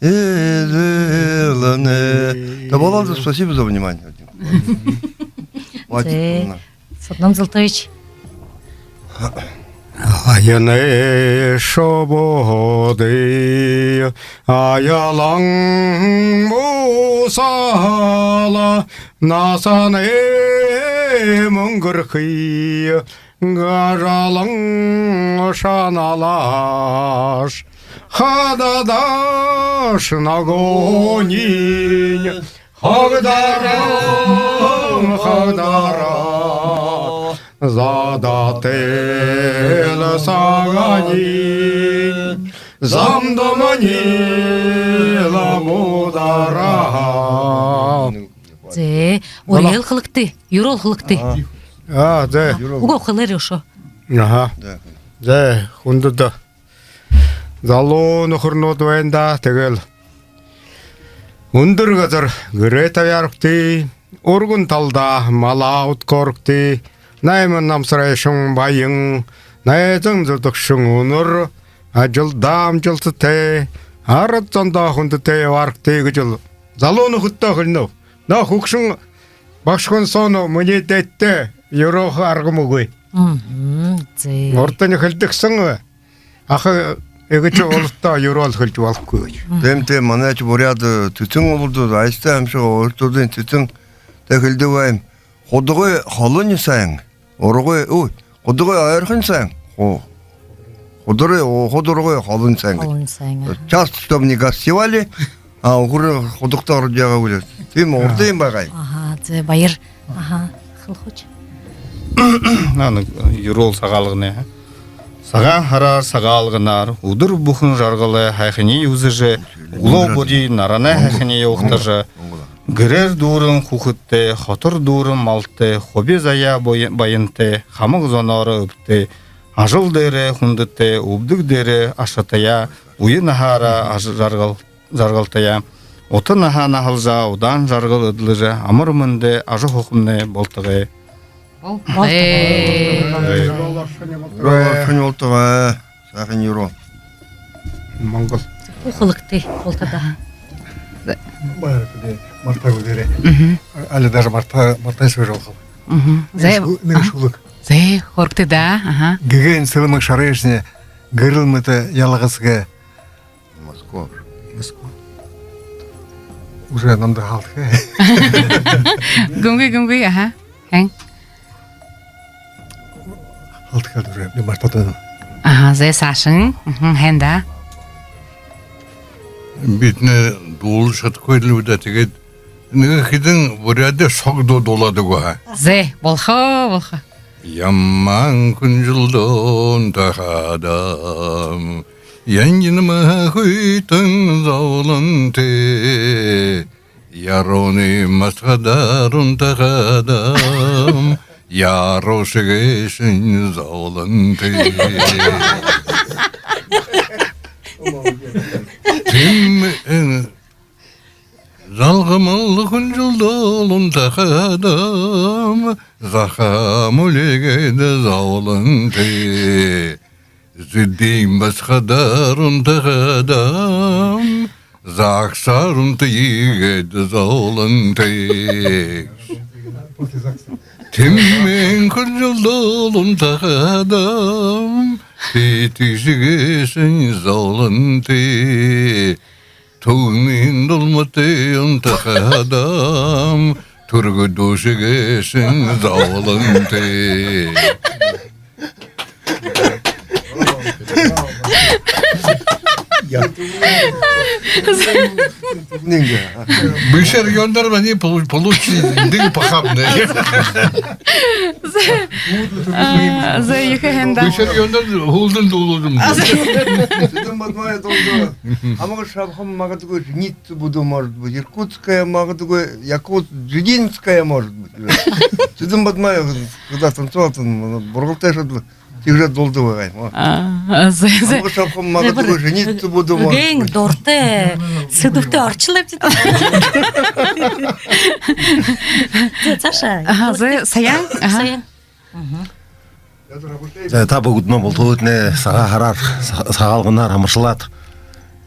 эзэлнэ. Да, Володя, спасибо за внимание. Хватит. Зэ. Содном Золотович. Аянай шубуудай аялан буусала, наһанай мүнгэрхые гажалан шаналааш, хададаш ногоонинь хагдаран, хагдаран, задаатайл сагаанай замдамни ламуудараа. Зэ, уряал хэлэгты, юрөөл хэлэгты. А, зэ. Үгөө, хэлээрэй үшөө. Аха. Зэ, хүндэтэ залуу нүхэрнүүд байна даа, тиигээл үндэр газар гэрээ табяарагты, үргэн талада малаа үдхөөрэгты, найман намсарайшан баян, найзан зүдэгшэн үнэр, ажалдаа амжалтатай, арад зондоо хүндэтэй ябаарагты гэжэл залуу нүхэдтөө хэлэнэб. Но хүгшэн багша хүн соонь минии дээдтээ юрөөхэ арга үгы. Мгм, зэ. Урдань хэлэдэг һэн, аха эгэшэ болотор юрөөл хэлэжэ болохогүй гэжэ. Тиимэ, тиимэ, манайшье буряад, э, сэсэн болодог, аятай аймшаг, өөртөөдэнь сэсэн, тээ, хэлэдэг байм. Худагай холынь сайн, ургай, ой, худагай ойрхонь сайн, ху-, худагай, о, худагай холынь сайн гэжэ. Холынь сайн, аха. Часто, чтоб не гостевали, а, үхэрөө худагтаа орожо ябаагүй лэ. Тиимэ, урдын байгаа юм. Аха, зэ, баяр. Аха, хэлэхэш. Наа, нэгэ юрөөл Сагаалганай. Сагаан һараар, Сагаалганаар үдэр бүхэн жаргалай һайханиие үзэжэ, үглөө бүри наранай һайханиие угтажа, гэрээр дүүрэн хүхэдтэй, хотор дүүрэн малтай, хуби заяа боя-, баянтай, хамаг зоноороо эбтэй, ажал дээрээ хүндэтэй, үбдэг дээрээ ашатаяа, үе наһаараа аж-, жаргал-, жаргалтаяа, ута наһаа наһалжа, удаан жаргал эдлэжэ, амар мэндэ, ажаһуухамнай болтогой. Болтогой. Болтогой. Юрөөл оршони болтогой. Юрөөл оршони болтогой. Сайхан юрөөл. Монгол. Хуу хэлэгты, болтогой даа. Баяр хүргье, мартаагүй дээрээ. Мгм. Али даже марта-, мартаашье болоо. Мгм. Зэ. Нэгэ шу-, нэгэ шүлэг. Зэ, хүргэгты даа, аха. Гэгээн сэлмэг шарайшни, гэрэл мэтэ ялгасаг. Москва. Москва. Уже намда хаалта. Гүнгүй, гүнгүй, аха. Хэн? Хаалта даа, уже би мартаад байна. Аха, зэ, саашань. Мгм, хэн даа. Бидэнэй дуулажа шадахагүйбди даа, тиигээд нэгэ хэдэн буряад шог дуу дуулаад үгыш. Зэ, болохо, болохо. Ямаан хүнжэлдөөн тахада, янгинамаа хүйтэн зоболонтой. Яруунай басагадаар унтахадам, яруушаг гээшэнь зоболонтой. Тиимэ, э, залгамал хүнжэлдөөл унтахадам, захаам үлеэгээд зоболонтой. Зэдын басагадаар унтахадам, загсаар унтая гээд зоболонтой. Тэмээн хүнжэлдөөл унтахадам, тиитэгшэг гээшэнь зоболонтой. Түгнын дулматай унтахадам, түргэдүүшэг гээшэнь зоболонтой. Бэшэ региондо манай полу-, получили дин похабный. Зэ, а, зэ, ехэ һайндаа. Бэшэ региондо һүүлдэнь дуулуулжа юм. Цыден Бадмаев дуулаа. Хамаг шабхам магадгүй, женицы буду, может быть. Иркутская магадгүй, якут-, дзюдинская, может быть. Цыден Бадмаев, когда танцевал, там, бургалтай шадла. Тиигэжэ дуулдаг байгаа юм. А, а, зэ, зэ. Хамаг шабхам магадгүй, женицы буду, может быть. Эгээн дуратай, сэдэбтэй оршолоо бшуу даа. Зэ, саашаа. Аха, зэ, Саян. Аха. Саян. Зэ, та бүгэдэниие бултадаа Сагаан һараар, са-, Сагаалганаар амаршалаад,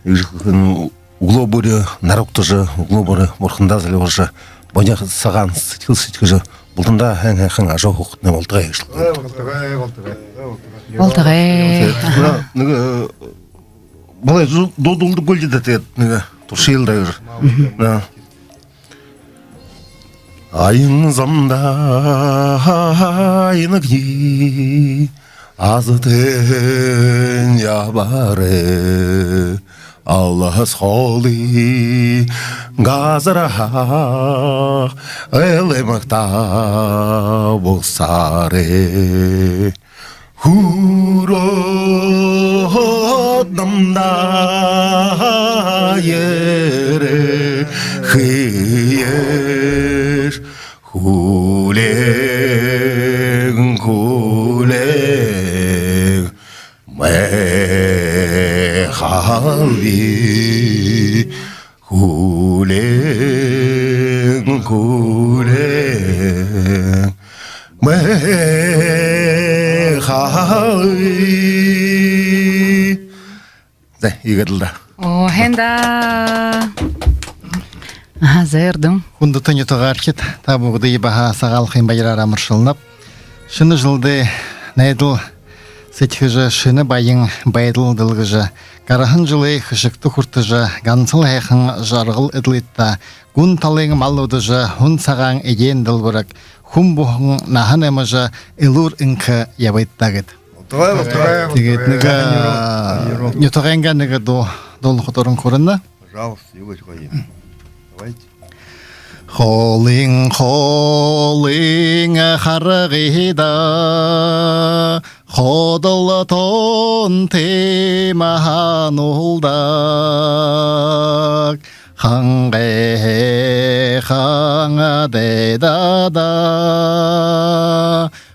иигэжэ, м, үглөө бүри наругтажа, үглөө бүри бурхандаа зальбаржа, буян сагаан сэдьхэл сэдьхэжэ, бултандаа һайн һайхан ажаһуухатнай болтогой гэжэ. Болтогой, болтогой, болтогой. Болтогой. Зэ, нэгэ, э, балай ду-, дуу дуулдаг гү даа, тиигээд нэгэ туршыел даа гэжэ. Мгм. Да. Аянзамда аянагүй азатан ябаарай, алас холын газарһаа элмэгтэ бусаарай. Хүрөөд намда ерэхыеш хүлеэн, хүлеэн мэхалби. Хүлеэн, хүлеэн мэхалби. Зэ, иигээд лэ даа. Оо, һайн даа. Аха, зэ, эрдэм. Хүндэтэ нютагаархид, та бүгэдые баһа Сагаалганай баяраар амаршалнаб. Шэнэ жэлдээ найдал сэдьхэжэ, шэнэ баян байдал дэлгэжэ, гараһан жэлэй хэшэгтэ хүртэжэ, гансал һайхан жаргал эдлыт даа, гүн талын мал үдэжэ, һүн сагаан эдеэн дэлбэрэг, хүн бүхэн наһа нэмэжэ, элүүр энхэ ябыт даа гээд. Болтогой, болтогой. Тиигээд нэгэ, а, нютагайнгаа нэгэ дуу дуулахада уран хүрэнэ. Пожалуйста, юу гэжэ гоё юм. Давайте. Холын, холын харгыда ходол тон тэмээн һануулдаг. Хангай һайхан дайдада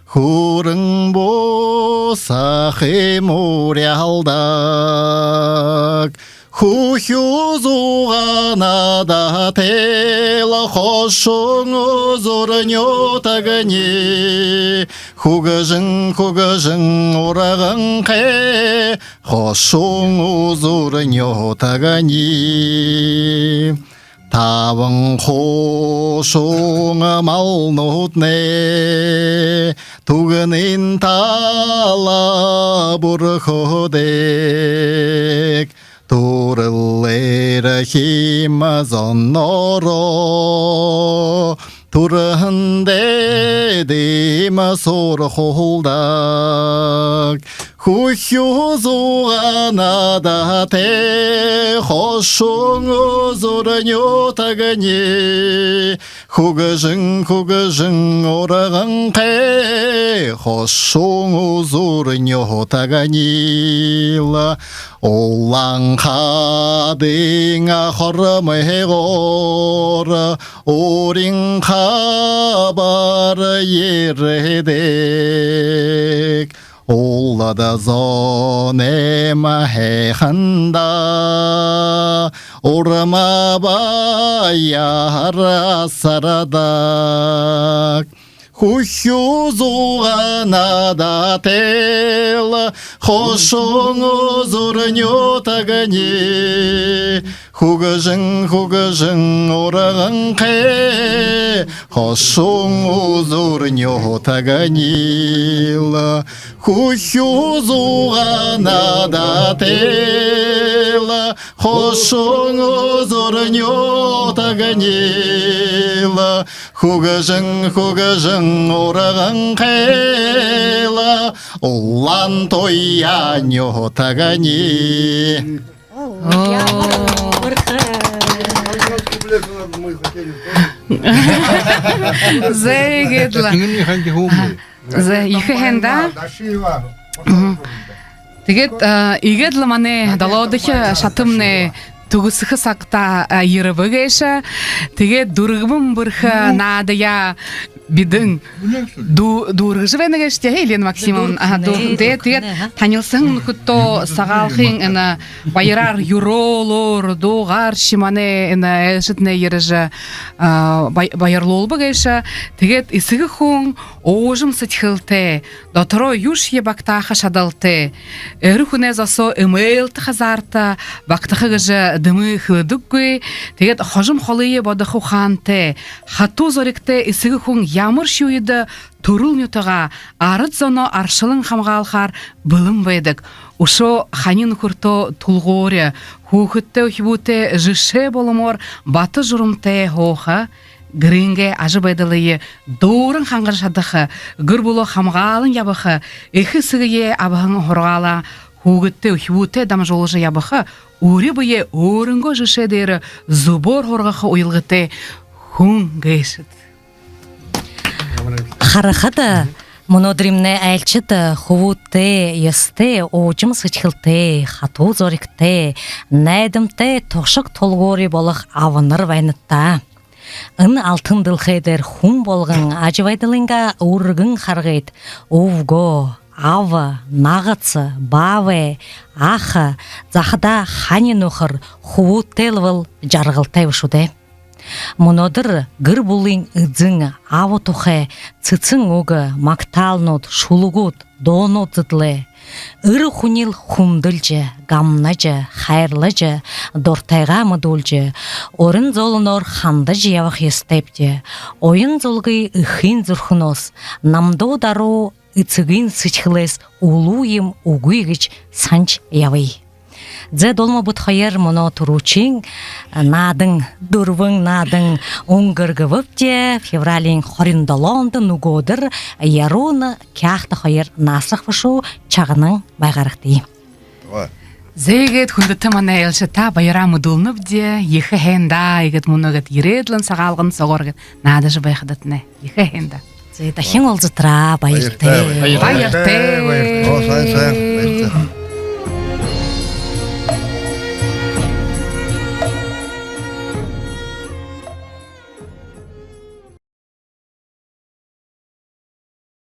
хүрэн бусахы морилдог. Хүхюу зугаанада тайлаа хошуун үзүүр нютагни. Хүгжэн, хүгжэн урганхай хошуун үзүүр нютагни. Табан хошуун малнуудни түгнын тала бүрхэдэг. Түрэл эрхим зонороо түрэһэн дайдым суурхуулдаг. Хүхюу зугаа наадаатай хошуун үзүүр нютагни. Хүгжэн, хүгжэн ургантай хошуун үзүүр нютагнил. Улаан хадын хормойгоор урин хабар ерээдэг. Улад зонойм һайханда урма баяр асардаг. Хүхюу зугаа наадаатай хошуун үзүүр нютагни. Хүгжэн, хүгжэн ургантай хошуун үзүүр нютагнил. Хүхюу зугаа наадаатай хошуун үзүүр нютагнил. Хүгжэн, хүгжэн ургантай улаан туяа нютагни. Оо. Зэ, иигээд лэ. Зэ, ехэ һайн даа. Тиигээд, а, иигээд лэ манай долоодохи шатамнай түгэсэхэ сагтаа, а, ерэбэ гээшэ. Тиигээд «Дүрбэн бэрхэ» наадаяа бидэ дүү-, дүүргэжэ байна гээшэ, тээ, Елена Максимовна? Аха, дүү-, тээ, тиигээд танилсаһан хүнүүдтэ Сагаалганай энэ баяраар, юрөөлөөр, дуугааршье манай энэ айлшаднай ерэжэ, а, бая-, баярлуулба гээшэ. Тиигээд эсэгэ хүн уужам сэдьхэлтэй, дотороо юушье багтааха шадалтай, эрэ хүнэй зосоо эмээлтэ хазаарта багтаха гэжэ дэмы хэлэдэггүй. Тиигээд хожом холые бодохо ухаантай, хатуу зоригтой эсэгэ хүн ямаршье үедэ түрэл нютагаа, арад зоноо аршалан хамгаалхаар бэлэн байдаг. Үшөө хани нүхэртөө тулгуури, хүүгэдтээ, үхибүүтээ жэшээ боломоор бата журамтай һууха, гэрынгээ ажабайдалые дүүрэн хангажа шадаха, гэр бүлөө хамгаалан ябаха, эхэ эсэгэеэ абаһан һургаалаа хүүгэдтээ, үхибүүтээ дамжуулжа ябаха, үри бэеэ өөрынгөө жэшээ дээрэ зүбөөр һургаха уялгатай хүн гээшэт. Харахада, мүнөөдэрэймнай айлшад хүбүүдтэй, ёһотой, уужам сэдьхэлтэй, хатуу зоригтой, найдамтай, тушаг тулгуури болохо абанар байнат даа. Энэ алтан дэлхэй дээрэ хүн болгон ажабайдалайнгаа үргэн харгыда үбгөө, аба, наһан, баабай, аха, захада хани нүхэр, хүбүүдтэйл бол жаргалтай бшуу даа. Мүнөөдэр гэр бүлын эзэн аба тухай сэсэн үгэ, магтаалнууд, шүлэгүүд, дуунууд зэдэлээ. Эрэ хүниил хүндэлжэ, гамнажа, хайрлажа, дуртайгаа мэдүүлжэ, урин зөөлэнөөр хандажа ябаха ёһотойбди. Уян зулгы эхын зүрхэнһөө, намдуу даруу эсэгын сэдьхэлһөө үлүү юм үгы гэжэ һанажа ябая. Зэ, дуулма, бидэ хоёр мүнөө түрүүшын наадан, «Дүрбэн» наадан үнгэргэбэбди. Февралиин хорин долоондо, нүгөөдэр, Яруунын Кяхта хоёр наасарха бшуу, шагнан байгаарагты. Зэ, иигээд, хүндэтэ манай айлшад, та баяраа мэдүүлнэбди. Ехэ һайн даа, иигээд мүнөө гээд ерээд лэ, Сагаалган соогуур гээд наадажа байхадатнай. Ехэ һайн даа. Зэ, дахин уулзатараа баяртай. Баяртай, баяртай. Баяртай. Баяртай. Оо, сайн, сайн. Баяртай.